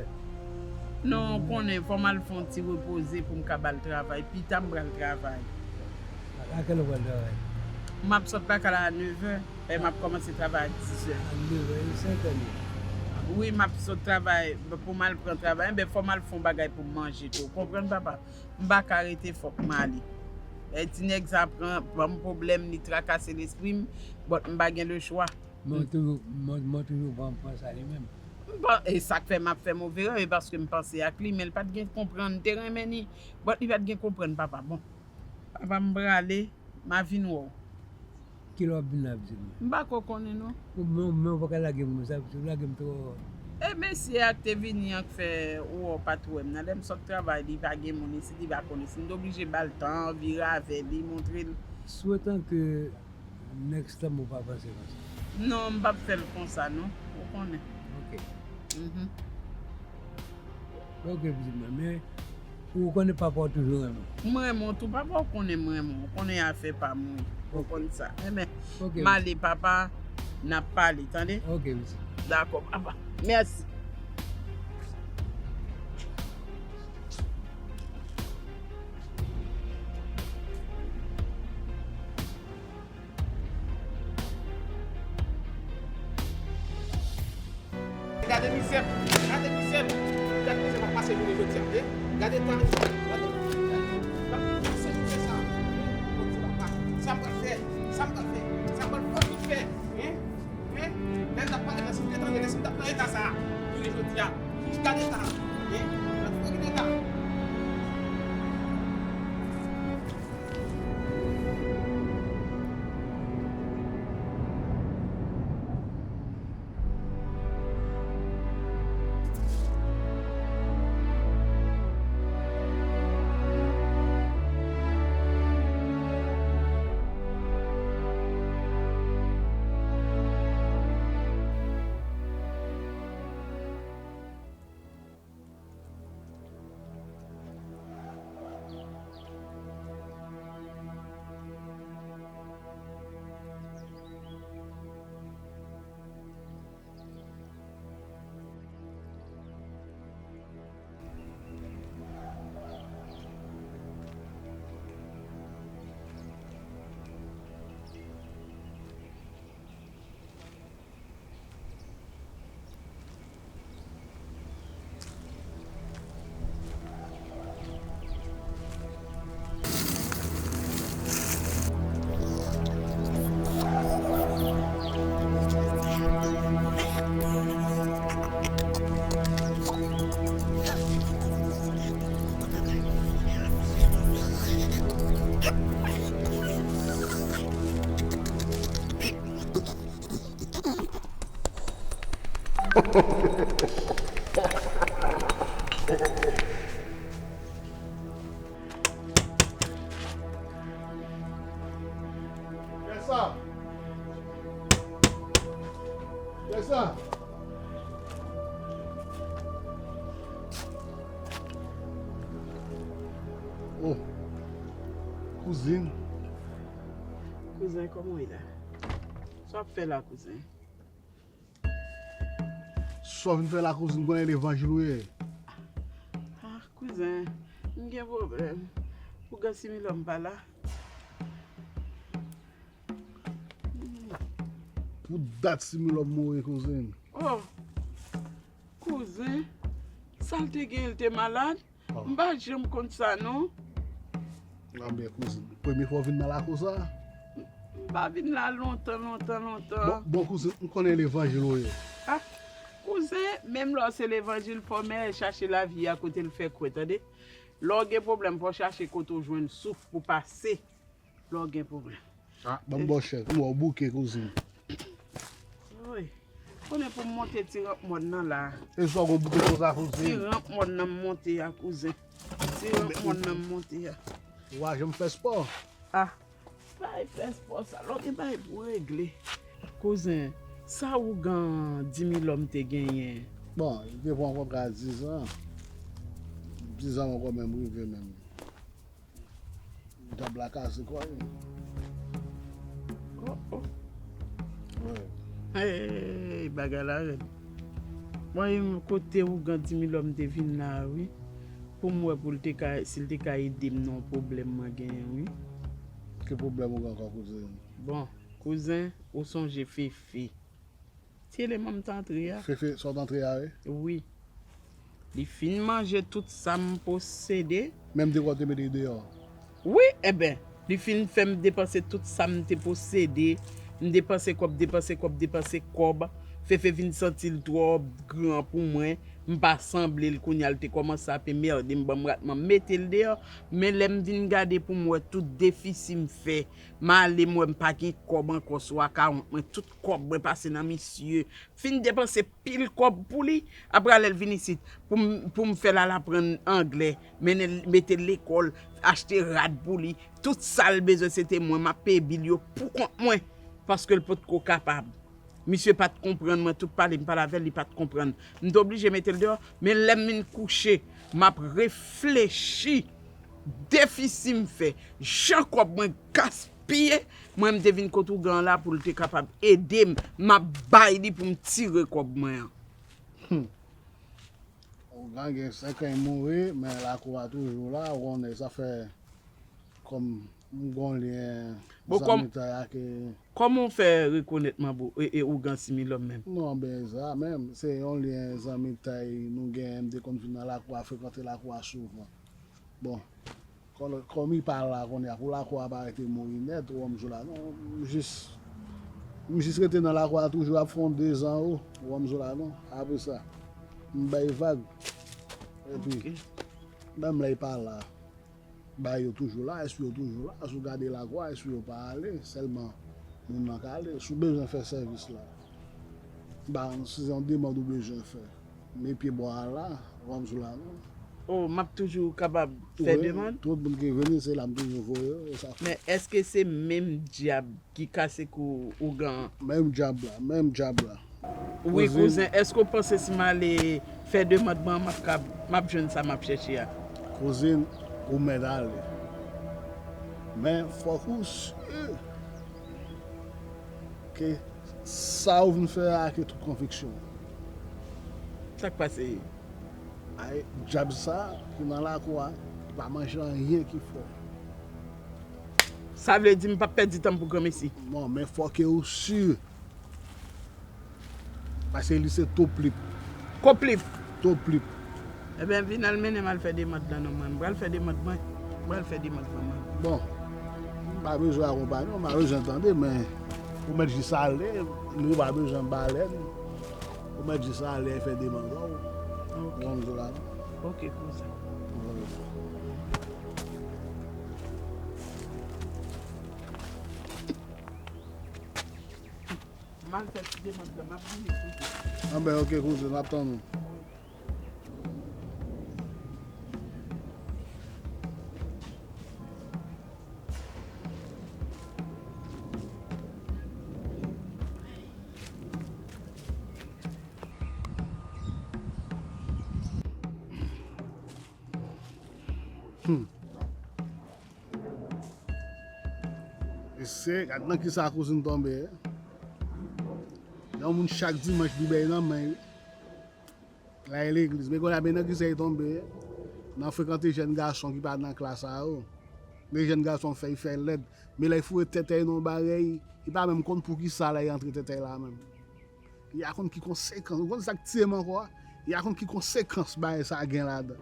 Non, ou konnen, fò m al fè yon ti repoze pou m ka ba l travay. Pita m pral travay. A, a kèlè w pral travay? M ap sot lakay la a nevè, e m ap kòmanse travay a dizè. A nevè, e senkè li. Wi, m ap sot travay pou m al pran travay. Enben, fò m al fè yon bagay pou m manje tou. Ou konprann, papa? M pa ka rete, fòk m ale. E ti nèg sa pran, ban m pwoblèm, li trakase lespri m, but m pa gen lechwa. Mwen toujou, mwen, mwen toujou pran, pran sa li menm. M pa, e sa k fè m ap fè move rèv, e paske m panse ak li, men l pa t gen konprann, m te renmen li, but li pa t gen konprann, papa. Bon, papa, m prale, m a vin wè w. Kilè w ap vin la, pitit mwen? M pa ko konnen, non. Ou, men, men ou pa ka lage m konsa, pitit, ou lage m twò. E mesye a k te vini an k fè ou wè w pa t wè m nan. Lè m sot travay, li pa gen moun isit, li pa konn isit. M te oblije ba l tan, vire avè li, montre l. Souhaitant que next time ou pa panse konsa. Non, m p ap fè l konsa, non. Ou konnen. Ok. Mhm. Ok, pitit mwen, men ou konnen papa w toujou renmen w. M renmen w tou, papa w konnen m renmen w. Ou konnen afè pa m, wi. Ou konn sa. Enben, m ale, papa, n ap pale, tande? Ok, pitit. Dakò, papa. Mèsi. Gade mizè, gade mizè, gade mizè m ap pase jounen jodi a, eh. Gade tan, gade, gade, gade mizè sa, eh. Bondye papa, sa m pral fè, sa m pral fè, sa m pral fè, eh, eh. Lè l t ap pale nan, si m te tande, si m t ap nan eta sa, jounen jodi a, gade eta, eh, gade eta. Sa. Kiyès sa? Oh. Kouzin. Kouzen, kòman w ye la? Sa w ap fè la, kouzen? Sa w vin fè la, kouzin, konnen levanjil ou ye? Ah, kouzen, m gen pwoblèm. Ougan Similòm pa la. Pou dat Similòm mouri, kouzin. Oh, kouzen, sa l te gen, l te malad? Oh. M pa janm konn sa, non. Anben, kouzin, premye fwa w vin nan lakou sa? M pa vin la lontan, lontan, lontan. Bon, bon, kouzin, m konnen levanjil ou ye. Ah, kouzen, menm lè w se levanjil, fò w men chache lavi a kote l fè kwè, tande. Lè w gen pwoblèm, fò w chache kote w jwenn souf pou pase. Lè w gen pwoblèm. Ah, ban m bò chèz. M wè w bouke, kouzin. Woy. Konnen pou m monte ti ranp mòn nan la. E sa w gon bouke konsa, kouzin? Ti ranp mòn nan m monte a, kouzen. Ti ranp mòn nan m monte a. Ou pa janm fè spò? Ah, bay fè spò sa. Lè w gen bagay pou regle. Kouzen, sa ougan Dimilòm te genyen? Bon, li te pran kontra dizan. Dizan ankò menm rive menm. Djab la kase kò l. Oh, oh. Wi. Hey, bagay la rèd. Mwen, kote ougan Dimilòm te vin la, wi. Pou m wè pou l te ka, si l te ka ede m nan yon pwoblèm mwen genyen, wi. Ki pwoblèm ou gen ankò, kouzen? Bon, kouzen, ou sonje Fefe. Ti eleman m t antre a. Fefe, sa w t antre a, wi? Wi. Li fin manje tout sa m posede. Menm de kò te mete deyò. Wi, enben, li fin fè m depanse tout sa m te posede. M depanse kòb, depanse kòb, depanse kòb. Fefe vin santi l twò gran pou mwen. M pa sanble l, kounye a l te kòmanse ap enmède m, ban m ratman, m mete l deyò. Men lè m vin gade pou m wè tout defisi m fè, m ale, m wè m pa gen kòb ankò sou akawont mwen. Tout kòb mwen pase nan misye. Fin depanse pil kòb pou li. Apre, lè l vin isit, pou m, pou m fè l al aprann anglè, mennen l, mete l lekòl, achte rad pou li. Tout sa l bezwen, se te mwen, m ap peye bil yo pou kont mwen. Paske l potko kapab. Misye pa t konprann mwen, tout pale m pale avè l, li pa t konprann. M te oblije mete l deyò, men lè m vin kouche, m ap reflechi defisi m fè, jan kòb mwen gaspiye, mwen m te vin kot ougan an la pou l te kapab ede m, m ap bay li pou m tire kòb mwen an. Hmm. Ougan gen senk an li mouri, men lakou a toujou la, ou konnen sa fè kòm m gon lyen zanmitay ak, e, kòman w fè rekonèt manbo, e, e, ougan Similòm menm? Non, ben, sa menm, se yon lyen zanmitay nou genyen, m te konn vin nan lakou a, frekante lakou a souvan. Bon, kòm, kòm li pa la kounye a, pou lakou a pa rete mouri nèt, ou wè m sou la, non, m jis, m jis rete nan lakou a toujou, ap fè yon dezan, ou wè m sou la, non, apre sa, m bay vag, epi, menm lè li pa la, bay yo toujou la, espri yo toujou la, si w gade lakou a, espri yo pa ale, sèlman moun nan ka ale, si w bezwen fè sèvis la, ba, si se yon demann ou bezwen fè, men pye bò a la, ou wè m sou la, non. Oh, m ap toujou kapab fè demann? Tout moun ki vini, se la m toujou voye yo, e sa fè. Men èske se menm dyab ki kase kou ougan an? Menm dyab la, menm dyab la. Wi, kouzen, èske w panse si m ale fè demann mwen an, m ap ka, m ap jwenn sa m ap chèche a? Kouzin, ou mèt ale. Men fòk ou si ke sa ou vin fè a, ke tout konviksyon. Sa k pase? Ay, dyab sa ki nan lakou a, li pa manje anyen ki fò. Sa vle di m p ap pèdi tan m pou granmesi? Non, men fò ke ou si. Paske li se toplip. Koplip? Toplip. Ebyen, vin al mennen m al fè demann lan non mwen. M pral fè demann mwen. M pral fè demann lan mwen. Bon, m pa bezwen akonpaye w, m pa bezwen tande, men ou mèt jis ale, nou pa bezwen balèn. Ou mèt jis ale fè demann ou. Ok. Ou konn la, non? Ok, kouzen. Wi. M al fè ti demann lan, m ap vini kouzen. Anben, ok, kouzen, m ap tann ou. Wi. E se, gad nan kisa kouzin tonbe. Yon moun chak dimanch Bib nan men, l al legliz. Men kounye a, men nan kisa l tonbe. Nan frekante jèn gason ki pa nan klas a yo. Men jèn gason fè, fè lèd. Men lè l foure tèt nan yon bagay, li pa menm konn poukisa l antre tèt la menm. Li pa konn ki konsekans. Ou konn sa k tiye m ankò a? Li pa konn ki konsekans bagay sa gen ladan.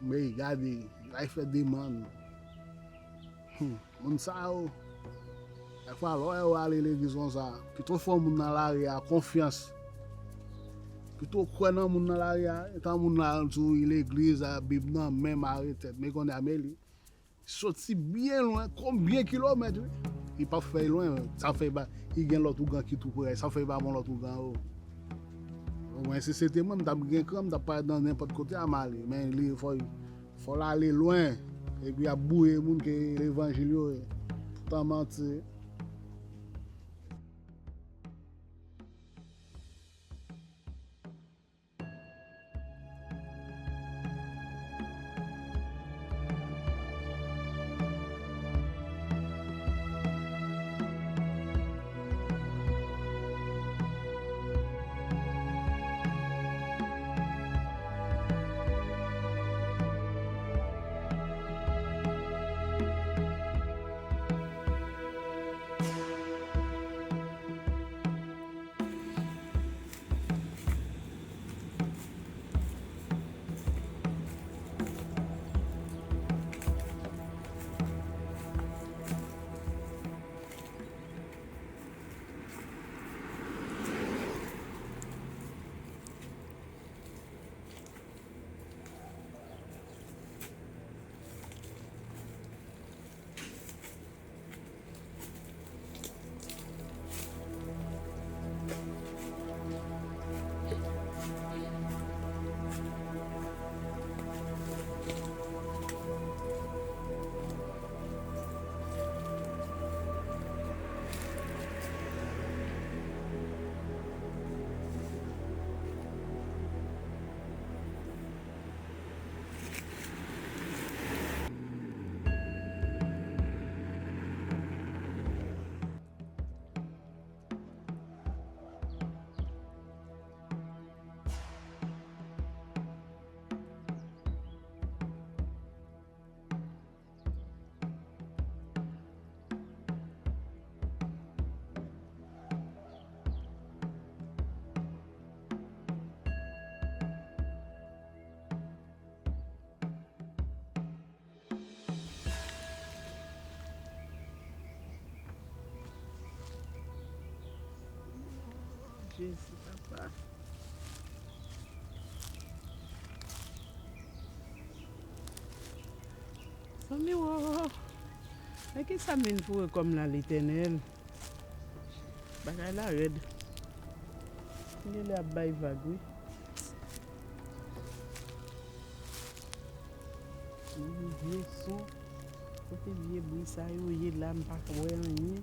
Men gade, l al fè demann. Hmm, moun sa yo, dèfwa lè w wè yo ale legliz konsa, pito fè yon moun nan lari a konfyans. Pito kwè nan moun nan lari a, etan moun la di w legliz a, Bib nan men, mare tèt. Men kounye a, men li soti byen lwen, konbyen kilomèt, wi. Li p ap fè lwen, sa fè ba, li gen lòt ougan ki tou pre, sa fè ba bon lòt ougan yo. Mwen, si se te mwen, m t ap gen kran, m t ap parèt nan nenpòt kote a m ale. Men li, fò, fò l ale lwen, epi ap bouye moun ke levanjil yo ye. Tan manti. Jezi, papa. Zanmi, wo, men kisa m vin foure kò m la, Letènèl? Bagay la rèd. Li lè ap bay vag, wi. Vye son. Kote vye bri sa yo ye la, m pa ka wè anyen.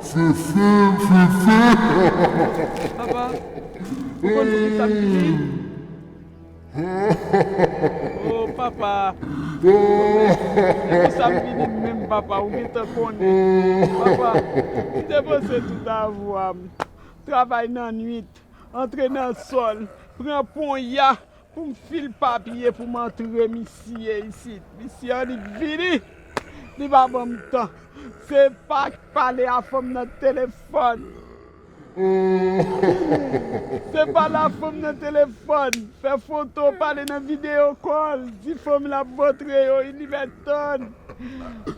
Fefe, Fefe. Papa, ou konn poukisa m vini? Oh, papa. Se pou sa m vini menm, papa. Ou gentan konnen. Papa, m te panse tout avwa m. Travay nan nwit. Antre nan sòl, pran ponya pou m fil papye pou m antre misye isit. Misye annik vini, li pa ban m tan. Se pa pale a fanm nan telefòn. Se pale a fanm nan telefòn. Fè foto, pale nan videyo kòl. Di fanm la ap montre yo, Ilibèton.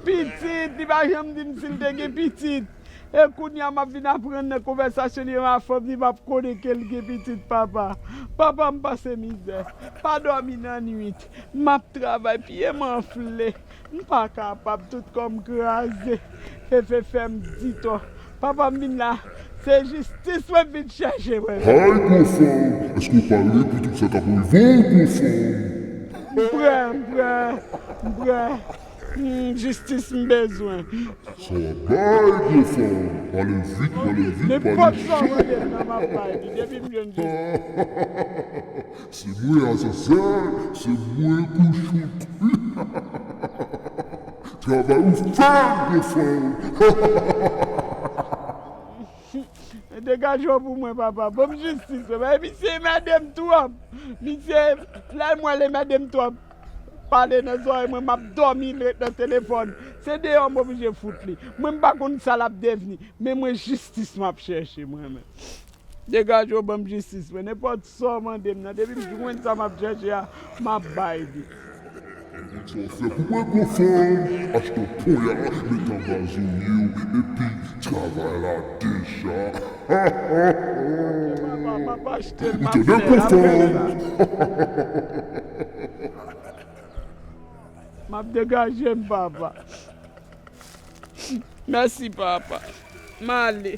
Pitit, li pa janm di m si l te gen pitit. E kounye a, m ap vin aprann nan konvèsasyon li yo a fanm, li p ap konnen ke l gen pitit, papa. Papa, m pase mizè. Pa dòmi nan nwit. M ap travay, pye m anfle. M pa kapab, tout kò m kraze. Fefe fè m di tò. Papa, m vin la. Se jistis mwen vin chèche, mwen menm. Hay, gwo fanm, èske w pare pou tout sa k ap rive w, gwo fanm? M prè, m prè, m prè. Hmm, jistis m bezwen. Sa w ap bay, gwo fanm? Pale vit, pale vit, pale vit. Nenpòt sa w mande m nan, m ap bay li. Depi m jwenn jistis. Se mwen azazel, se mwen kouchon. Travay ou fè, gwo fanm. Degaje w pou mwen, papa. Ban m jistis, papa. E misye mède m twòp. Misye, lè m wè l mède m twòp. Pale nan zòrèy mwen, m ap dòmi, l ret nan telefòn. Se deyò m oblije fout li. Mwen, m pa konn sa l ap devni. Men mwen, jistis m ap chèche, mwen menm. Degaje w, ban m jistis mwen. Nenpòt sa w mande m nan, depi m jwenn sa m ap chèche a, m ap bay li. Sa w fè pou mwen, gwo fanm? Achte yon ponya, met anba zorye w, epi travay la deja. Papa, m ap achte l, m ap fè l, m ap fè l. M ap degaje m, papa. Mèsi, papa. M ale.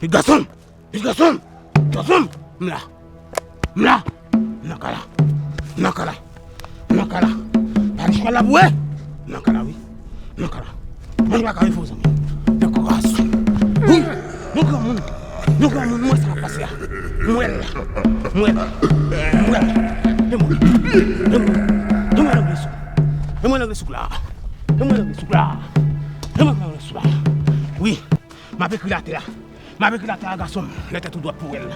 Gason! Gason! Gason! M la! M la! M nan kay la! M nan kay la! M nan kay la! Pa gen chwa la pou wè! M nan kay la, wi! M nan kay la! Mwen pa ka refouze, zanmi! Nan kay la! Wi! Yon granmoun! Yon granmoun, m wè sa k ap pase a! M wè l! M wè l! M wè l! E mwen! E mwen! E mwen nan gresou! E mwen nan gresou la! E mwen nan gresou la! E mwen nan gresou la! Wi! M ap ekri l atè a! M ap ekri l atè a, gason m, lè tèt ou dwòt pou wè l.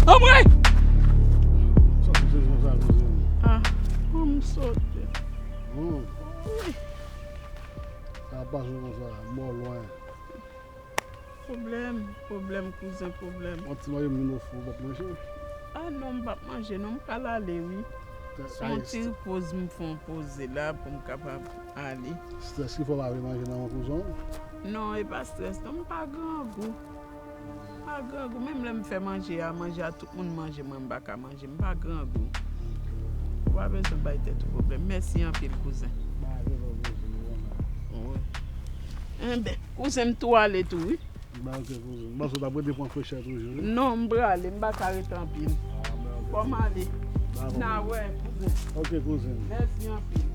Anmwey! Sa pou sezon sa, kouzen? Ah, pou m sote. Hmm. Wi. Sa ap pase konsa, mò lwen. Pwoblèm, pwoblèm, kouzen, pwoblèm. Yon ti manje moun ofri w, w p ap manje? Ah non, m p ap manje non, m pral ale, wi. Se yon ti poz m fè yon poze la pou m kapab ale. Strès ki fè w pa vle manje nan men kouzen w? Non, e pa strès non, m pa grangou. M pa grangou, menm lè m fè manje a, manje a, tout moun manje, mwen m pa ka manje, m pa grangou. Ou pa bezwen bay tèt ou pwoblèm. Mèsi anpil, kouzen. Wi. Enben, kouzen, m tou ale tou, wi. Ba, ok, kouzen. M panse w t ap rete pran frechè toujou, wi. Non, m prale, m pa ka rete anpil. Ah, ba, ok. Fò m ale. N a wè, kouzen. Ok, kouzen. Mèsi anpil.